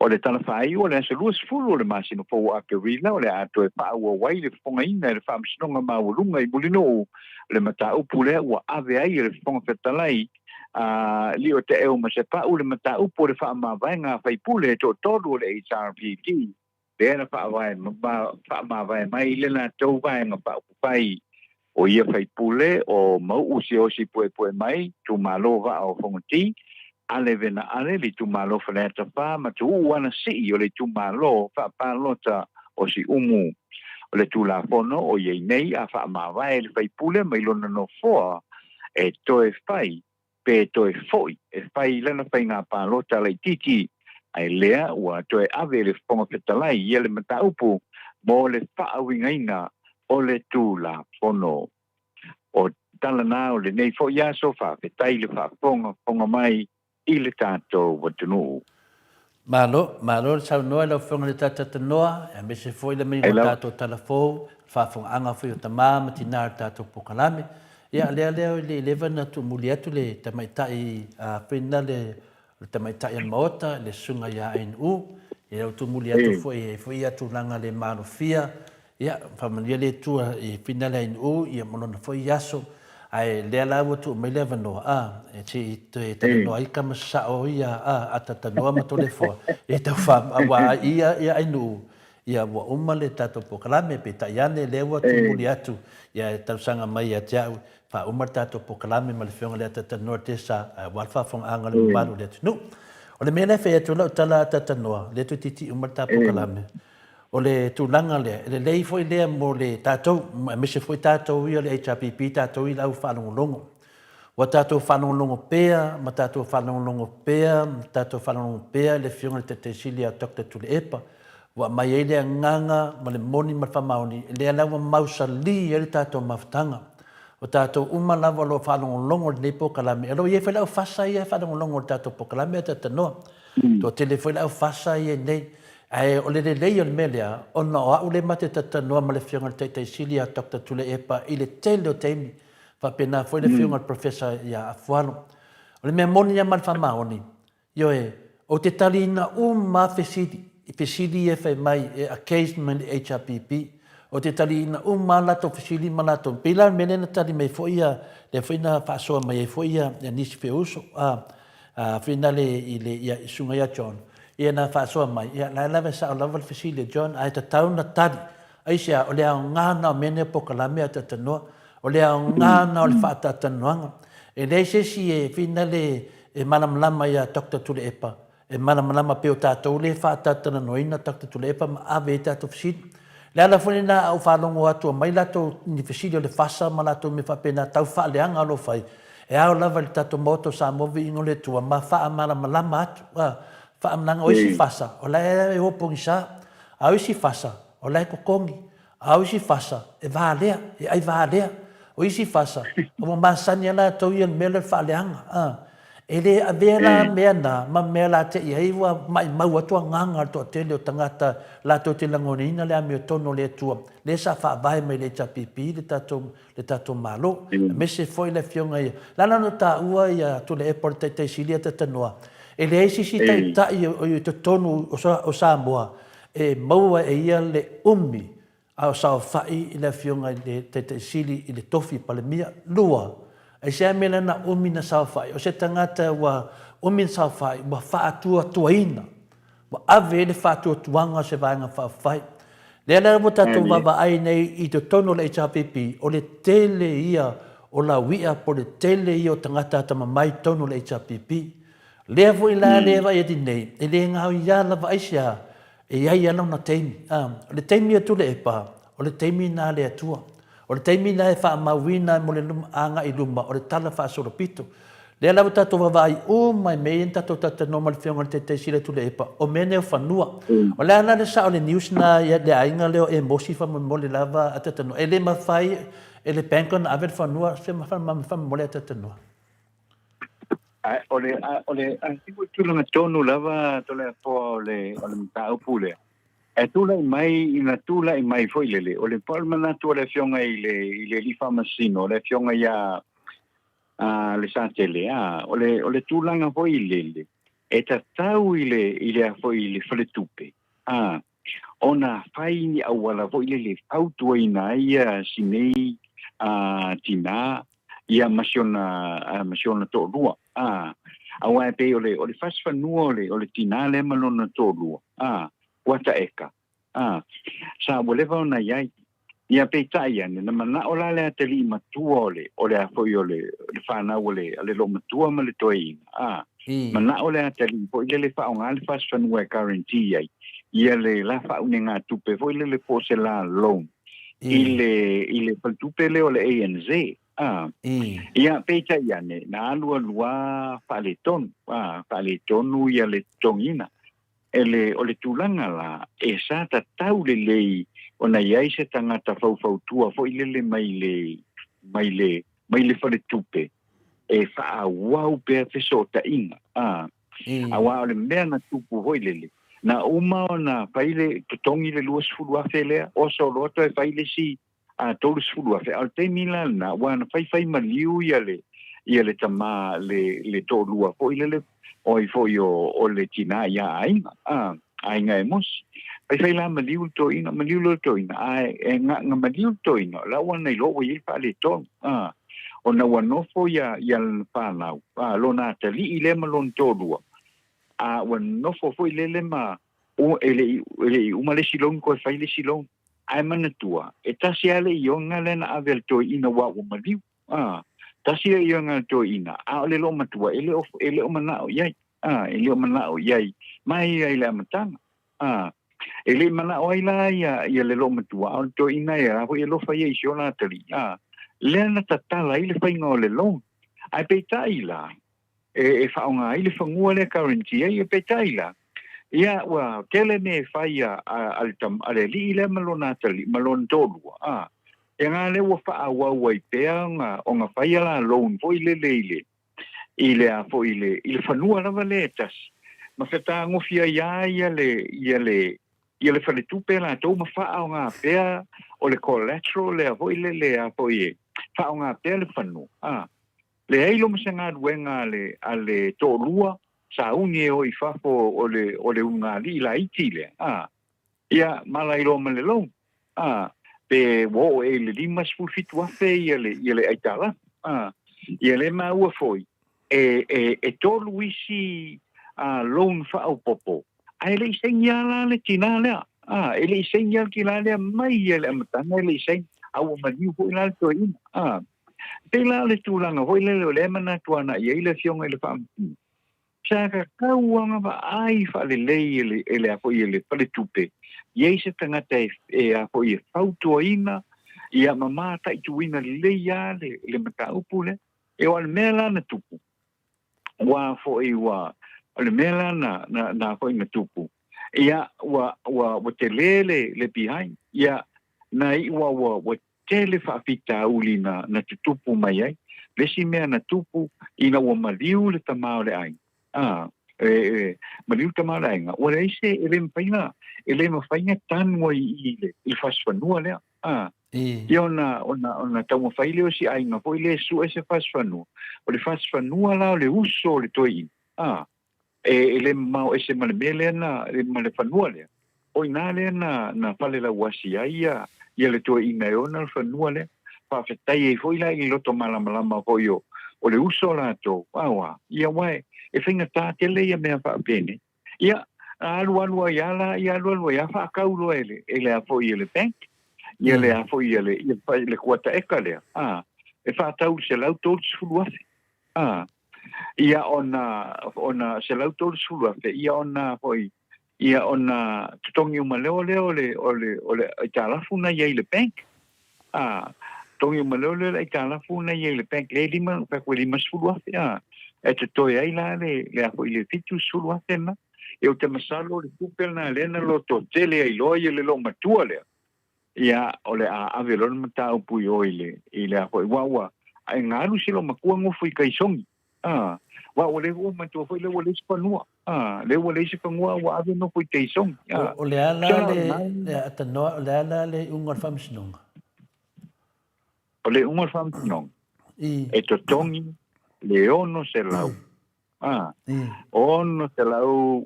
O le tala faaiu o le aso 20 o le masina fou o Aperila, o le a toe faaauau ai le fofogaina e le Faamasinoga Maualuga i Mulinuu le mataupu lea ua ave ai e le Fofoga Fetalai a Lio Te Eo Masepau le mataupu o le faamavaega a faipule e toatolu o le HRPP lea na faamavae mai le latou Vaega Faaupufai. O ia faipule o Mau'u Siaosi Puepuemai, Itumalo Vaa o Fonoti, Ale Vena Ale, le Itumalo Faleata 4 ma Tuuu Ana Sii o le Itumalo Faapalota o Siumu. O le Tulafono o i ai nei a faamavae le faipule mai lona nofoa e toe fai pe toe foi e fai lana faiga palota laitiiti, ae lea ua toe ave le Fofoga Fetalai ia le mataupu mo le faauigaina o le Tulafono. O tala na o lenei foi aso, faafetai le faafogafoga mai i le tatou atunuu. Malo, malo le saunoa i lau Afioga i le Tatatanoa, aemaise foi le maiga o tatou tala fou, le faafofogaaga foi o tama ma tina i le tatou polokalame. Ia, lea lea e le i leva ona tuumuli atu le tamaitai foi lena le tamaitai o le Maota, le Susuga ia ANU, ia ua tuumuli atu foi e i ai foi ia tulaga le malofia Ia, faamanuia le Atua i Fina le Ainuu, ia ma lona foi aso. Ae lea la ua tuu mai le avanoa, a, e se i toe talanoa ai tama sasao ia, a, Atatanoa ma Toleafoa, e tau fa, aua ia, ia Ainuu, ia ua uma le tatou polokalame, peitai ane lea ua tuumuli atu, ia e talosaga mai ia te au, faauma le tatou polokalame ma le Afioga i le Atatanoa Tesa, aua le faafofogaaga a le mamalu o le atunuu. O le mea lea e fai atu ai lau tala Atatanoa, lea toeitiiti uma le ta polokalame, O le tulaga lea, e lelei foi lea mo le tatou, aemaise foi tatou ia o le HRPP, tatou ia le au faalogologo. Ua tatou faalogologo pea ma tatou faalogologo pea ma tatou faalogologo pea i le Afioga i le Taitai Sili ia Doctor Tuilaepa, ua aumai ai le agaga ma le moni ma le faamaoni, lea la ua mausali ai le tatou mafutaga. O tatou uma lava o lo o faalogologo i lenei polokalame, o lo o i ai foi le aufasa ia e faalogologo i le tatou polokalame a Talanoa. Toatele foi le aufasa ia i inei. Ae o le lelei o le mea lea, ona o au lea ma te talatalanoa ma le Afioga i le Taitai Sili ia Doctor Tuilaepa i le tele o taimi, faapena foi le Afioga i le Professor ia Afualo. O le mea moni lava ma le faamaoni, ioe, ou te taliina uma lava fesili, fesili ia e fai mai e occasion mai le HRPP, ou te taliina uma lava latou fesili ma latou, pei la o le mea lea na tali mai foi ia, lea foi na faasoa mai ai foi ia nisi foi o uso, a, a, finale i le, ia, Susuga ia John, Ia na faasoa mai, ia la e lava e sao lava le fesili a John, ae tatau na tali. Aisea, o le aoga na o mea nei o polokalame a talatalanoa, o le aoga na o le faatalatalanoaga. E leai se isi e finale E malamalama iā Doctor Tuilaepa, e malamalama pei o tatou lea e faatalatalanoaina Doctor Tuilaepa ma ave ai tatou fesili. Le ala foi lena a ou faalogo atu aumai latou ni fesili o le FASA ma latou mea faapena tau faaleaga o lo o fai, e ao lava i le tatou Maota o Samoa viiga o le Atua ma faamalamalama atu, a, faamalaga o isi FASA o la e o pogisa, a o isi FASA o la e totogi, A o isi fasa, e valea, e ai valea. O isi fasa, ua masani a latou ia le mea lea o le faaleaga. A. E le avea la mea na ma mea la te i ai ua maimau atu agaga o le toatele o tagata latou te lagonaina le amiotonu o le Atua, lea sa faavae mai i le HRPP le tatou, le tatou Malo. Aemaise foi le Afioga ia, le ala ona taua ia Tuilaepa o le Taitai Sili a Tatanoa, e leai se isi Taitai i totonu o Samoa E maua e ia le umi a o saofai i le Afioga i le Taitai Sili i le tofi Palemia. 2, Aisea mea lana umi na saofai? O se tagata ua umi na saofai ua faatuatuaina, ua ave ai le faatuatuaga o se Vaega Faaupufai. Lea la ua tatou vaavaai nei i totonu o le HRPP, o le tele ia o lauia po o le tele ia o tagata atamamai i totonu o le HRPP. Lea foi la lea e vaai atu nei, e le gaoia lava aisea, e i ai lava lona taimi. O le taimi a Tuilaepa, o le taimi lena a le Atua. O le taimi lena e faamauina ai mo le agai i luma o le tala faasolopito. Lea la ua tatou vaavaai uma i mea ia na tatou talatalanoa ma le Afioga i le Taitai Sili a Tuilaepa, o mea nei o fanua. O le a la le sao o le news lena i le aiga lea o Emosi faamolemole lava a talatalanoa. E le mafai e le bank ona ave le fanua, se faamolemole a talatalanoa. O le, o le, o le tulaga tonu lava Toleafoa o le, o le mataupu lea. E tulai mai, ina tulai mai foi lele, o le, o le manatu o le afioga i le, i le alii faamasino, o le afioga ia a, Lesatele, a, o le, o le tulaga foi lele, e tatau i le, i le, foi i le faletupe, a, ona fai ni auala foi lele e fautuaina ai ia si nei a, tinā ia ma si ona, ma si ona toalua, a, aua e pei o le, o le fasi fanua o le, o le tinā lea ma lona toalua, a, ua taeka, a, sa ua leva ona i ai. Ia peitai ane, na manao la le atalii matua o le, o le a foi o le, le fanau o le, a le loomatua ma le toeaina, a, manao le atalii foi lele faaaoga le fasi fanua e guarantee ai ia le la faaunegatupe foi lele po o se la loan i le, i le faletupe lea o le ANZ. A, ia, peitai ane, na alu alu lava faaletonu, a, faaletonu ia le totogiina. E le, o le tulaga la, e sa tatau lelei ona i ai se tagata faufautua foi lele mai le, mai le, mai le faletupe e faaauau pea fesootaiga, a, aua o le mea na tupu foi lele, na uma ona fai le, totogi le 20,000 lea, oso loa toe fai le isi a 30,000, a o le taimi la lena, ua na faifai maliu ia le, ia le tama, le, le toalua foi lele, o ai foi o, o le tinā ia aiga, a, aiga e mosi. Faifai la maliu le toeaina, maliu loa le toeaina, a e, e nga, nga maliu le toeaina, o la ua na iloa ua i ai le faaletonu, a, ona ua nofo ia, ia lana fanau, a, lona atalii lea ma lona toalua, a ua nofo foi lele ma, o, e le i, e le i uma le isi loan toe fai le isi loan. Ae manatua, e tasi lava le ioga lea na ave a le toeaina aua ua maliu. A, tasi le ioga a le toeaina, a o le loomatua e le o, e le o manao i ai. A, e le o manao i ai mai ia i le amataga. A, e le i manao ai la ia, ia le loomatua, a o le toeaina ia la foi e alofa ia i si ona atalii. A, lea na tatala ai le faiga o le loan. Ae peitai la, e, e faaaoga ai le fanua lea guarantee ai, peitai la, ia ua tele mea e fai a, a, a, le, tam, a le alii lea ma lona atalii, ma lona toalua, a, e ngā lea ua faaauau ai pea ona, ona fai a la loan foi lele i le, i le a foi i le, i le fanua lava lea e tasi, ma fetagofi ai lava ia le, ia le, ia le faletupe latou ma faaaoga pea o le collateral lea foi lele a foi e faaaoga pea le fanua, a. Leai lo ma se galuega a le, a le toalua, sauni e o i fafo o le, o le ulugalii laiti lea, a, ia, ma lailoa ma le loan, a, pe ua oo ea i le 57 afe ia le, ia le aitalafu, a. Ia lea maua foi, e, e, e tolu isi, a, loan faaopoopo, ae le i saini lava la le tinā lea, a, e le i saini lava le tinā lea mai ia i le amataga e le i saini, a ua maliu foi la le toeaina, a. Pei la o le tulaga foi lele o lea e manatu ana i ai le Afioga i le Faamasino, Sa tatau lava ona vaai faalelei e le, e le a foi e le faletupe, i ai se tagata e, e a foi e fautuaina, ia ma mataituina lelei lava le, le mataupu lea. E o le mea la na tupu, ua foi ua, o le mea la na, na, na foi na tupu, ia ua, ua, ua tele le, le behind, ia na iu lava ua, ua tele faafitauli na, na tutupu mai ai. Le isi mea na tupu, ina ua maliu le tama o le aiga, a, e, e, maliu le tama o le aiga, ua leai se, e le mafai na, e le mafai na tanu ai i le, i le fasifanua lea, a. Ia ona, ona, ona taumafai lea o si aiga foi lea e sue se fasifanua. O le fasifanua la o le uso o le toeaina, a, e, e le mamao ese ma le mea lea na, ma le fanua lea. O i inā lea na, na falelauasi ai ia, ia le toeaina e ona le fanua lea. Faafetai ai foi la i le loto malamalama foi o, o le uso latou, aua, ia aua e, e faigata tele ia mea faapenei. Ia, alu alu ai lava la, ia alu alu ai lava faatau loa e le, e le a foi e le bank, ia le a foi ia le, ia le kuata eka lea, a, e faatau i le $130,000. A, ia ona, ona $130,000, ia ona foi, ia ona totogi uma lea lea o le, o le, o le aitalafu na i ai i le bank. A, totogi uma lea lea o le aitalafu na i ai i le bank, lea e lima, fai atu e $50,000, a, e totoe ai la le, le a foi le $70,000 lena. Ia ou te masalo o le tupe lena lea na lototele ai loa ia le loomatua lea. Ia, o le a ave loa le mataupu i o i le, i le a foi, aua ua, e galu si loomatua nofo i tai sogi. A, aua ua le ua matua foi lea ua leai se fanua. A, lea ua leai se fanua ua ave nofo i tai sogi. A, O, o le a la le, le atanoa, o le a la le iuga o le faamasinoga? O le iuga o le faamasinoga, e totogi le 600, a, 600,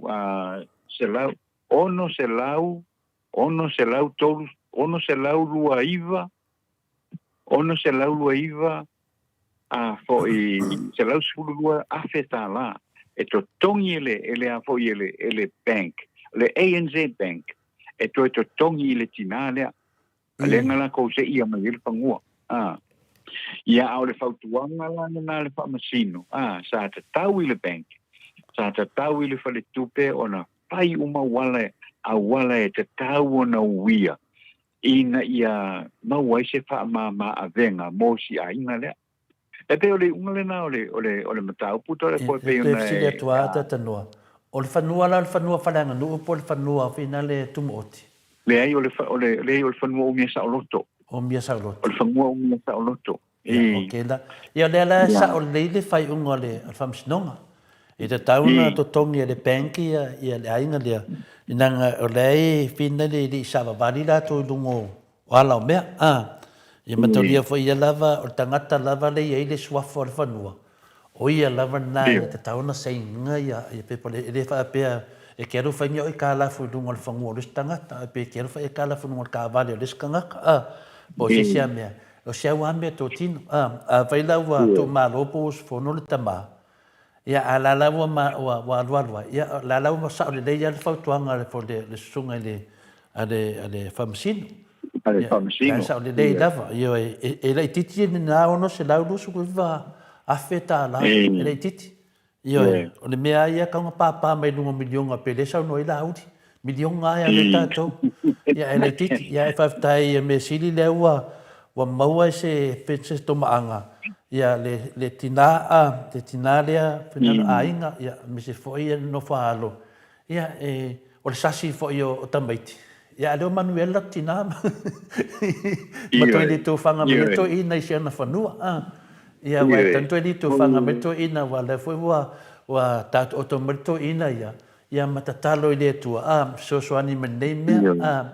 a, selau, 600 603, 629, 629, a foi 112 afe tālā e totogi e le, e le a foi e le, e le bank, le ANZ Bank, e toe totogi i le tinā lea. A lea na latou seia mai ai le fanua. A. Ia, a o le fautuaga la lena a le Faamasino, a, sa tatau i le bank, sa tatau i le faletupe ona fai uma auala, auala e tatau ona uia ina ia maua ai se faamama avega mo si aiga lea. E pei o le iuga lena o le, o le, o le mataupu Toleafoa e pei ona e. Toe fesili atu lava Tatanoa, o le fanua la o le fanua faaleaganuu po o le fanua finale tumuoti? Leai, o le, o le, leai, o le fanua umia saoloto. Umia saoloto. O le fanua umia saoloto. Ia, ok la. Ia, o lea la e sao lelei le faaiuga o le Faamasinoga. E tatau ona totogi e le bank ia, ia le aiga lea, leaga o lea e finale e le i savavali latou i luga o ala o mea. A, ia mataulia foi ia lava, o le tagata lava lea e i ai le suafa o le fanua, O ia lava lena e tatau ona sainiga ia pepa e le faapea e te alu fai ni aitalafu i luga o le fanua o le isi tagata, pe e te alu fai aitalafu i luga o le taavale o le isi tagata, a, po o se isi lava mea. O si au lava mea totino, a, afai la ua tuumalo po ua usufono le tama, ia, a o la la ua, ua, ua alualu ai, ia, o la la ua sao lelei lava le fautuaga a le, le susuga i le, a le, a le Faamasino. A le Faamasino. La e sao lelei lava. Ioe, e laitiiti lena $629,000, e laitiiti. Ioe, o le mea lava ia e tatau ona pāpā mai luga o miliona pei o lea e saunoa ai Laauli. Miliona lava e ave ai tatou. Ia, e laitiiti. Ia, ae faafetai i le mea sili lea ua ua maua se se tomaaga, ia le le tina a, le tina lea, aiga, ia, aemaise foi le nofo a alo, Ia, e, o le sasi foi o, o tamaiti, ia, a lea o Manuela latou tina ma, ma toe le tofaga mai le toeaina i si ana fanua. A, ia, aua e tanu toe le tofaga mai le toeaina, aua o lea foi ua, ua taotooto mai le toeaina ia, ia ma tatalo i le Atua, a, fesoasoani mai i lenei mea. A,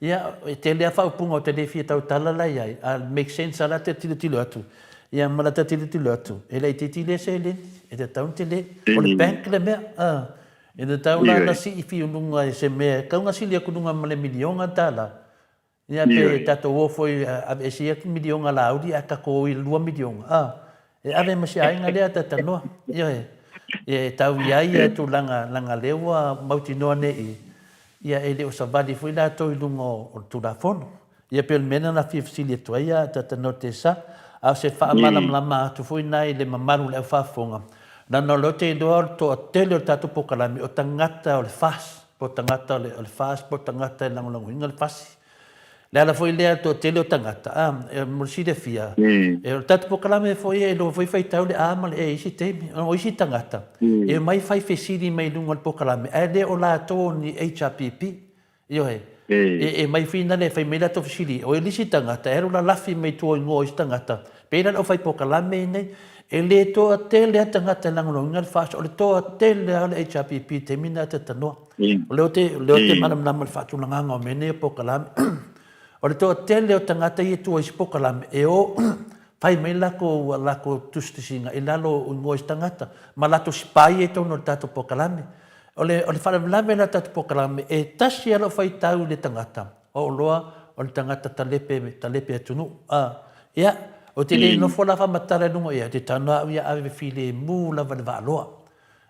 ia, e tele lava faaupuga ou te le fia tautala la i ai, a make sense lava la te tilotilo atu, ia ma la ta tilotilo atu, e laitiiti lea seleni, e tatau ona tele. O le bank le mea, a. E tatau la ona sii fiuluga i se mea e tatau ona sili atu luga ma le miliona tala. Ia pe tatou o foi aveese ia miliona Laauli ae tatou o i le 2 miliona, a, e ave ma se aiga lea tatanoa. Ioe. E tau i ai ia tulaga leaga lea ua mautinoa nei i, ia e le o savali foi latou i luga o le Tulafono. Ia pei o le mea lena na fia fesili atu ai a Tata Note sa, a o se faamalamalama atu foi lena i le mamalu o le au faafofoga. Leaga o lea ou te iloa o le toatele o le tatou polokalame o tagata o le FAS, po o tagata o le FAS po o tagata e lagolagoina le FASI. O le ala foi lea o le toatele o tagata, a, e, mo le silafia, e, o le tatou polokalame foi e iloa foi faitau le A ma le E i isi taimi. O isi tagata, e omai fai fesili mai luga o le polokalame, ae le o latou o ni HRPP. Ioe. E mai finale e fai mai latou fesili, o le isi tagata e alu lalafi mai tua o igoa o isi tagata, pei la le aufai polokalame nei, e le toatele lava tagata e lagolagoina le FAST, o le toatele lava o le HRPP i le taimi lena e talanoa. O lea ou te, o lea ou te malamalama i le faatulagaga o mea nei o polokalame. O le toatele o tagata ia e tua i isi polokalame, e o fai mai lakou lakou tusitusiga i lalo o igoa o isi tagata, ma latou spy ia i totonu o le tatou polokalame. O le, o le faalavelave la o le tatou polokalame, e tasi lava lau faitau i le tagata, o oloa o le tagata talepe, talepe atunuu. A, ia, ou te le nofo la faamatala i luga, ia, ou te talanoa au ia ave filemu lava i le vaaloa.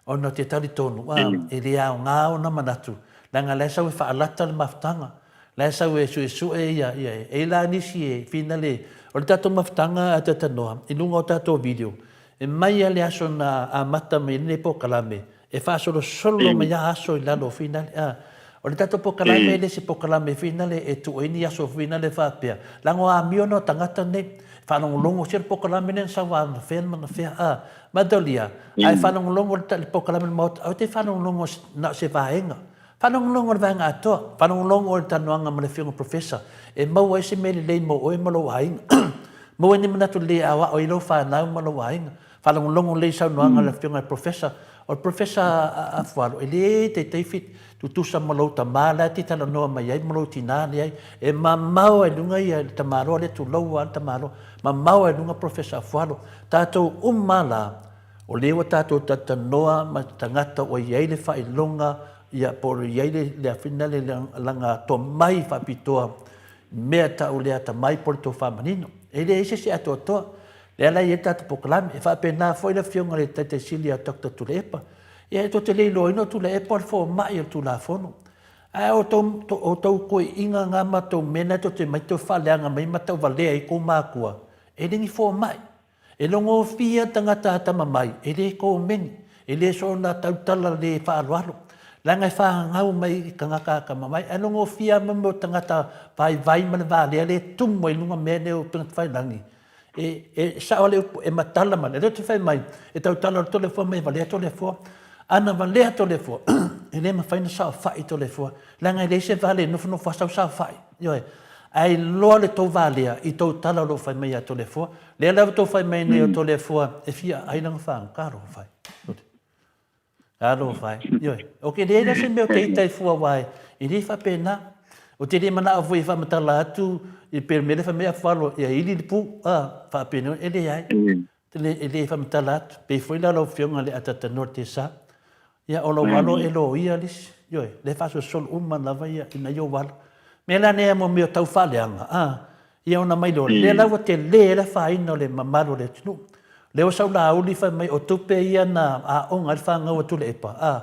Ona ou te talitonu, a, e le aoga ona manatu, leaga la e sau e faalata le mafutaga, la e sau e suesue ia, ia, e i ai la nisi e finale, o le tatou mafutaga a talanoa i luga o tatou video, e mai lava le aso na amata mai ai lenei polokalame, E faasolosolo mai lava aso i lalo o finale. A, o le tatou polokalame e le se polokalame finale e tuu ai ni aso finale faapea, leaga o amio na o tagata nei. E faalogologo sia le polokalame lea na sau anafea ma anafea, a, matalia, ae faalogologo le polokalame i le Maota, aua te faalogologo na o se vaega. Faalogologo i le vaega atoa, faalogologo i le talanoaga ma le Afioga Professor e maua ai se mea lelei mo oe ma lou aiga. Maua ai ni manatu lelei e aoao ai lau fanau ma lou aiga. Faalogologo lelei i saunoaga a le Afioga i le Professor. O le Professor a Fualo, e le taitai tutusa ma lou tama la e te talanoa mai ai ma lou tina leai. E mamao lava i luga ia le tamaloa lea, tulou lava le tamaloa. Mamao lava i luga Professor Afualo. Tatou uma lava la, o lea ua tatou talatalanoa ma tagata ua i ai le faailoga ia po o i ai le afina le laga tomai faapitoa mea tau le atamai po o le tofa manino. E leai se isi atoatoa. Lea la e i ai le tatou polokalame. E faapena foi le Afioga i le Taitai Sili ia Doctor Tuilaepa. Ia e tou te le iloaina o Tuilaepa o le fomai o le Tulafono. Ae o tou, o tou toeaiina na ma tou mea na tou te omai tou faaleaga mai ma tauvalea ai tou matua, e le ni fomai. E logofia tagata atamamai, e le komeni, e le soona tautala le faaaloalo, leaga e fanau mai i tagata atamamai, ae logofia lava mea o tagata vaivai ma le valea lea e tumu ai i luga mea nei o upegatafailagi. E, e sao lava le upu, e matala ma le, lea ou te fai mai, e tautala loa Toleafoa mai e valea Toleafoa. Ana valea Toleafoa, e le mafai ona saofai Toleafoa, leaga e leai se vale e nofonofo ai sau saofai. Ioe. Ae iloa le tou valea i tou tala o lo o fai mai ia Toleafoa. Lea la ua tou fai mai nei o Toleafoa e fia aai lana faaga. Talofa e. Talofa e. Ioe. Ok, leai la se mea o te ita i fua aua e le faapena. Ou te le manao foi e faamatala atu i pei o le mea lea fai mai Afualo ia ili le pu, a, faapena, e leai. E le faamatala atu. Pei foi la lau Afioga i le Atatanoa Tesa, Ia, o lou alo e loia le isi. Ioe, lea e faasolosolo uma lava ia ina ia ou alo. Mea la nei mo mea o tau faaleaga, a, ia ona mai loa, lea la ua tele ai le afaina o le mamalu o le atunuu. Lea ua sau Laauli fai mai o tupe ia na aoga ai le fanau a Tuilaepa, a,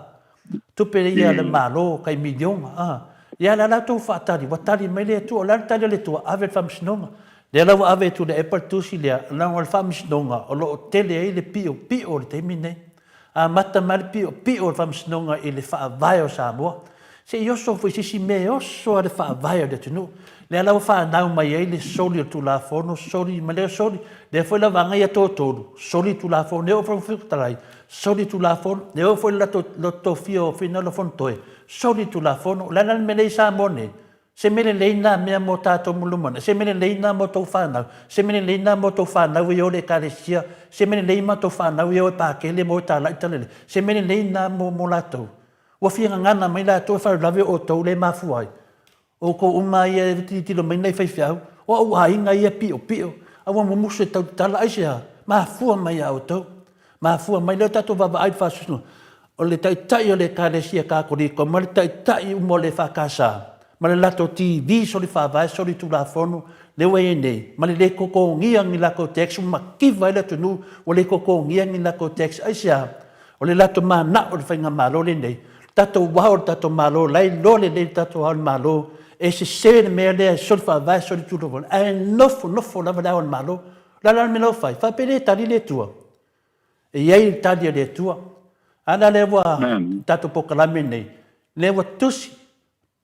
tupe ia a le Malo, tai miliona, a. Ia la la outou faatali, ua tali mai le Atua. O le a le tali a le Atua? Ave i le Faamasinoga. Lea la ua ave e Tuilaepa le tusi lea, leaga o le Faamasinoga o lo o tele ai le piopio o le taimi lenei. Amata mai le piopio o le Faamasinoga i le Faavae o Samoa, se i oso foi i se isi mea e oso lava le Faavae o le atunuu. Lea la ua fanau mai ai le soli o le Tulafono, soli ma lea soli. Lea foi la vaega ia toatolu, soli le Tulafono, e oo foi i le Fofoga Fetalai, soli le Tulafono, e oo foi i le latou tofia o Finagalo Fonotoe, soli le Tulafono. O le a la le mea lea i Samoa nei? Se mea lelei na mea mo tatou mo lumanai, se mea lelei na mo tou fanau, se mea lelei na mo tou fanau e o i le ekalesia, se mea lelei ma tou fanau e o e pakele ma o e talai talele, se mea lelei na mo, mo latou. Ua fia gagana mai latou e faalavelave outou lea e mafua ai. Outou uma ia e tilotilo mai nai faifeau, o au aiga ia piopio, a ua mumusu e tautatala, aisea? Mafua mai ia outou. Mafua mai lea o tatou vaavaai i le faasoasoaina, o le taitai o le Ekalesia Katoliko ma le taitai uma o le EFKS ma le latou TV soli faavae, soli tulafono lea ua i ai nei, ma le le totogia ni latou tax ua mativa ai le atunuu, ua le totogia ni latou tax. Aisea? O le latou manao i le faigamalo lenei, le tatou ao i le tatou Malo, la e iloa lelei le tatou ao i le Malo, e sese le mea lea e soli faavae, soli tulafono, ae nofonofo lava le ao o le Malo. O le a la le mea la ua fai? Faapea e le tali le Atua. E i ai le tali a le Atua. A la lea ua tatou polokalame nei, lea ua tusi,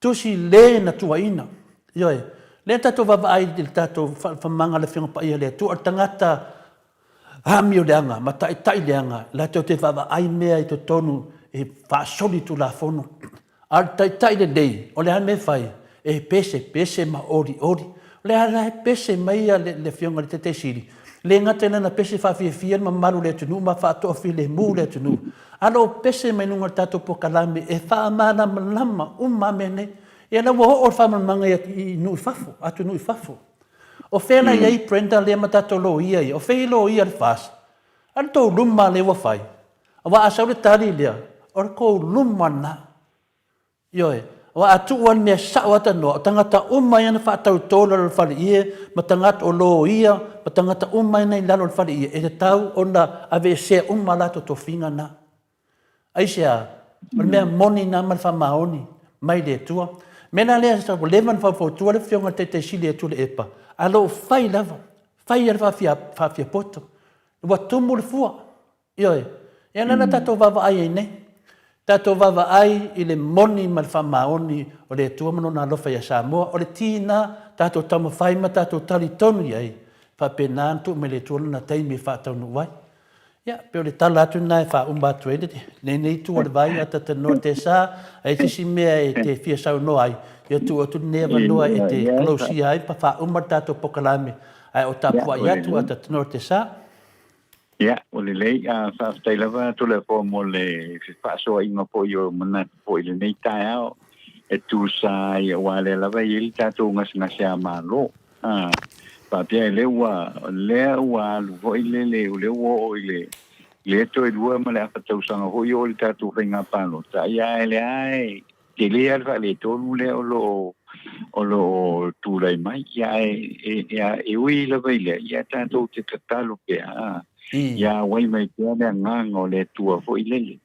tusi le na tuuaiina. Ioe. Lea tatou vaavaai i le tatou faamamaga a le Afioga Paia a le Atua, o le tagata amioleaga ma taitai leaga, latou te vaavaai mea i totonu e faasoli Tulafono. A o le taitai lelei, o le a le mea e fai? E pesepese ma olioli. O lea la e pese mai le Afioga i le Taitai Sili, le gata i lana pese faafiafia le mamalu o le atunuu ma faatoafilemu le atunuu, a o lo o pese mai luga o le tatou polokalame e faamalamalama uma lava mea nei. Ia la ua oo le faamalamalamaga i nuu i fafo, atunuu i fafo. O fea la i ai Brenda lea ma tatou loia ia? O fea i loia a le FAST? A o le tou luma lea ua fai. Aua a sau le tali lea, o le tou luma lena. Ioe. Aua a tuu lava le mea sao a tanoa, o tagata uma ia na faatauto i lalo o le faleie, ma tagata o loia, ma tagata uma ia na i lalo o le faleie, e tatau ona aveesea uma a latou tofiga na. Aisea? O le mea moni lena ma le faamaoni mai le Atua. O le mea la lea ua leva ona faufautua le Afioga i le Taitai Sili ia Tuilaepa, ae o lo o fai lava, fai lava le faafiapoto. Ua tumu le fua. Ioe. Ia lea la tatou vaavaai ai nei. Tatou vaavaai i le moni ma le faamaoni o le Atua ma Lona alofa ia Samoa. O le ti lena tatou taumafai ma tatou talitonu i ai, faapena ona tuu mai le Atua lona taimi e faataunuu ai. Ia, pei o le tala atu lena e faauma atu ai lenei itu o le vai, a talanoa Tesa, a i ai se isi mea e te fia saunoa ai, ia tuu atu lenei avanoa e te close-ia ai ma faauma le tatou polokalame, ae o tapuai atu a talanoa Tesa. Ia, ua lelei. Faafetai lava Toleafoa mo le fefaasoaaiga foi o manatu foi i lenei taeao e tusa ai, aua o lea lava e i ai le tatou gasegase a Malo. Faapea lea ua, lea ua alu foi lele, o lea ua oo i le, lea toe lua ma le afa tausaga foi oo i le tatou faiga palota, ia ae lea e tele lava le faaletonu lea o lo o o lo o tulai mai. Ia ae e, e, e ui lava i lea, ia tatou te tatalo pea, a, ia auai mai pea le agaga o le Atua foi lele.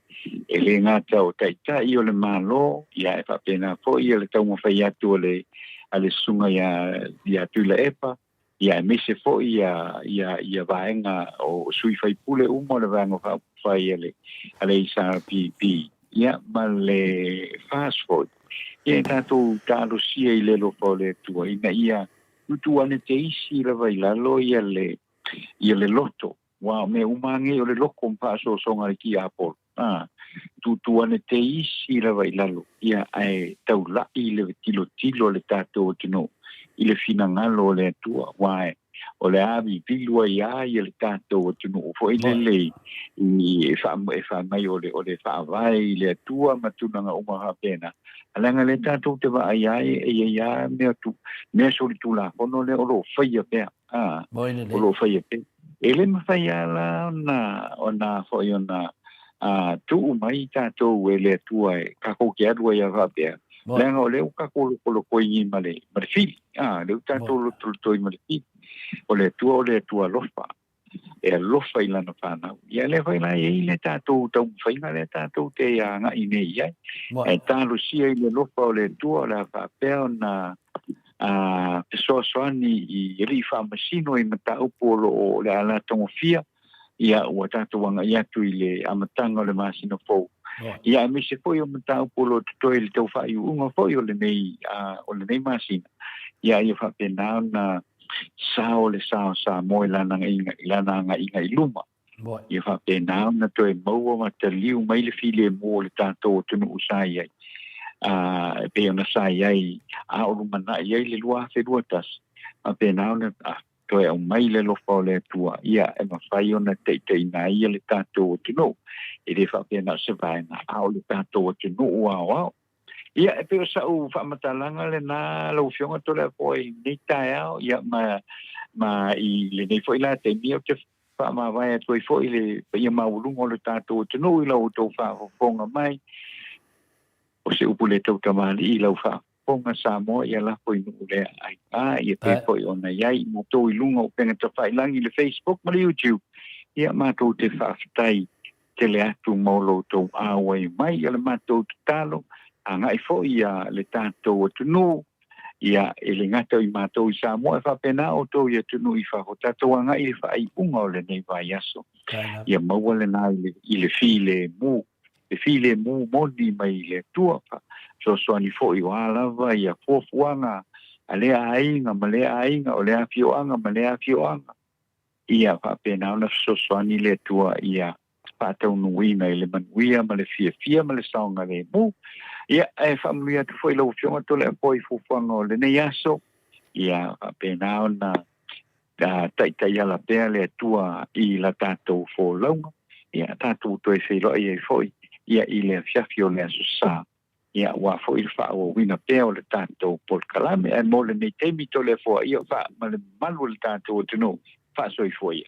E le gata o taitai o le Malo, ia e faapena foi le taumafai atu a le a le susuga ia ia Tuilaepa, ia aemaise foi ia ia ia vaega o sui faipule uma o le Vaega Faaupufai a le a le HRPP, ia ma le FAST foi. Ia e tatou talosia i le alofa o le Atua ina ia tuutuu ane te isi lava i lalo ia le ia le loto, aua o mea uma lava nei o le loko ma faasoasoaga a le tiapolo, a, tuutuu ane te isi lava i lalo, ia, ae taula'i le tilotilo a le tatou atunuu i le finagalo o le Atua, aua o le a vivilu ai lava ia le tatou atunuu foi lele i, i, e fai mai o le, o le faavae i le Atua ma tulaga uma faapena. Ae leaga lea tatou te vaai ai, e i ai lava mea, tu, mea solitulafono lea o lo o faia pea. A, o lo o faia pea. E le mafai lava la ona, ona foi ona a, tuu mai tatou e le Atua e kakou te alu ai a faapea. Leaga o lea ua tatou lotolotoi ma le, ma le fili. A, lea ua tatou lotolotoi ma le fili. O le Atua o le Atua alofa. E alofa i lana fanau. Ia lea foi la e i ai le tatou taumafaiga lea tatou te agai nei i ai. E talosia i le alofa o le Atua o le a faapea ona a fesoasoani i alii faamasino i mataupu o lo o o le a la togofia, ia ua tatou agai atu i le amataga o le masina fou. Ia aemaise foi o mataupu o lo o totoe i le tau faaiuiuga foi o lenei, o lenei masina, ia ia faapena ona sao le sa o Samoa i lana i lana agaiga i luma. Ia faapena ona toe maua ma taliu mai le filemu o le tatou atunuu sa i ai, e pei ona sa i ai a o lumanai ai le 2021, faapena ona toe aumai le alofa o le Atua, ia e mafai ona taitaiina ai le tatou atunuu. E le faapea na o se vaega, a o le tatou atunuu aoao. Ia, e pei o sa'u faamatalaga lena lau Afioga Toleafoa i lenei taeao, ia ma, ma i lenei foi la taimi ou te faamavae atu ai foi le paia maualuga o le tatou atunuu i la outou faafofoga mai. O se upu le tautamalii i lau faafofoga Samoa, ia lafo i nuu lea aiga, ia pei foi ona i ai i matou i luga o upega tafailagi i le Facebook ma le YouTube. Ia matou te faafetai tele atu mo lo outou auai mai. O le matou tatalo, agai foi le tatou atunuu Ia, e le gata o i matou i Samoa, e faapena outou i atunuu i fafo, tatou agai i le faaiuga o lenei vaiaso. Ia maua lena i le, i le filemu, le filemu moni mai i le Atua, fesoasoani foi o a lava ia fuafuaga a lea aiga ma lea aiga, o lea afioaga ma lea afioaga. Ia faapena ona fesoasoani le Atua ia faataunuuina i le manuia ma le fiafia ma le saogalemu. Ia, e faamanuia atu foi lau Afioga Toleafoa i fuafuaga o lenei aso, ia faapena ona taitaiala pea le Atua i la tatou folauga, ia tatou toe feiloai ai foi ia i le afiafi o le Aso Sa, ia aua foi le faaauauina pea o le tatou polokalame. Ae mo lenei taimi Toleafoa, ia faa ma le mamalu o le tatou atunuu, faasoifua ia.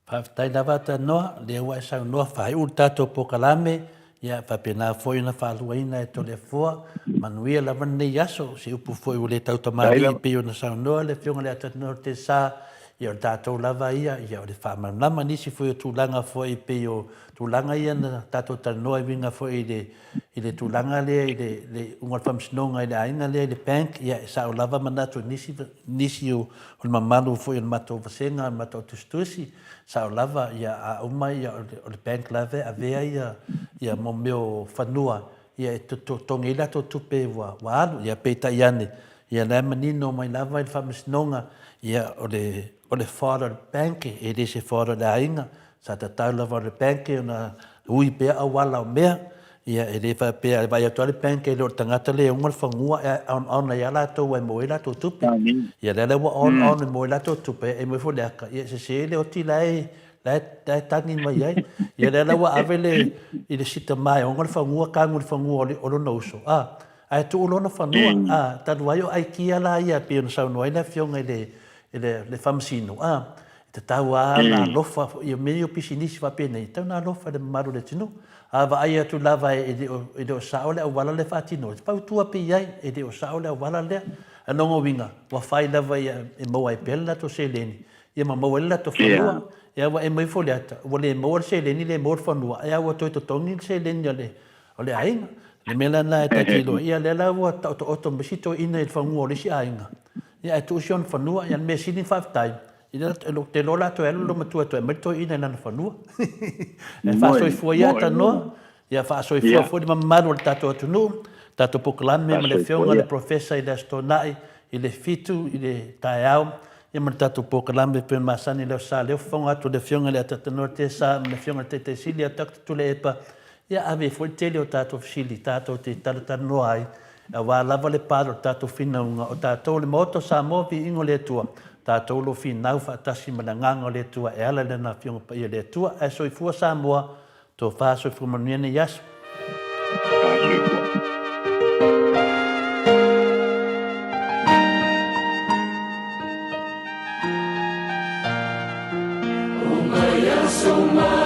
Faafetai lava Tanoa, lea ua e saunoa faaiu le tatou polokalame, ia faapena foi ona faaluaina e Toleafoa. Manuia lava lenei aso, se upu foi ua le tautamalii e pei ona saunoa le Afioga i le Atatinoa Tesa, ia o le tatou lava ia, ia o le faamalamalama nisi foi o tulaga foi e pei o tulaga ia na tatou talanoa e uiga foi i le i le tulaga lea i le le iuga o le faamasinoga i le aiga lea i le bank, ia e sao lava manatu i nisi nisi o le mamalu foi o le matou vasega, o le matou tusitusi, sao lava, ia a uma ia o le bank lava e avea ia ia mo mea o fanua ia e totogi ai latou tupe ua ua alu. Ia peitai ane, ia la e manino mai lava i le faamasinoga, ia o le o le fault o le bank e le se fault o le aiga, sa tatau lava o le bank ona ui pea auala o mea, ia e le faapea e vaai atu lava le bank e le o le tagata lea e uma le fanua e on on ai lava latou e maua ai latou tupe. Ia lea la ua on on e maua ai latou tupe, e maua ifo le aka, ia e sese le oti la e la e la e tagi mai ai. Ia lea la ua ave le i le si tama e ona le fanua, tanu i le fanua o lona uso, a ae tuu lona fanua, a talu ai o aikia la ia e pei ona saunoa ai le afioga i le i le le faamasino, a E tatau lava ona alofa ia mea ia o pisinisi faapenei, e tatau ona alofa i le mamalu o le atunuu. A vaai atu lava e le o, e le o sao le auala lea e faatino ai, fautua pea i ai, e le o sao le auala lea. A o lona uiga, ua fai lava ia e maua ai pea le latou seleni, ia ma maua ai le latou fanua. Ia ua e mai ifo le ata, ua le maua le seleni, le maua le fanua, ae ua toe totogi le seleni a le, o le aiga. O le mea la lena e ta te iloa, ia lea la ua taotooto mai si toeaina i le fanua o le isi aiga, ia ae tuu si ona fanua, ia o le mea sili ona faafetai, Ou te iloa o le a toe alu le loomatua e toe aumai le toeaina i lana fanua. E faasoifua ia Tanoa, ia faasoifua foi le mamalu o le tatou atunuu, tatou polokalame ma le afioga i le Professor i le Aso Toonai i le 7 i le taeao, ia ma le tatou polokalame e pei ona masani i le Aso Sa, lea ua fofoga atu le afioga i le Atatanoa Tesa ma le afioga i le Taitaisili ia Doctor Tuilaepa, Ia ave foi le tele o tatou fesili tatou te talatalanoa ai, aua lava le pale o le tatou finauga, o tatou o le Maota o Samoa, viiga o le Atua, tatou o lo o finau faatasi ma le Agaga o le Atua e ala i Lana Afioga Paia le Atua. Ae soifua Samoa, tofa soifua manuia nei aso. Soifua.